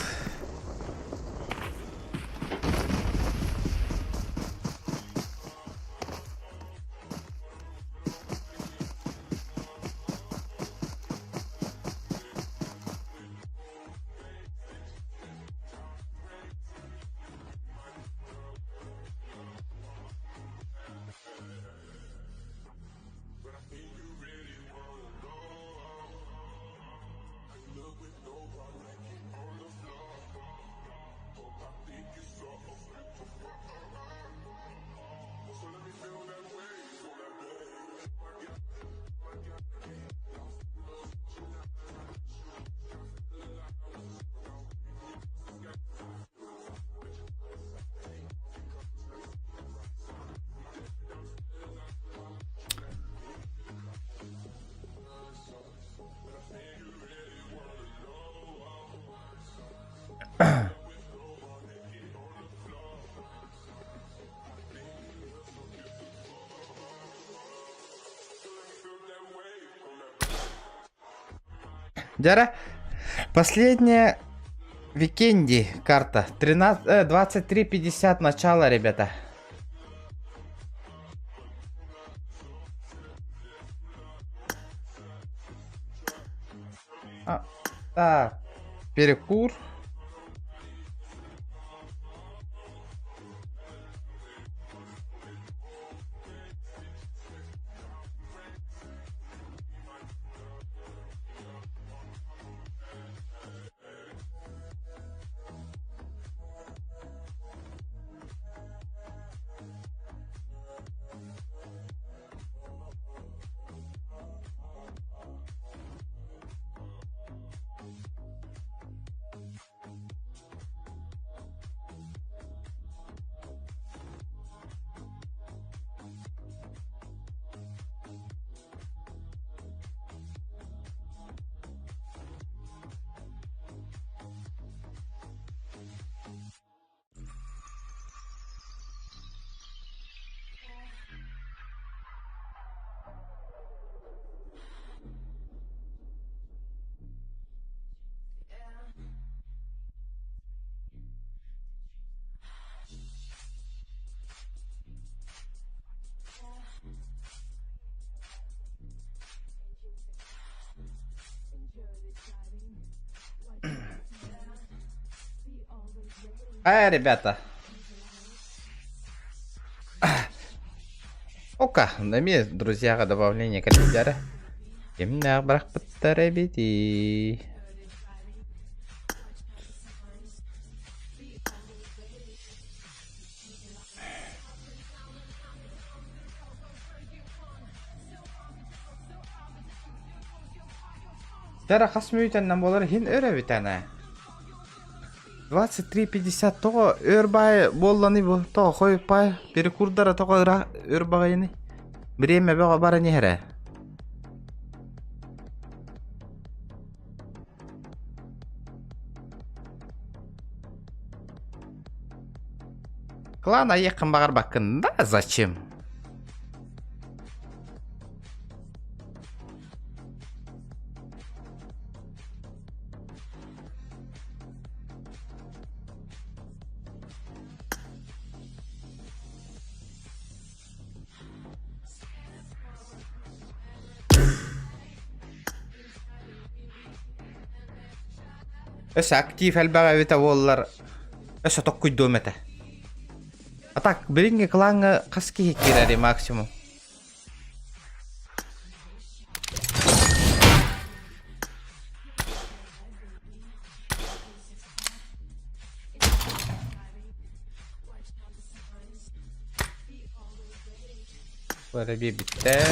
Дьара, последняя Викенди карта. 13, 23.50 начало, ребята. А, так, перекур. Э, ребята. Ока, эмиэ друзьяҕа добавление кэлбиттэрэ. Кимнээх бырахпыттар эбитий? Дара хас мүнүүтэннэн буолар иһин өр эбит ана. 23.50 тоҕо өр баай буолланый бу тоҕо хойуппай перекурдара тоҕо ыра өр баҕайыный Бириэмэ бөҕө баран иһэрэ. Клан айыаххын баҕарбаккын да зачем? Өссө актив элбэх эбитэ буоллар, өссө токкуйдуом этэ. А так, билиҥҥи клаҥҥа хас киһи киирэрий максимум? Бары биэрбиттэр.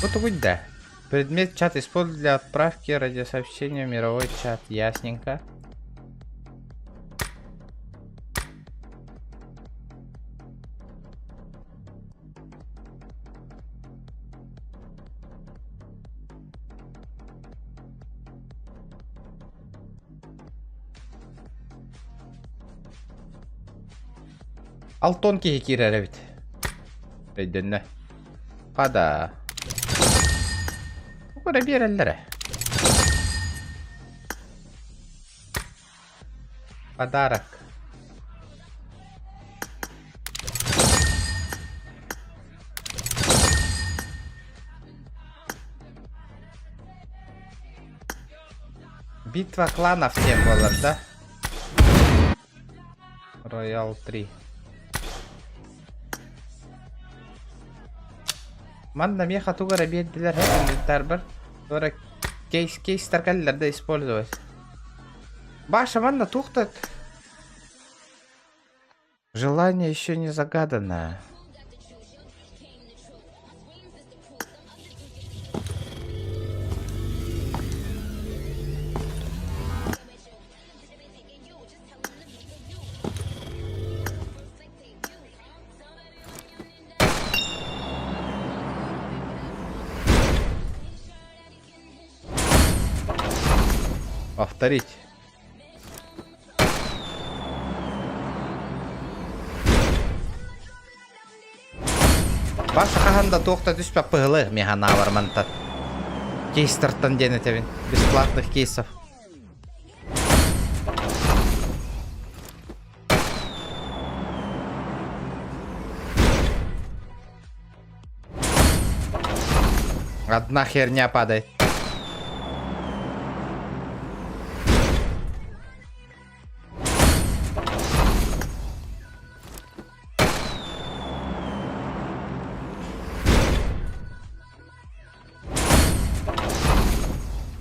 Вот тугуй да. Предмет чат используют для отправки радиосообщения в мировой чат. Ясненько. Алтон киһи киирэр эбит. Өйдөннө. Хада. Тугу эрэ биэрэллэрэ. Подарок. Битва кланов диэн буолар да? Роял 3. Манна миэхэ тугу эрэ биэрдилэр инвентарбар. Туора кейс кейстар кэллэр да использовать. Баша, манна туох да Желание еще не загадано. Повторить. Баша хаһан да туох да түспэт быһылы механаабар мантан. Кейстартан диэн этэбин. Бесплатных кейсов. Одна херня падает.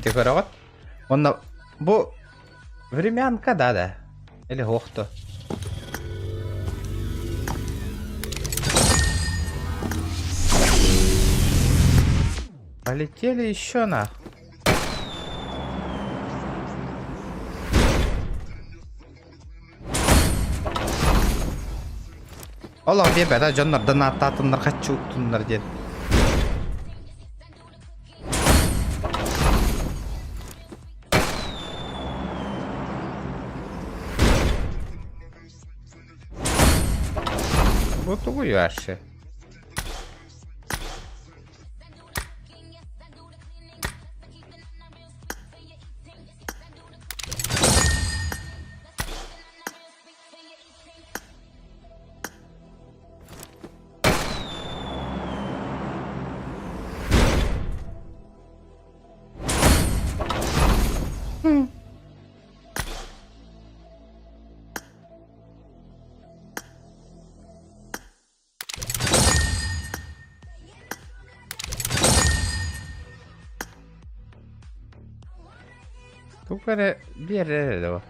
Ты көрөҕүт? Онно бу времянка да да. Или охто. Полетели еще на. Олох диэбэтэ дьоннордон ааттаатыннар хаччы уктуннар диэн. Бу тугуй вообще? Тук эрэ биэрэр эрэ дуо?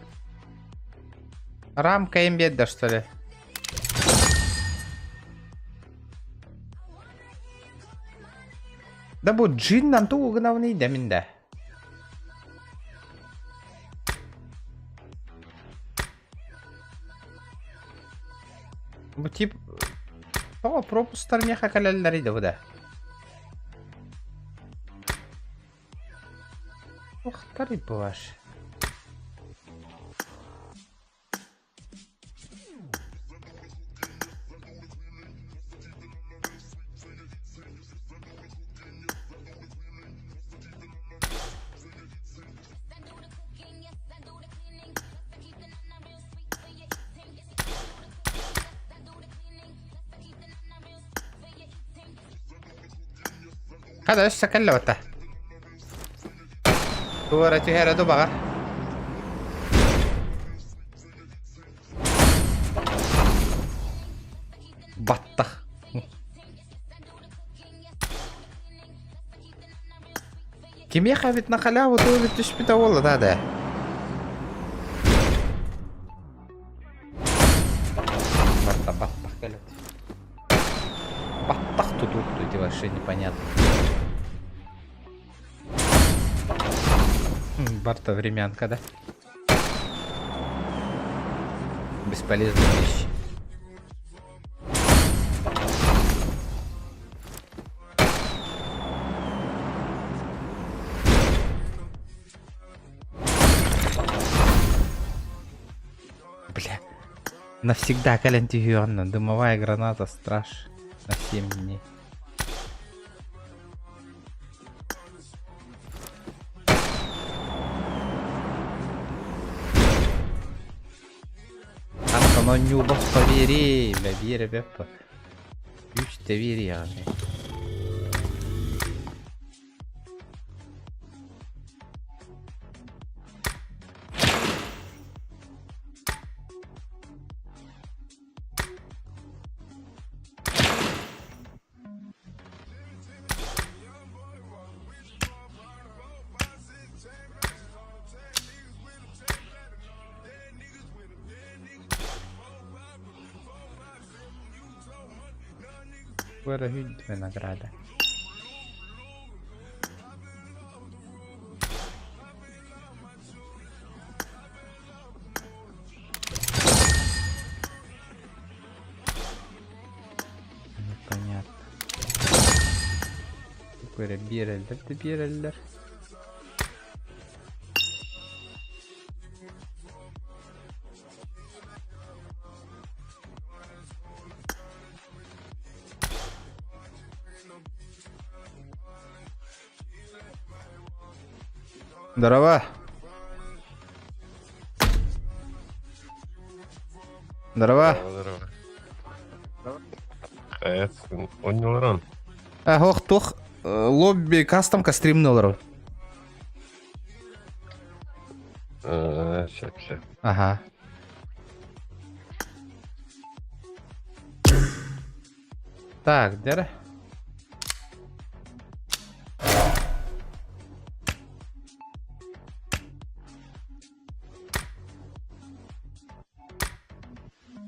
Рамка им биэрдэ что ли? Да бу джиннан тугу гынабыный да мин да. Бу тип тоҕо пропустар миэхэ кэлэллэрий да бу да. Туохтарый бу ваш? Хата өссө кэллэ батта. Туора түһэрэ ду баҕар. Баттах. Кимиэхэ эбит на халяву туу эбит түспүтэ буолла да да. Батта баттах кэлет. Баттах тутукту эти вообще непонятно. Барта времянка, да? Бесполезная вещь. Бля. Навсегда кэлэн түһүөҕүн дымовая граната страж на 7 дней. Антон Нюбов повери, бля, биэрэ бэппэ. Үс тэбиэриэҕин. Вырагүн награда. Непонятно. Böyle биэрэллэр да биэрэллэр. Здорово. Здорово. Здорово. Онньолорон. Ох, туох лобби кастомка стримны олорор. Сөп, сөп. Ага. Так, дere.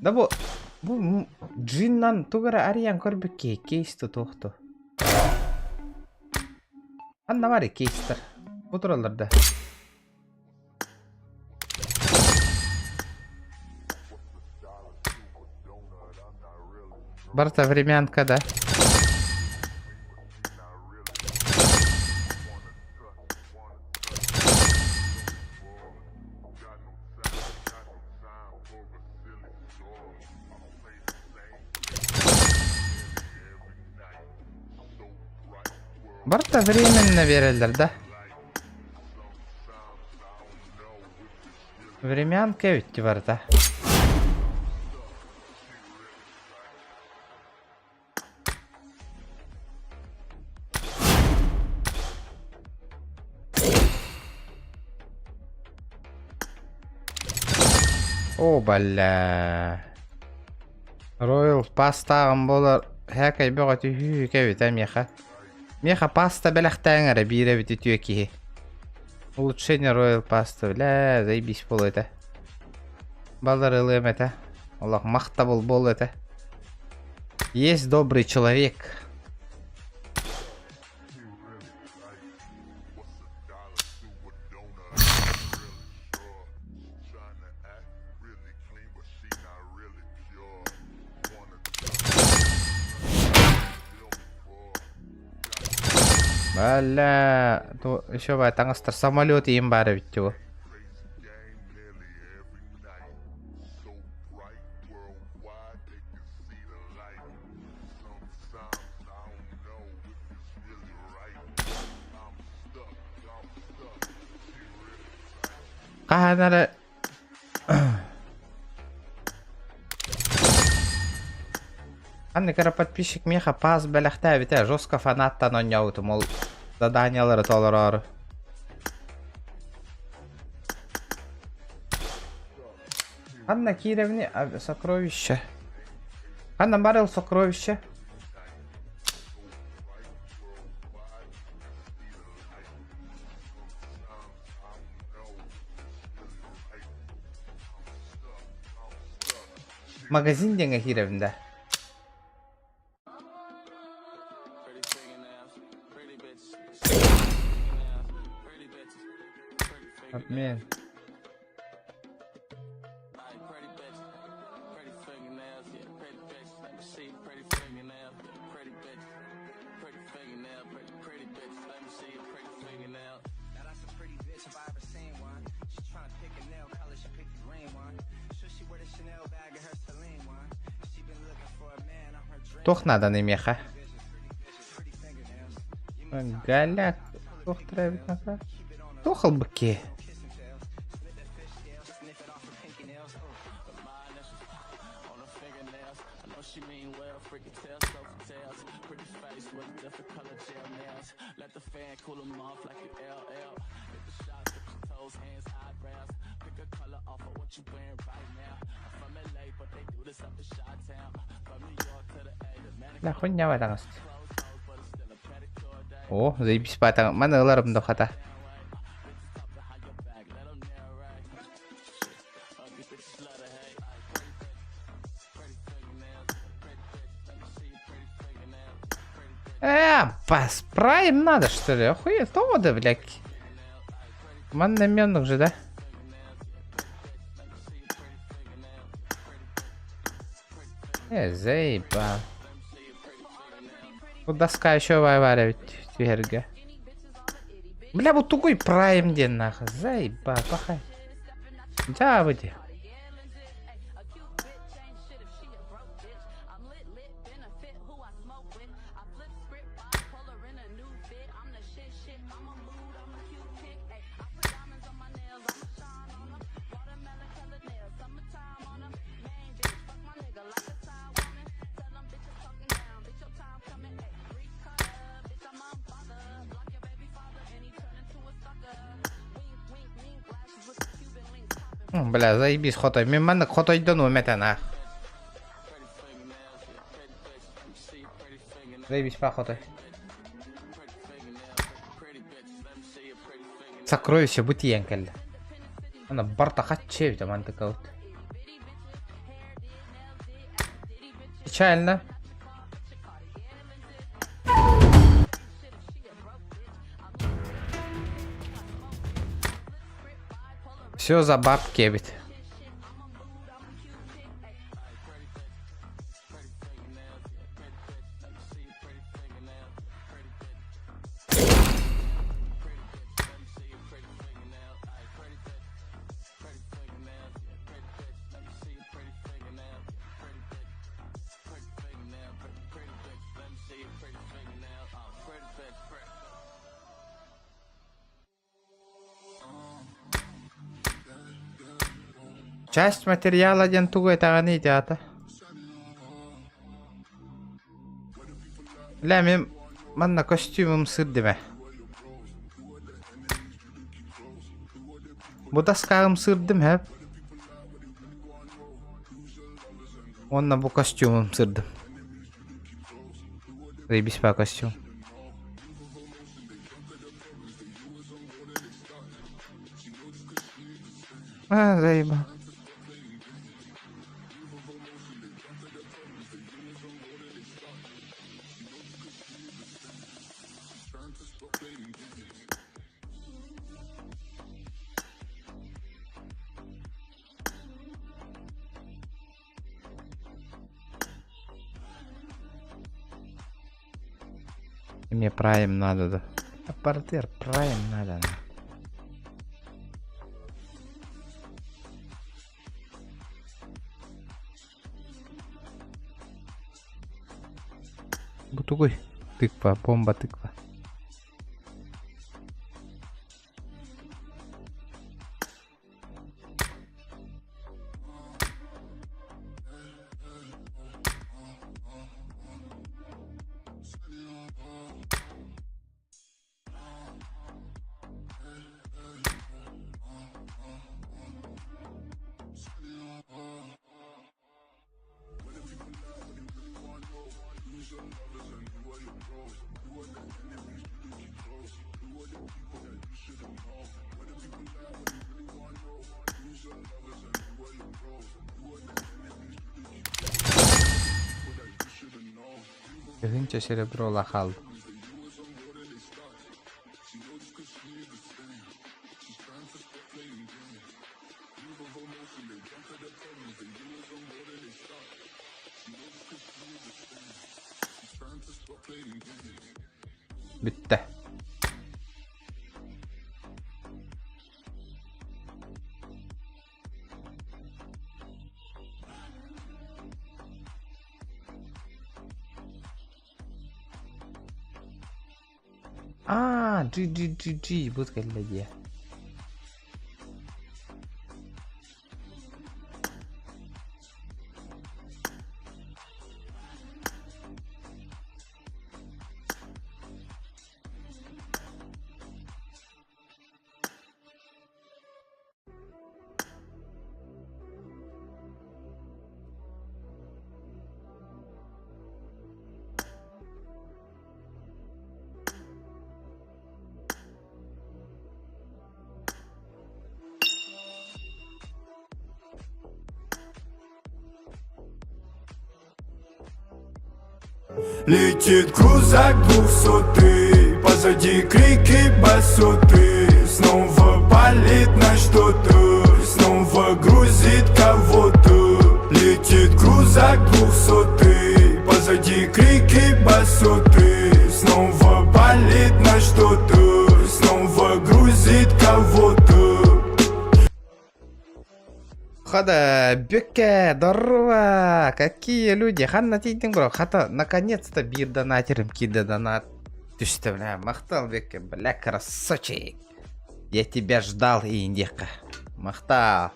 Да бу бу джиннан тугу эрэ арыйан көрбүт киһи кейс тутуохту. Ханна баар кейстэр? Бу тураллар да. Барыта времянка да. Барыта временно биэрэллэр да. Времянка эбит барыта. О, бля. Royal пастааҕым буолар һээкэй бөҕө түһүү кэбитэ миэхэ. Миэхэ паста бэлэхтээҥ эрэ биир эбит үтүө киһи. Улучшение Royal паста, бля, заебись буолуо этэ. Балар ылыам этэ. Олох махтабыл буолуо этэ. Есть добрый человек. Бля, то еще бай таҥастар самолет иин баар эбит дии бу. Хаһан эрэ Ханнык эрэ подписчик миэхэ паас бэлэхтээбитэ, жестко фанаттан оонньообутум ол заданиелары толороору. Ханна киирэбини сокровище. Ханна барыл сокровище? Магазин диэҥҥэ киирэбин да. Обмен. Туох нааданый миэхэ? Галя туох төрөөбүт нака? Туох ылбыт киһи? Бля, хуйня таҥас. О, заебись баатаҥ. Маны ыларым да хата. Э, прайм надо, что ли? Охуеть, то да, блядь. Манна менных же, да? Э, заеба. Бу доска еще варя ведь түһэргэ. Бля, бу тугуй прайм диэн нахуй. Заеба, пахай. Дьаабы дии. Бля, заебись хотой. Мин маннык хотойдон уметен а. Заебись па хотой. Сокровище бу тиийэн кэллэ. Ана барта хаччы эбит мантыкабыт. Печально. Все за бабки эбит. Часть материала диэн тугу этэҕиний театр? Бля, мин манна костюмум сырдыма. Бу таскаҕым сырдым һэп. Уонна бу костюмум сырдым. Заебись по костюм. А, заеба. Мне прайм надо, да. Аппаратыгар прайм надо. Бу тугуй? Тыква, бомба тыква. Тыһыынча сереброла хаалла. Бүттэ. Аа, G G G G бу кэллэ дии. Летит крузак двухсотый, позади крики басоты. Снова палит на что-то, снова грузит кого-то. Летит крузак двухсотый, позади крики басоты. Снова палит на что-то, снова грузит кого-то. Хада, Бөкке, здорово! Какие люди? Ханна тиийдиҥ бро? Хата, наконец-то биир донатерым киирдэ донат түстэ, бля, махтал Бөкке, бля, красавчик! Я тебя ждал, индиэххэ. Махтал.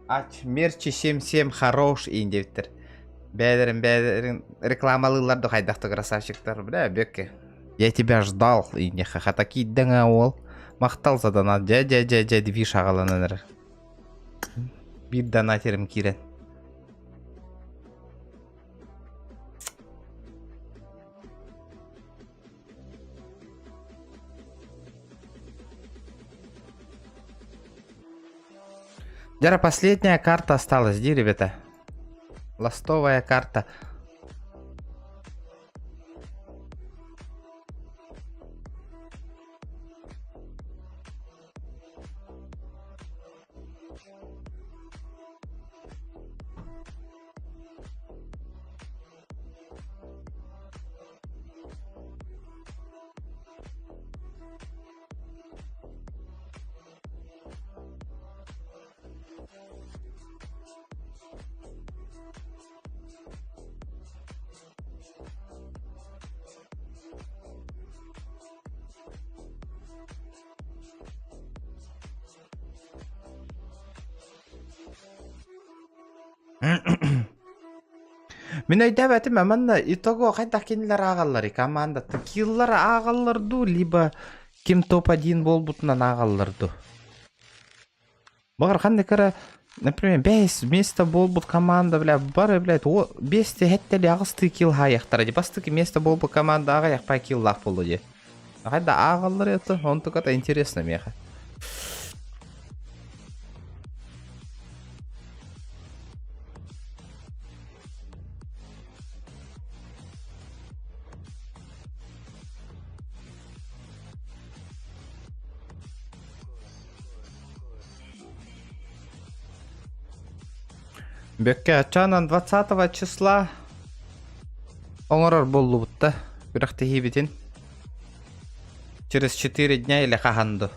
Ач, мерчи 7-7 хорош индиэбиттэр. Бэйэлэрин бэйэлэрин рекламалыыллар да хайдах да красавчиктар, бля, Бөкке. Я тебя ждал, индиэххэ. Хата киирдэҥ аа уол. Махтал за донат. Дьэ, дьэ, дьэ, дьэ, движ аҕаланан эрэр. Биир донатерым киирэн. Дьара, последняя карта осталась, ди, ребята? Ластовая карта. Мин өйдөөбөтүм манна итого хайдах кинилэр ааҕалларый командаттан киллар ааҕаллар дуу либо ким топ-один буолбутунан ааҕаллар дуу Баҕар ханнык эрэ, например, бэс место буолбут команда, бля, бары, блядь, о, бесте хэттели аҕыстыы килл хаайыахтара дии. Бастакы место буолбут команда аҕыйах пай киллаах буолуо дии. Хайда ааҕаллар это, онтука интересно миэхэ. Бөккө ачаанан 20 числа оҥорор буоллубут да. Күрэхтэһиибитин через 4 дня или хаһан ду?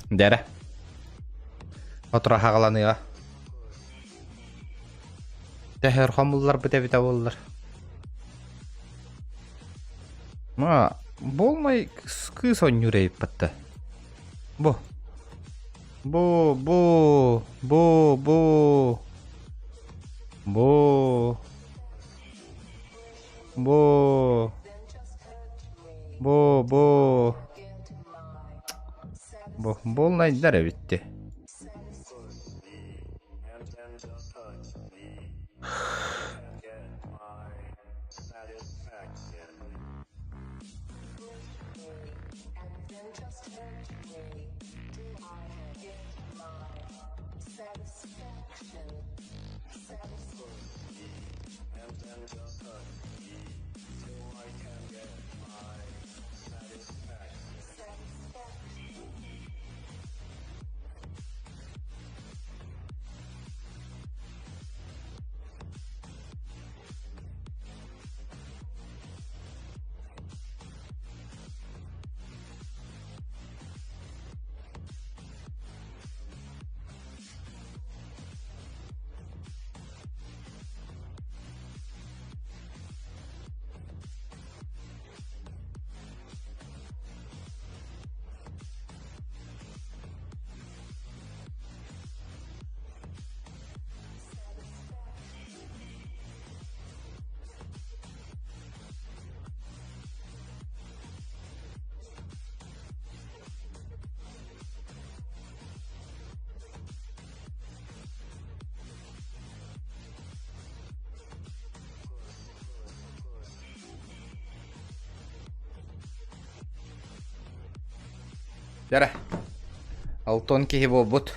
Дьэрэ. Отура хаҕаланыаҕа. Төһөр хомулларбыт эбитэ буоллар. Ма, буолмай кыыс оонньуур эбиппат да. Бу. Бу, бу, бу, бу. Бу. Бу. Бу, бу. Бу буолнайдар эбитти. Дьэрэ. Алтон киһи буолбут.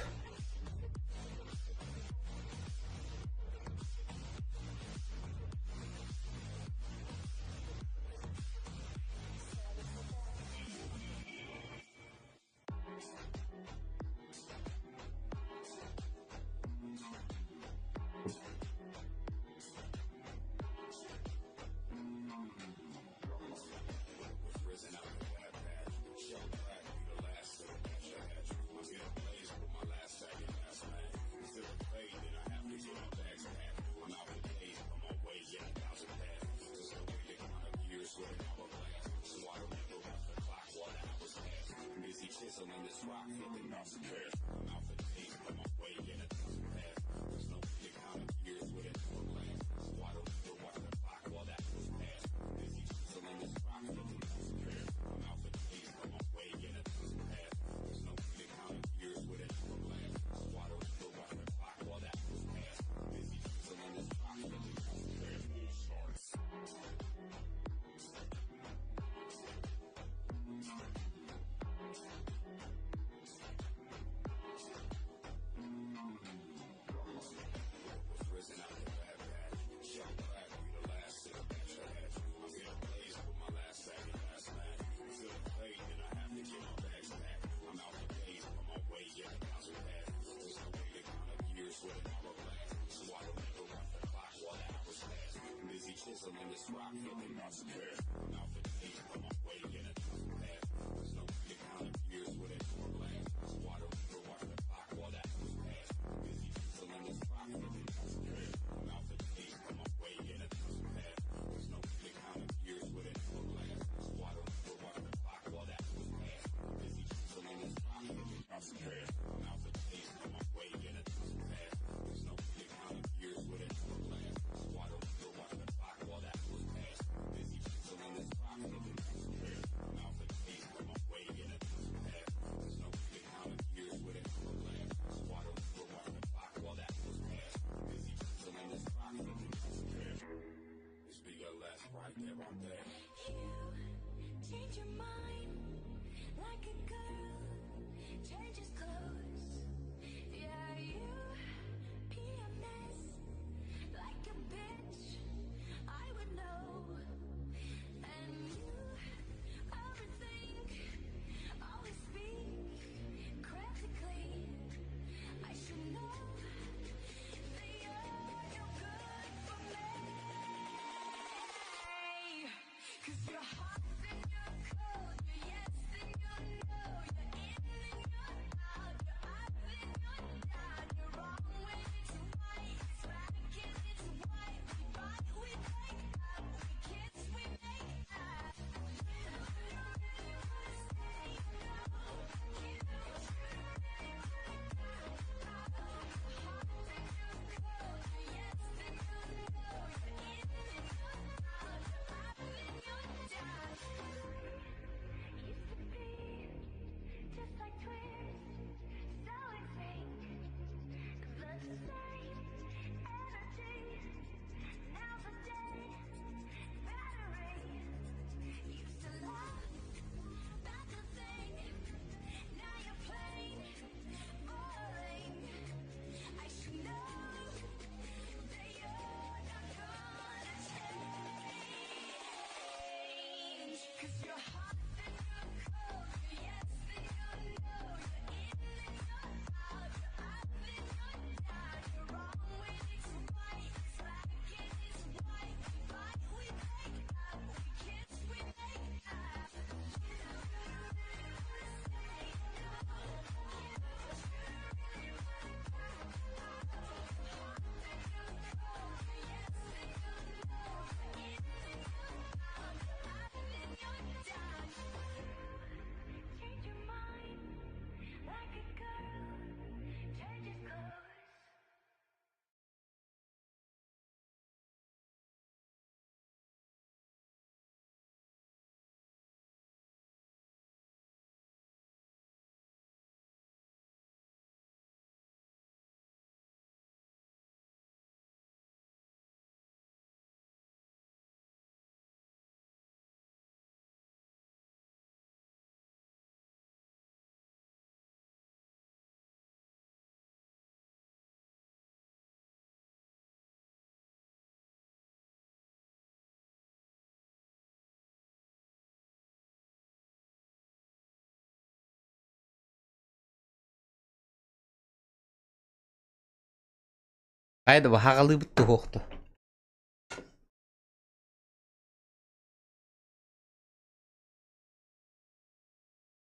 Хайда бу хаҕалыыбыт туһуохту.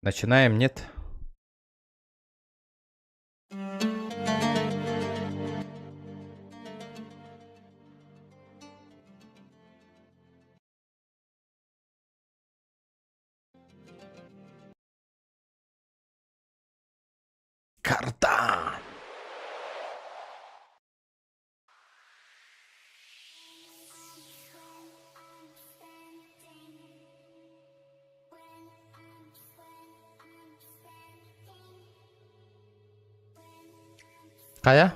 Начинаем, нет? Кардан! Хайа?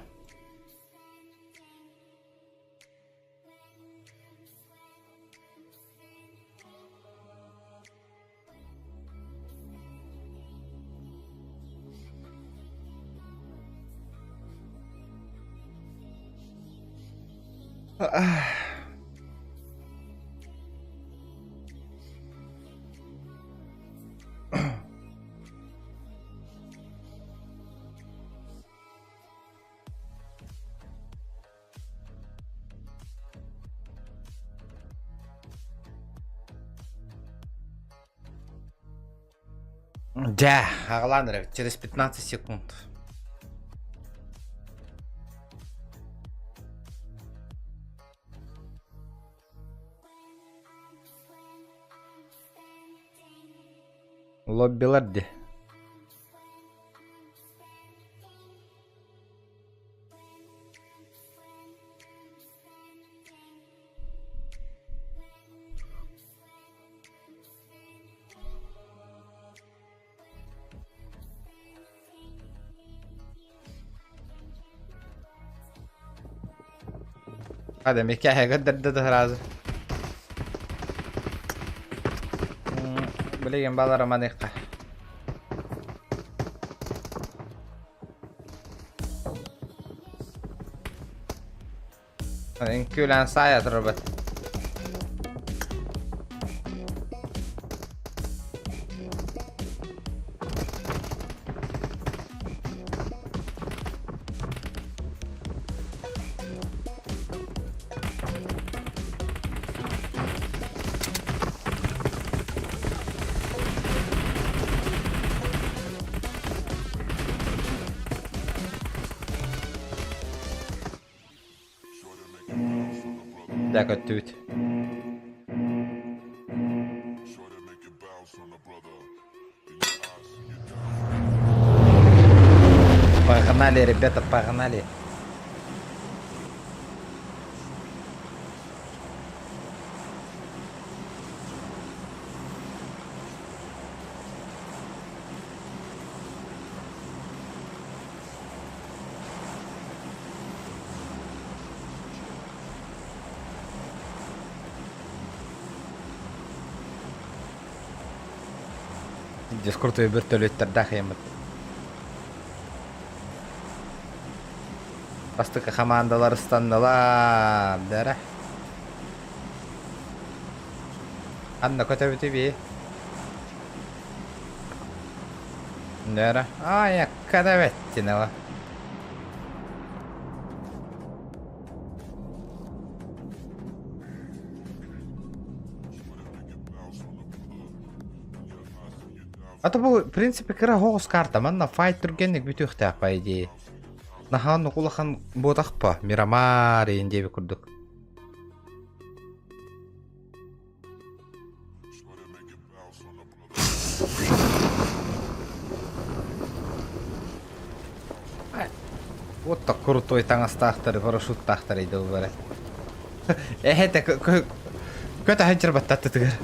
Дьэ, аҕалаан эрэбит через 15 секунд. Лоббилар дии. Hadi меккэһэ көрдөрдө да сразу. Билигин балара маныхха. Үҥкүүлээн саайа турбут. Дьэ көттүбүт. Погнали, ребята, погнали. Дискуртуй бөртөлүөттэрдээх ыйаммыт. Бастакы хамаандалар ыстаннылар, дэрэ. Анна көтөбүтү Дэрэ. Ай, аккадабеттинова. А то бу, в принципе, кыра оҕус карта, манна файт түргэнник бүтүөхтээх по идее. Наһаа оннук улахан буотахпа, Мирамар иин диэби курдук. Вот так крутой таҥастаахтары, парашюттаахтары идэллэрэ. Эһэтэ көтөһөн чырбаттаттытыгар.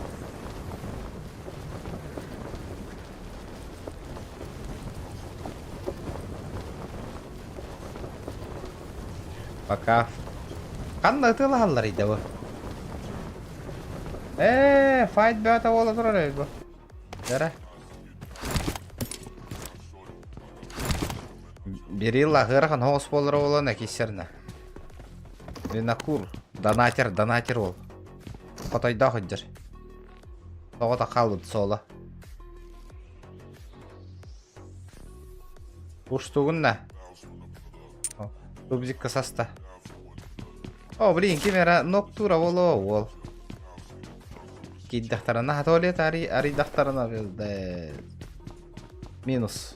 Пока. Ханна ытыалаһаллар идэ бу? Ээ, файт бөҕөтө буола турар эбит бу. Дара. Берилла ыарахан оҕус буолара буолан экиссерна. Винокур, донатер, донатер ол. Хотойдоох сылдьар. Тоҕото хаалбыт суола. Устугун да. Тубзикка саста. О, блин, ким эрэ ноктуура буолуо уол. Киирдэхтэринэ туалет арыйдахтарына минус.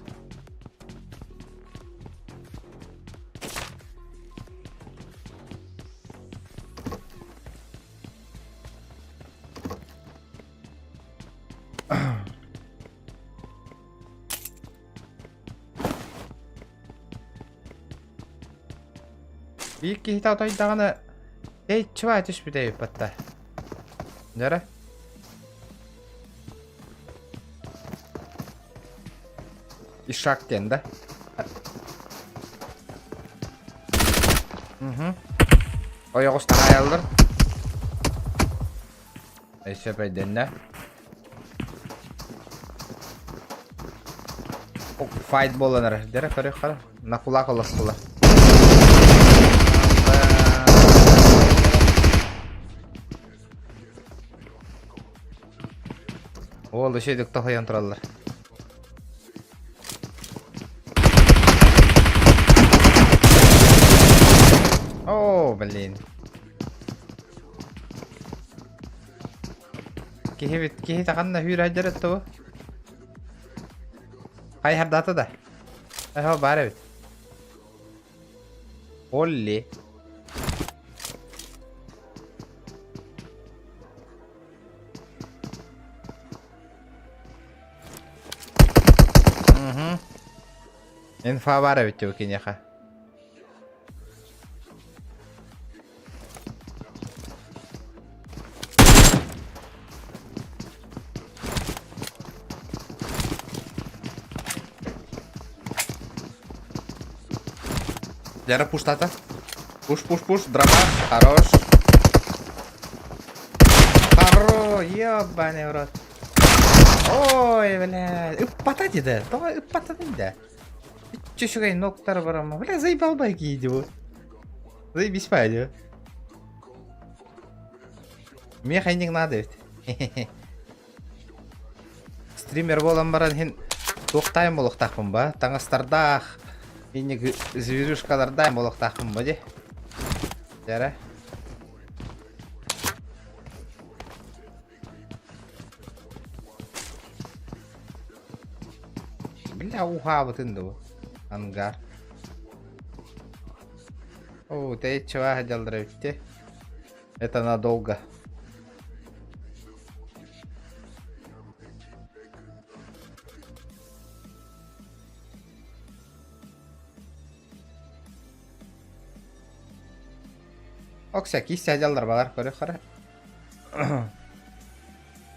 Биир киһитэ отойдаҕына тэйиччи түспүтэ эбиппатта. Дьара. Ишак диэн да? Угу. Ойоҕос таһаайаллар. Өссө өйдөннө. Файт буолан эрэр. Дьэрэ көрүөх На кулак олостулар. Ол үчүгдүк тоһуйан тураллар. О, блин. Киһи киһи таханна хүүрайдар этте бу. Хайһардаата да. Эһо баар эбит. Олли. Угу. Инфа баар эбит дии киниэхэ. Лера пуштата. Пуш, пуш, пуш, дроба. Хорош. Хоро, ебаный в рот. Ой, бля. Ыппата диде. Давай ыппата диде. Чүчүгэй ноктар барама. Бля, заебал байки иди бу. Заебись пойди. Мне хайник надо ведь. Стример буолан баран иһин туохтаайым буолуохтаахпын ба? Таҥастардаах, инник зверюшкалардаах буолуохтаахпын ба дии. Дьэрэ. Бля, уһаабытын дуу. Ангар. Оо, тэйиччи дьаллара бүтте. Это надолго. Окся киис дьаллар балар көрө хара.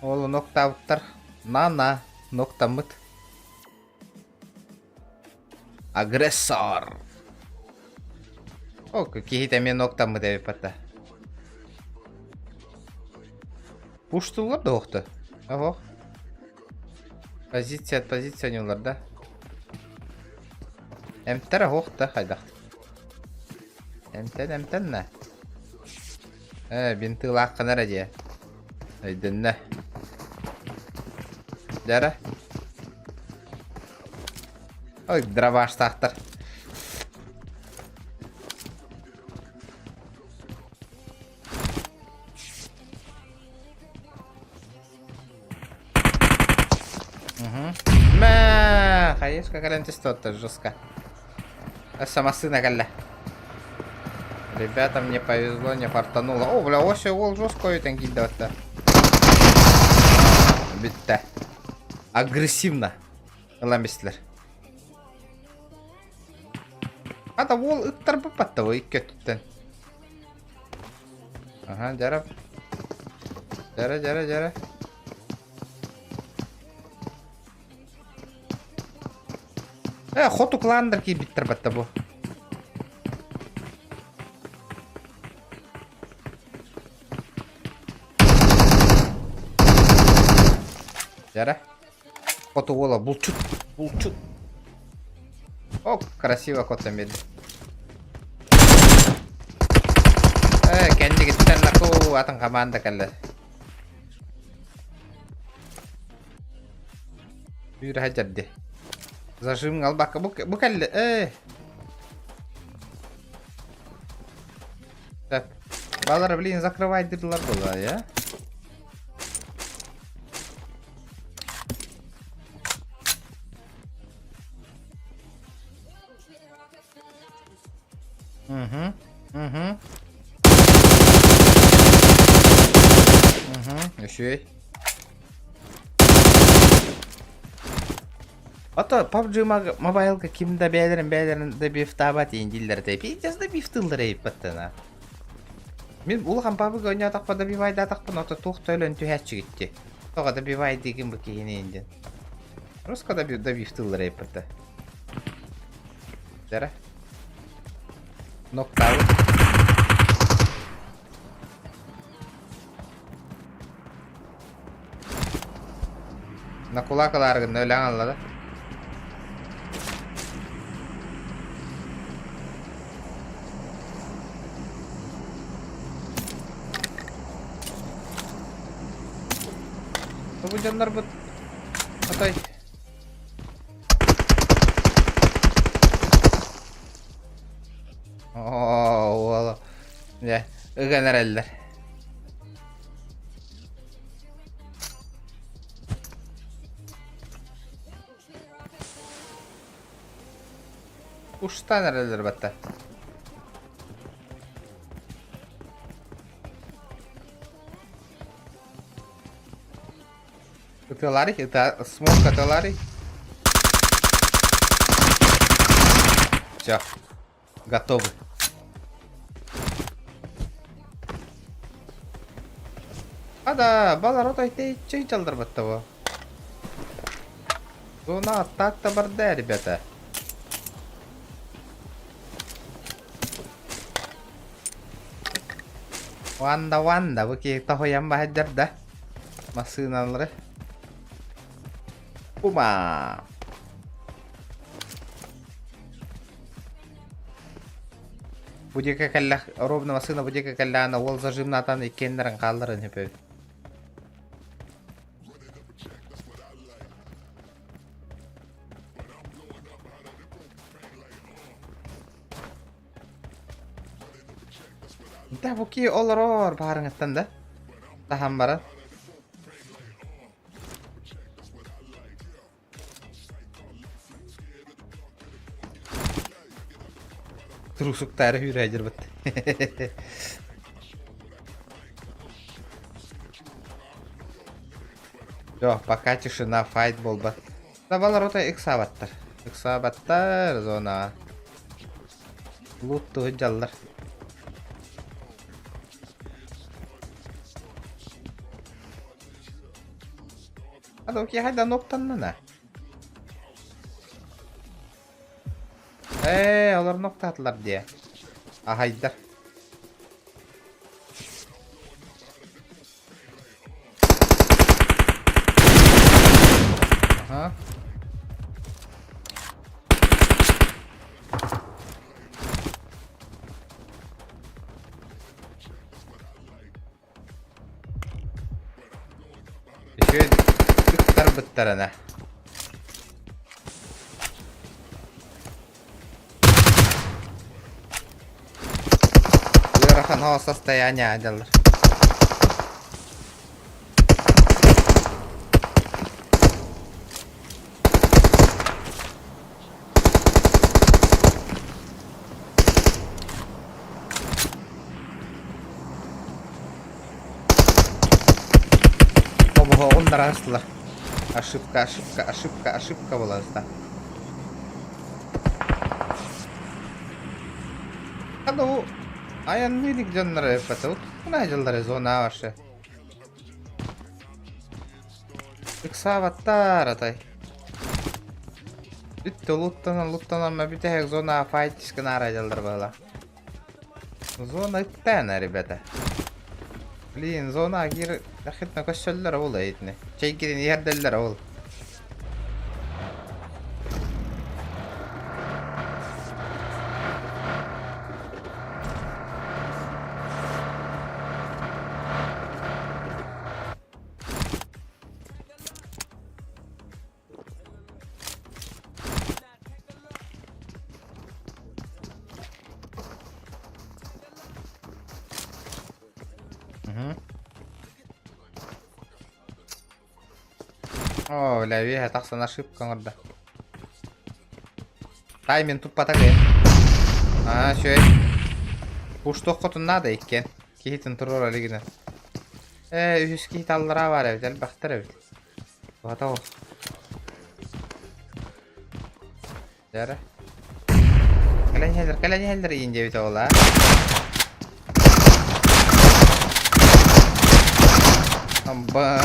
Ол ноктаабыттар. На-на, ноктаммыт. Агрессор. О, киһи эмиэ ноктаммыт эбит Пуштулар да охто. Ого. Позиция от позиция нюлар да. Эмтэр охта хайдах. Эмтэн эмтэннэ. Э, бинтыылааххын эрэ диэ. Өйдөннө. Дьара. Ой, дробаштаахтар. Угу. Мэ, хаешка кэлэн түстэ жестко. Өссө массыына кэллэ. Ребята, мне повезло, не фартануло. О, бля, ось уол жестко өтөн киирдэ батта. Бүттэ. Агрессивно. Ылан бистилэр. Ата уол ыттарбыт батта бу икки өттүттэн. Ага, дьара. Дьара, дьара, дьара. Э, хоту кландар киирбиттэр батта бу. Дьара. Хоту уола булчут. Булчут. О, красиво котом биэрдэ. Э, кэннигиттэн наку атын команда кэллэ. Үүрэ сылдьар Зажим албакка бу, бу кэллэ. Э. Так. Балар, блин, закрывайдырлар была, я? Угу, угу. Угу, еще Ото PUBG Mobile-га ким да бэйэлэрин бэйэлэрин добивтаабат иин дииллэр этэ. Пиздец добивтыыллар эйиппаттана. Мин улахан PUBG оонньоотохпо добивайдаатахпына ото туох да өлөн түһээччигитти. Тоҕо добивайдыгын бу киһини иин диэн. Руска добивтыыллар эйиппатта. Дара. Нокдаун. На кулак ылааргын өлөҥ алла да. Бу дьоннорбут отой Оо, уола. Дьэ, ыган эрэллэр. Устан эрэллэр батта. Ытыаларый, ыта смок ытыаларый. Все, готовы. Ада, балар отой тэйиччи дьалларбатта бу. Зона аттаак да барда, ребята. Ванда, Ванда, бу киһи тоһуйан баһайдар да. Массыыналары. Ума! Бу диэки кэллэх, ровно массыына бу диэки кэллэҕинэ уол зажимнатан иккиэннэрин хаалларын сөпөбүт. Да, бу ки олорор баарыҥыттан да. Таһан баран. Трусуктары hүүрээдирбит. Все, пока тишина, файт буолбат. Табалар отой ыксаабаттар. Ыксаабаттар зона. Лут сылдьаллар. А то хайда ноктаннана. Ээ, олор ноктаатылар диэ. Ахайдар. Ага. Үчүгэй ыттарбыттарына. Ыарахан оо состояние дьаллар. Обоһоҕун дараастылар. Ошибка, ошибка, ошибка, ошибка буоласта. Аду айанныйдык дьоннор эппэтэ. Куна дьыллары зона вообще. Ыксаабаттар атай. Бүттэ луттанан луттанан бүтэһик зона файтишка наара дьаллар буола. Зона ыттаана, ребята. Блин, зона кир ахитна көссөллөр ол эйтини. Чэйгирин иһэрдэллэр ол. Угу. О, бля, үөһэ тахсан ошибка оҥордо. Тайминг туппатах ээ. Аа, үчүгэй. Пуштуоххутун наада иккиэн. Киһитин туруора илигинэ. Ээ, үһүс киһи аллараа баар эбит, элбэхтэр эбит. Туһата ол. Дьэ Кэлэн иһэллэр, кэлэн иһэллэр иин диэбитэ ол аа. Амба.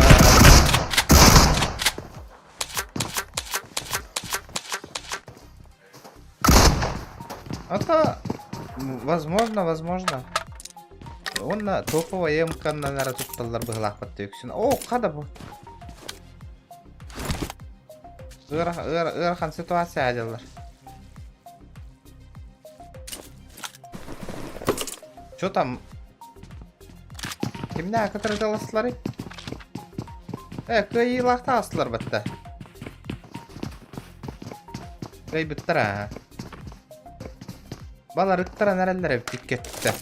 Это возможно, возможно. Уонна топовая МК-нан эрэ тутталлар быһылаахпат үксүн. О, хада бу. Ыарахан ситуация дьаллар. Что там? Кимнээх кытары Э, кыайыылаах таҕыстылар батта. Кыайбыттар аа. Балар ыттаран эрэллэр эбит икки өттүттэн.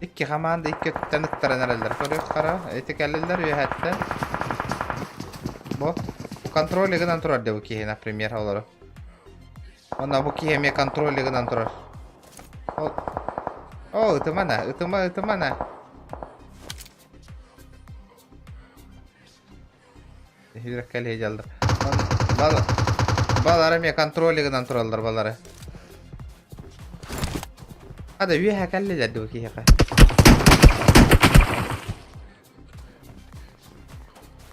Икки хамаанда икки өттүттэн ыттаран эрэллэр. Көрүөх хара, ити кэллилэр үөһэттэн. Бу контроль гынан турар дии бу киһи, например, олору. Онно бу киһи эмиэ контроль гынан турар. Ол О, ытымана, ытыма, ытымана. Үрэккэлиһи дьаллар. Бал балары эмиэ контроль гынан тураллар балары. Ада үөһэ кэллилэр дуу киһиэхэ.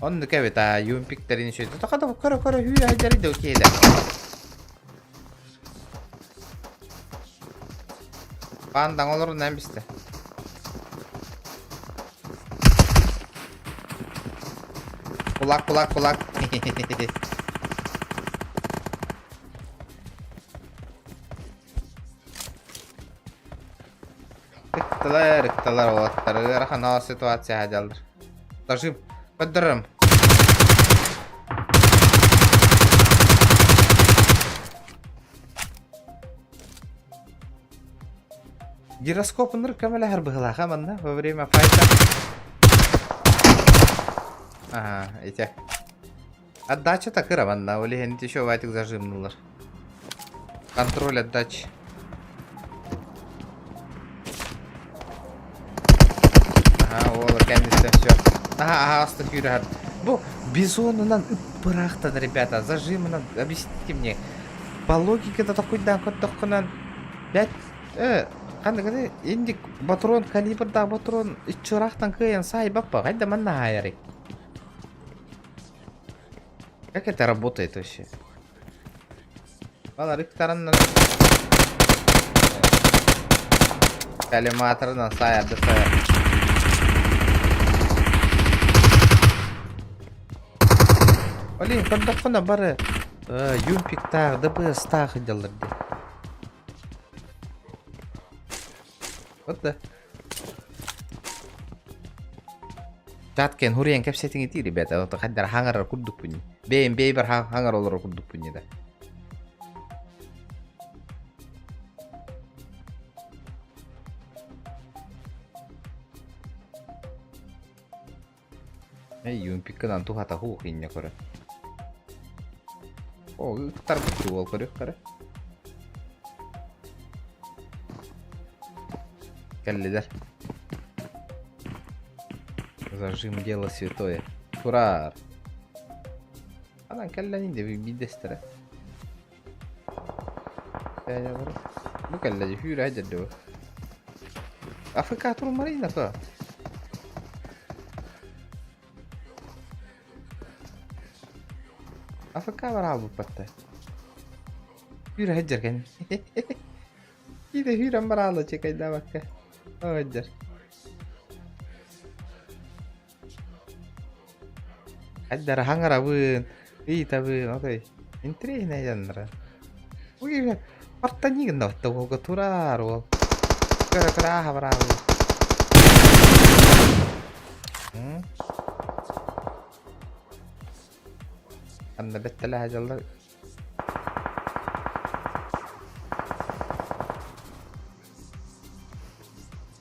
Оннук эбит аа, юмпиктэрин үчүгэй. Тоха да көрө көрө хүүрэ сылдьар дуу киһилэр. Пандаҥ олорунан бистэ. Кулак, кулак, кулак. Ыктылар, ыктылар уолаттар. Ыарахан ол ситуация дьаллар. Дожим, көрдөрөрүм. Гироскоп ынырык көмөлөһөр быһылаах манна во время файта. Ага, ити. Отдача такыра манна, ол иһин еще ватик зажимнулар. Контроль отдачи. Ага, ол кэнниттэн все. Ага, ага, аста күүрэр. Бу бизонунан ыппыраахтан, ребята, зажимынан, объясните мне. По логике да такуйдаан көрдөххүнэн, бэт Э, ханныгыны инник патрон калибрдаах патрон иччураахтан кыайан саайбаппа хайда манна хаайарый? Как это работает вообще? Балар ыктараннар коллиматорынан саайар да саайар. Олин, көрдөххүнэ бары юмпиктаах, ДПС-таах сылдьаллар дии. Вот да. Чаткен хуруйан кэпсэтиҥитии, ребята, вот хайдар хаҥарар курдукпун. Бэйэм бэйбэр хаҥар олорор курдукпун да. Эй, юмпиккынан туһата хуох инньэ көрө. О, ыттарбыт уол көрүөх көрө. Кэллилэр. Зажим дело святое. Турар. Анан кэллэн инде биирдэстэрэ. Бу кэллэ дии, хүүрэ дьэрдэ бу. АФК турмарина то. АФК бараабыппатта. Хүүрэ сылдьар Киирэ хүүрэн бараала чекайдаабакка. Сылдьар. Хайдара хаҥарабын, ыйытабын, отой интэриэһинэй дьоннора. Уй, ортони гыннабатта уолга турар уол. Көрө-көрө ааһа бараабын. Анна бэттэлэһэ дьаллар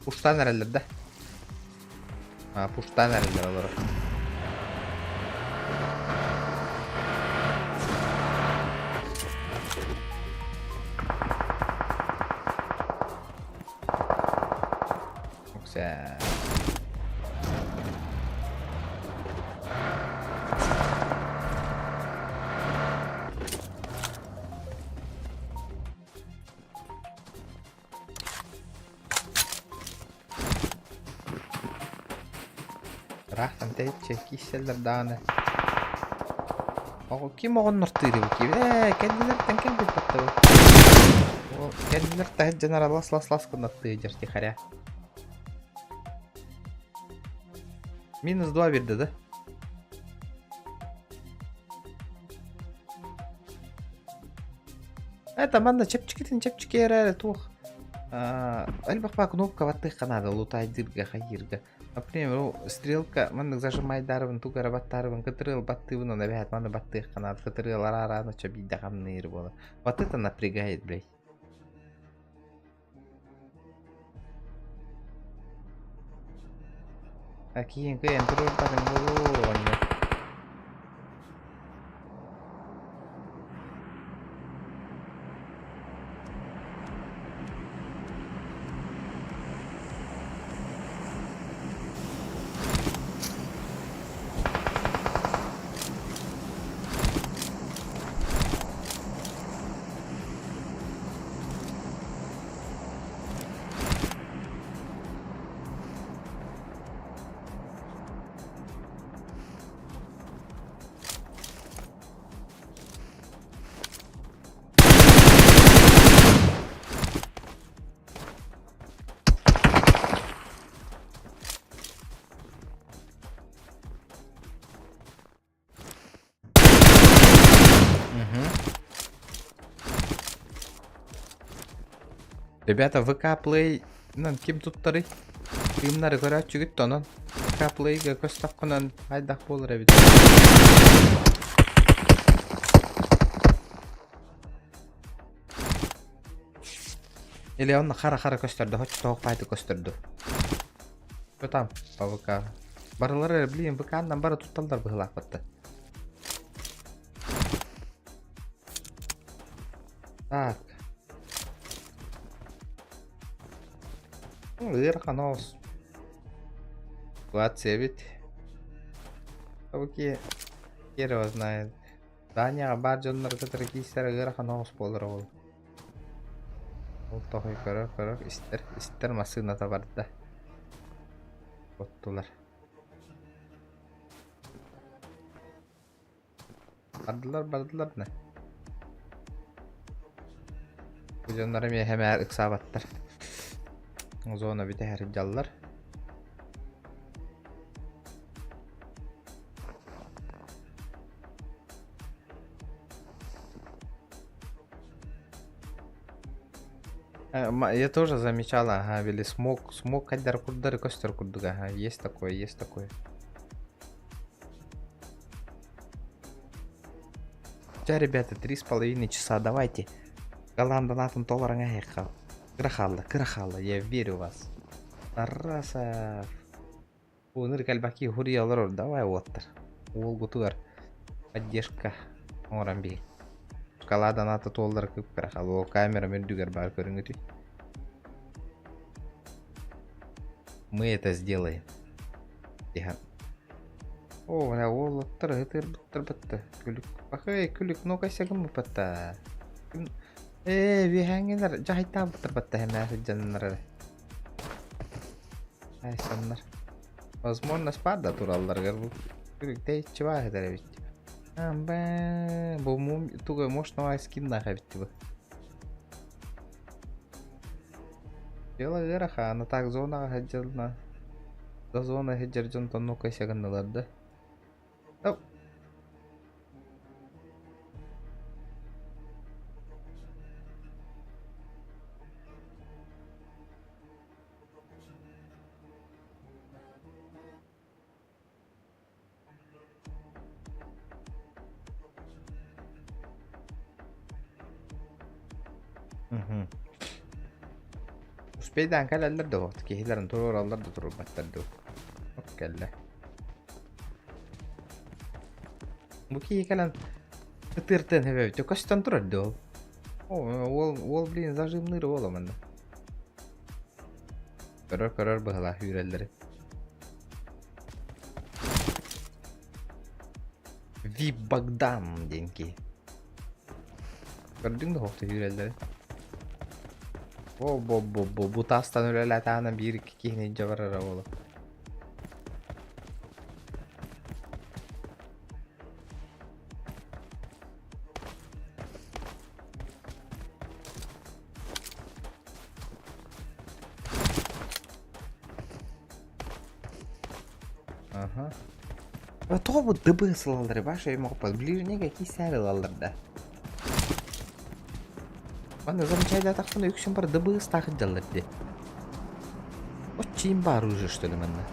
Пуштаан эрэллэр да? А, пуштаан эрэллэр олорор. Güzel. Ыраахтан тэйиччи киирсэллэр даҕаны. Оҕо ким оҕоннортуур эбит ээ кэннилэртэн кэлбит баттабыт. Ол кэннилэр таһырдьа нара лас лас лас гынаттыы дьэр тихаря. Минус два берді да? Это манна чэпчэкитин чэпчэки эрээри туох элбэх баа кнопка баттыахха наада лутайдыырга хайыырга. Например, ол стрелка маннык зажимайдарыбын тугу эрэ баттаарыбын кытырыал баттыыбын оны эбэһээт маны баттыахха наада кытырыал араараан оччо биирдэ хамныыр буолар. Вот это напрягает, блядь. А киин кыайан туруорбатыҥ буолуо оҕонньор. Ребята, ВК Play нан ким туттарый? Кыымнары көрөөччүгүт да онон. ВК Play-га көстөххүнэн хайдах буолар эбит. Или онно хара-хара көстөрдө, хоччотоох баайты көстөрдө. Что там по ВК? Барылары, блин, ВК-нан бары тутталлар быһыылаахпытта. Так. Ну, ыарахан оҕус. Ситуация эбит. Ки хер его знает. Данияҕа баар дьоннор кытары киирсэр ыарахан оҕус буолар ол. Ол тоһуй көрөр-көрөр истэр, истэр массыыната барда. Оттулар. Бардылар, бардылар да. Бу дьоннор эмиэ хэмээр ыксаабаттар. Зона бүтэһэр дьаллар. Я тоже замечала, ага, били смог, смог хайдар курдары көстөр курдук, ага, есть такое, есть такое. Все, ребята, 3,5 часа, давайте. Голландонатын толорон аһыахха. Кыра хаалла, кыра хаалла, я верю в вас. Тарасов. Уныр кэлбэки хуруйа олорор, давай уоттар. Уолгутугар поддержка оҥорон биһи. Шоколадан ата туоллар кып-кыра хаал. Камера үрдүгэр баар көрүҥүтүй. Мы это сделаем. Тиһэн. О, бля, уолаттар ыһытыырбыттар батта. Күлүк. Бахай, күлүк, ну-ка сэгыммыппатта. Ээ, үөһээҥҥилэр дьаһайтаабыттар батта хэмээ сылдьаннар эрэ. Ай, соннор. Возможность баар да туралларыгар бу күлүк тэйиччи баар этэр эбит. Амба, бу туга мощного скиннаах эбит бу. Дело ыарахан, так зонаҕа сылдьалына да зона сылдьар дьонтон ну-ка гыннылар да. Оп. Мгм. Успейдаан кэлэллэр да уһук, киһилэрин туруораллар да туруорбаттар дуу. Оп кэллэ. Бу киһи кэлэн ытыыртыан сөбөбүтэ көстөн турар дуу ол. О, уол, уол блин зажимныыр уола манна. Көрөр көрөр быһалаах үүрэллэри. Ви Богдан диэн киһи. Көрдүҥ да хоһто үүрэллэри. Бо бо бо бо бу таастан үлэлээтэҕинэ биир икки киһини илдьэ барара буолуо. Ага. А тоҕо бу ДБС ылаллар баша өймөҕөппөт ближнеге киисээр ылаллар да. Манна замечайдаатахпына үксүн бар ДБС-таах дьаллар дии. Оччо имба оружие что ли манна?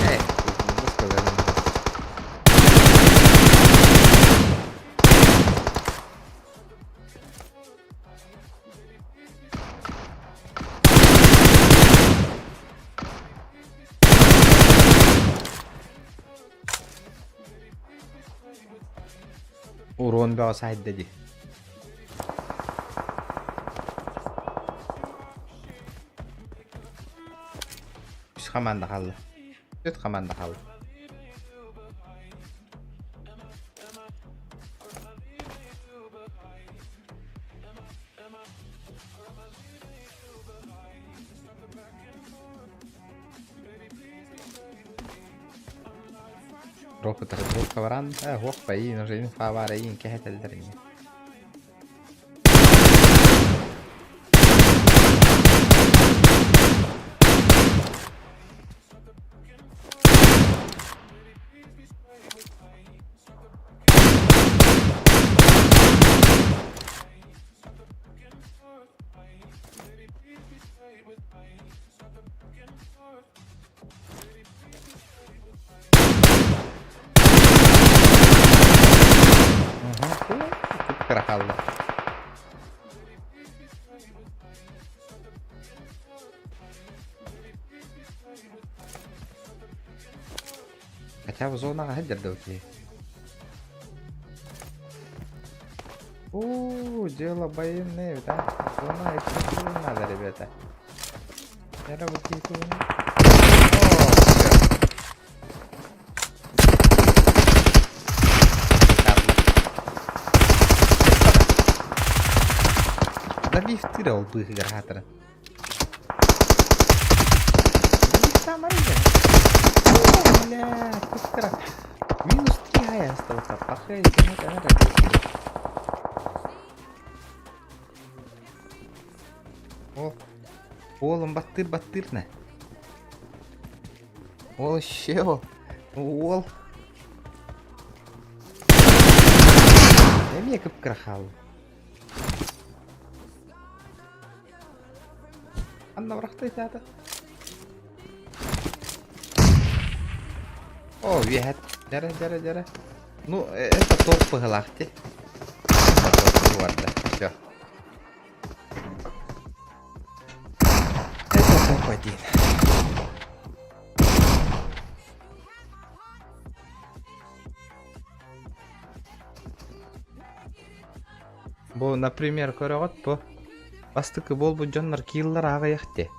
Э, сказали. Урон бөҕө сайда дии. Үс хамаанда хаалла. Үт хамаанда хаалла. Дроппутара дропка баран, э, уох байыын, уже инфа баар эйиин кэһэтэллэр ини. Кыра хаалла. Хотя бы зонаҕа сылдьар да окей. У, дело военное, да? Зона это надо, ребята. Я работаю. О, всё. Добив тыра ол быыһыгар хаатара. Бля, кыра. Минус 3 гая остался. Пахай, О, уолум баттыыр баттыыр нэ. Ол еще уол. Эмиэ кып-кыра хаалла. Анна бырахта итаата. О, үөһэт. Дьэрэ, дьэрэ, дьэрэ. Ну, это топ быһылаах ти. Барда. Все. Это топ-1. Бу, например, көрөҕүт бу бастакы буолбут дьоннор кииллэр аҕыйах дии.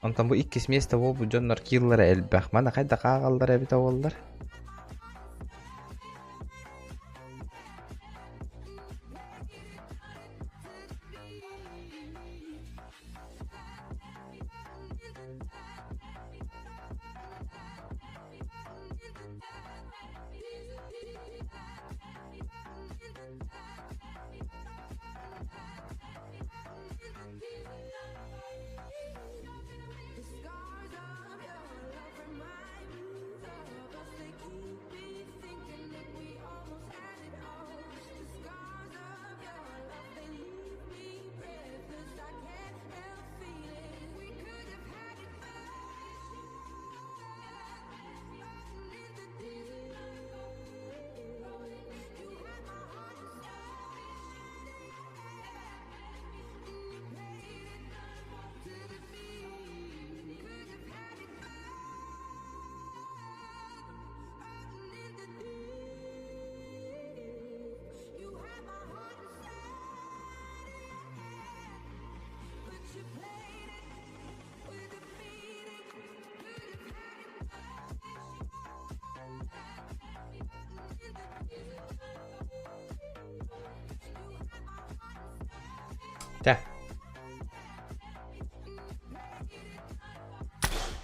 Онтон бу иккис миэстэ буолбут дьоннор кииллэрэ элбэх. Маны хайдах ааҕаллар эбитэ буоллар? Да.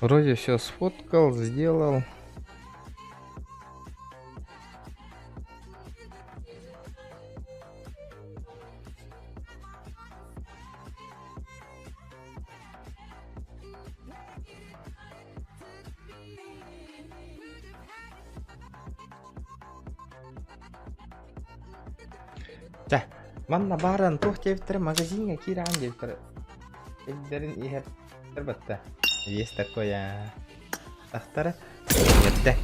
Вроде все сфоткал, сделал. Чэ, манна бааран туох диэбиттэрэ магазиҥҥа киирэҕин диэбиттэрэ. Эрдэрин иһэр батта. Есть такое. Тахтара эрдэ.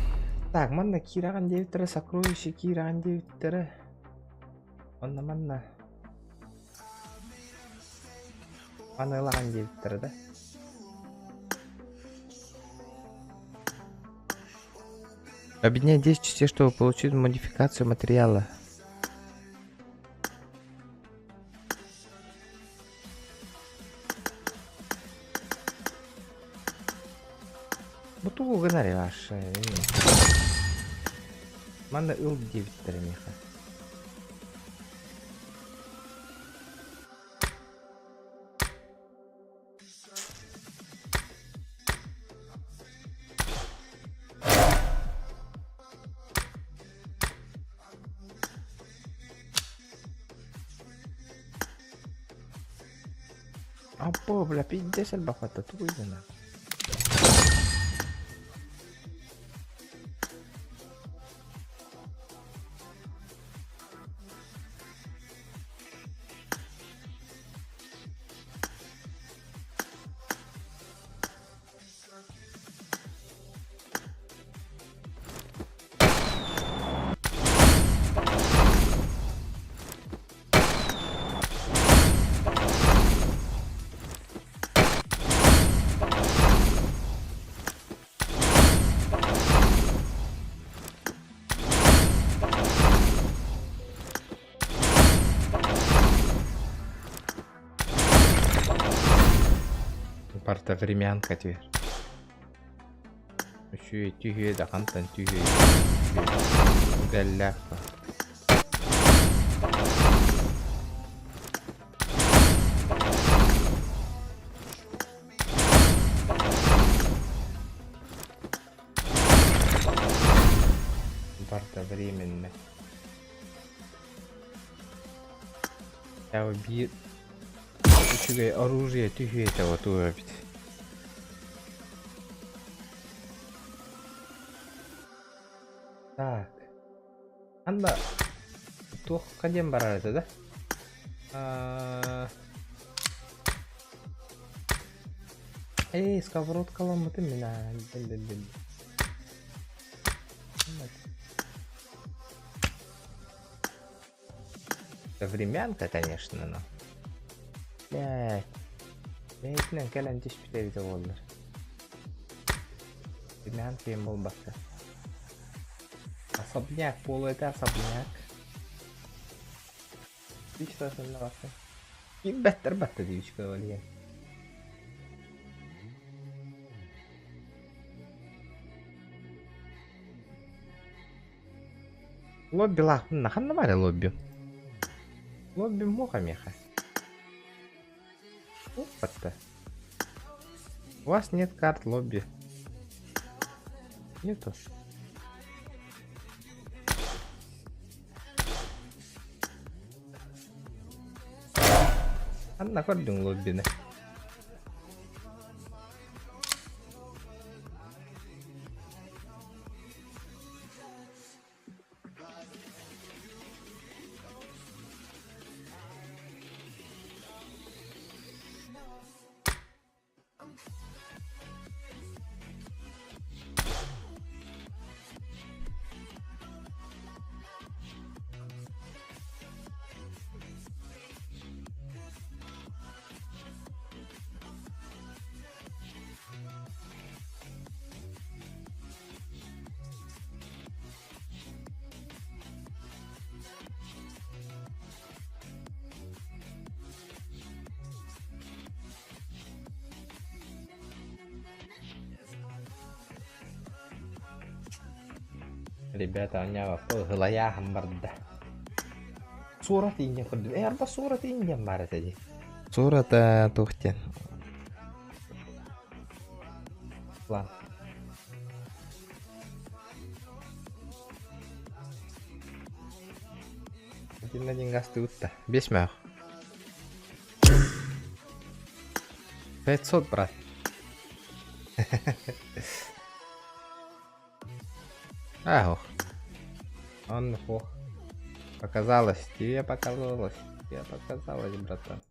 Так, манна киирэҕин диэбиттэрэ, сокровище киирэҕин диэбиттэрэ. Онно манна. Маныылаҕын диэбиттэрэ да. Объединяй 10 частей, чтобы получить модификацию материала. Бу тугу гынар ваше? Манна ыл диэбиттэрэ миэхэ. Аппо, бля, пиздец элбэх тугуй гына. Барыта времянка түһэр. Үчүгэй түһүө да хантан түһүөй Үгэллээх ба. Барыта временно. Биир үчүгэй оружие түһүө этэ отуу эбит. Так. Анда туохха диэн барар этэ да? Эй, сковородкаламмытым мин аа, бил Времянка, конечно, но. Блядь. Бэйэтинэн кэлэн түспүтэ эбитэ буоллар. Времянка им буолбакка. Особняк буолуо этэ, особняк. Кимбэттэр батта диэбичкэ ол иһин. Лоббилаахпын ханна баар лобби? Лобби муоха миэхэ. Опа-то. У вас нет карт лобби. Нету. Ханна көрдүҥ лоббины? Ребята, оонньообоппут, ыһылайааһын барда. Суорат иинньэн көрдүм. Ээ, арба суорат иинньэн баар этэ дии. Суората туох диэн? План. Итиннэ деньгастыбыт да. Бес мөөх. 500, брат. Ах, он ох. Показалось, тебе показалось, тебе показалось, братан.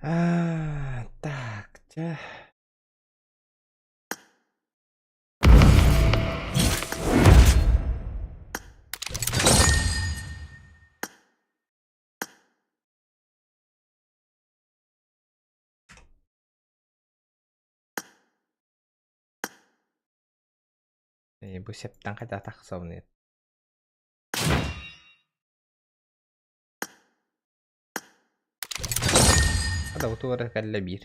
А, так, те. Бу септан хайда тахсабын Ада утуора кэллэ биир.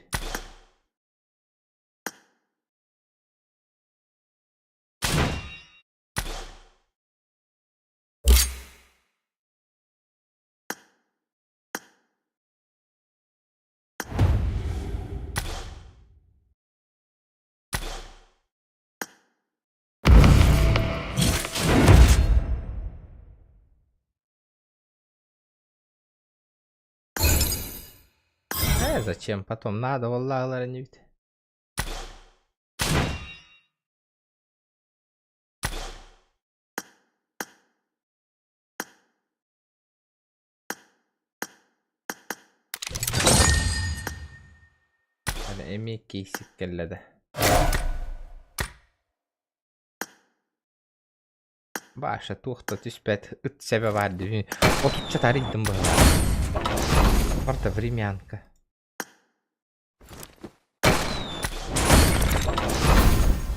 Э, зачем потом надо буоллаҕылар инибит. Эмиэ кейсик кэллэ да. Баша туох да түспэт ыт сэбэ баар дии. Отучча тарыйдым быһыылаах. Барыта времянка.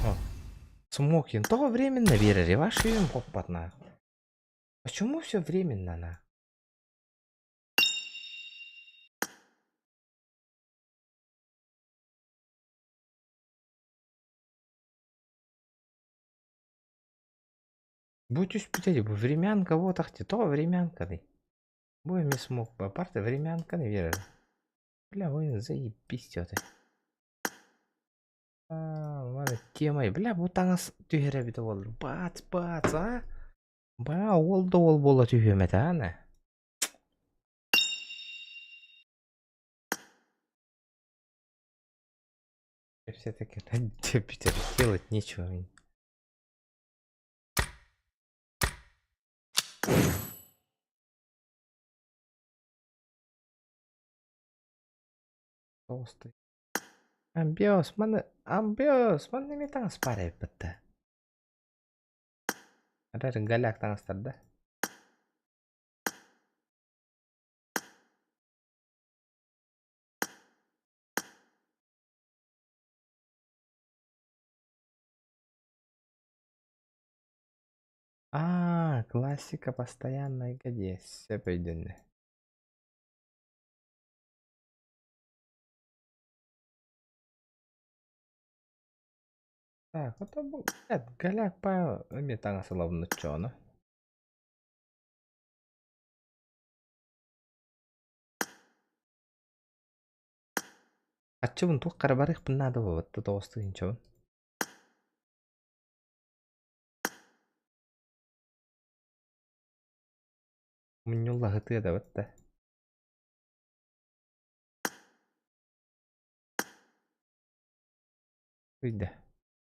О, Смокин, тоҕо временно биэрэр ваш им хоппат нахуй. Почему все временно на? Бу түспүтэ дии, бу времянка буотах дии, тоҕо времянканый? Бу эмиэ смог парта времянканы биэрэр. Бля, вы заебись ты. Маны темай, бля, бу таҥас түһэр эбитэ буоллар. Бац, бац, а? Ба, уол да уол буола түһүөм этэ, аны. Все-таки Питер делать нечего. Толстой. Амбиос, маны, амбиос, маны эмиэ таҥас баар эбит да. Арар голяк таҥастар да. Аа, классика постоянно где сөп өйдөннө. Так, это бу голяк па эмиэ таҥас ылабын оччоҕуна. Аччыбын туох хара барыахпын наада буолбатта 9 тыһыынчабын. Мунньуллаһытыа да батта. Выйда.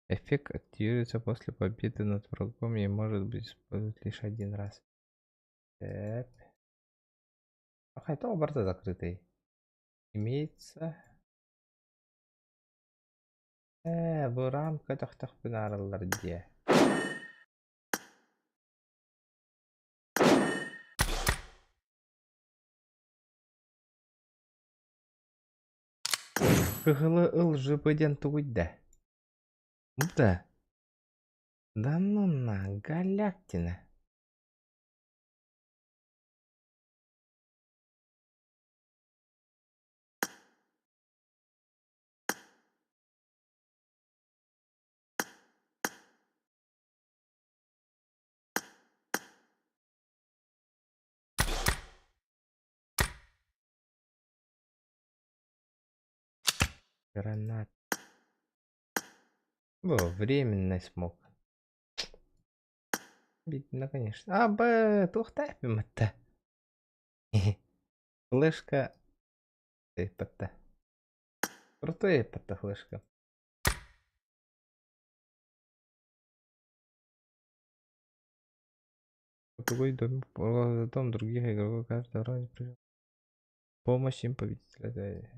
Эффект активируется после победы над врагом и может быть использован лишь один раз. Так. А это барыта закрытый. Имеется. Бу рамка тохтохпун арыллар дии. Кыһылы ыл ЖП диэн тугуй да? Да. Да ну на, галактина. Гранат. О, временный смог. Видно, конечно. А, Б, туохтаахпын Флешка. Патта. Крутой патта флешка. Другой дом, дом других игроков каждый раунд помощь им победить. Это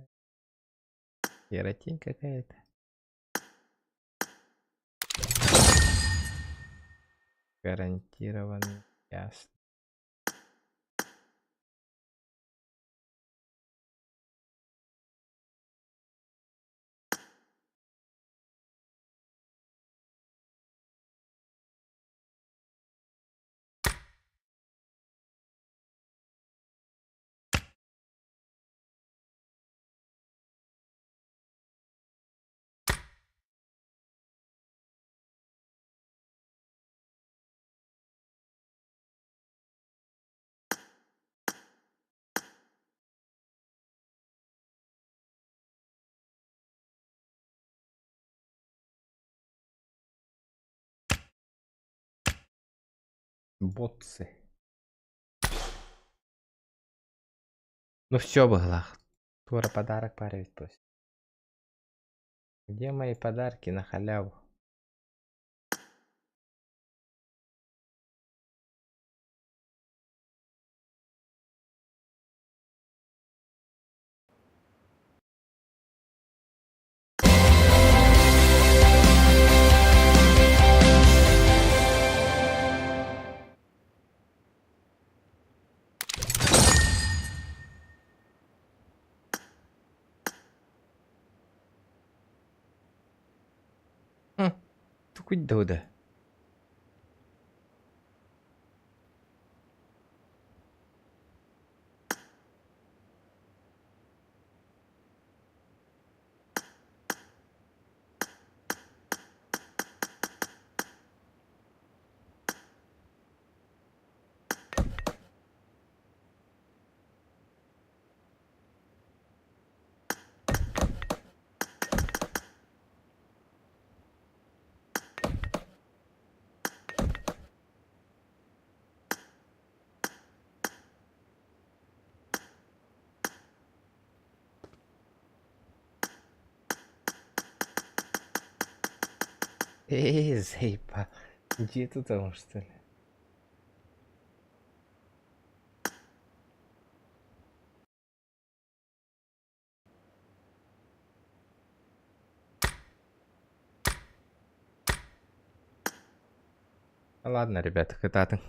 херотень какая-то. Гарантированно ясно. Ботсы. Ну все было. Тура подарок парить пусть. Где мои подарки на халяву? Тугуй да. Эй, заебал. Где ты там, что ли? Ладно, ребята, кытаатыҥ.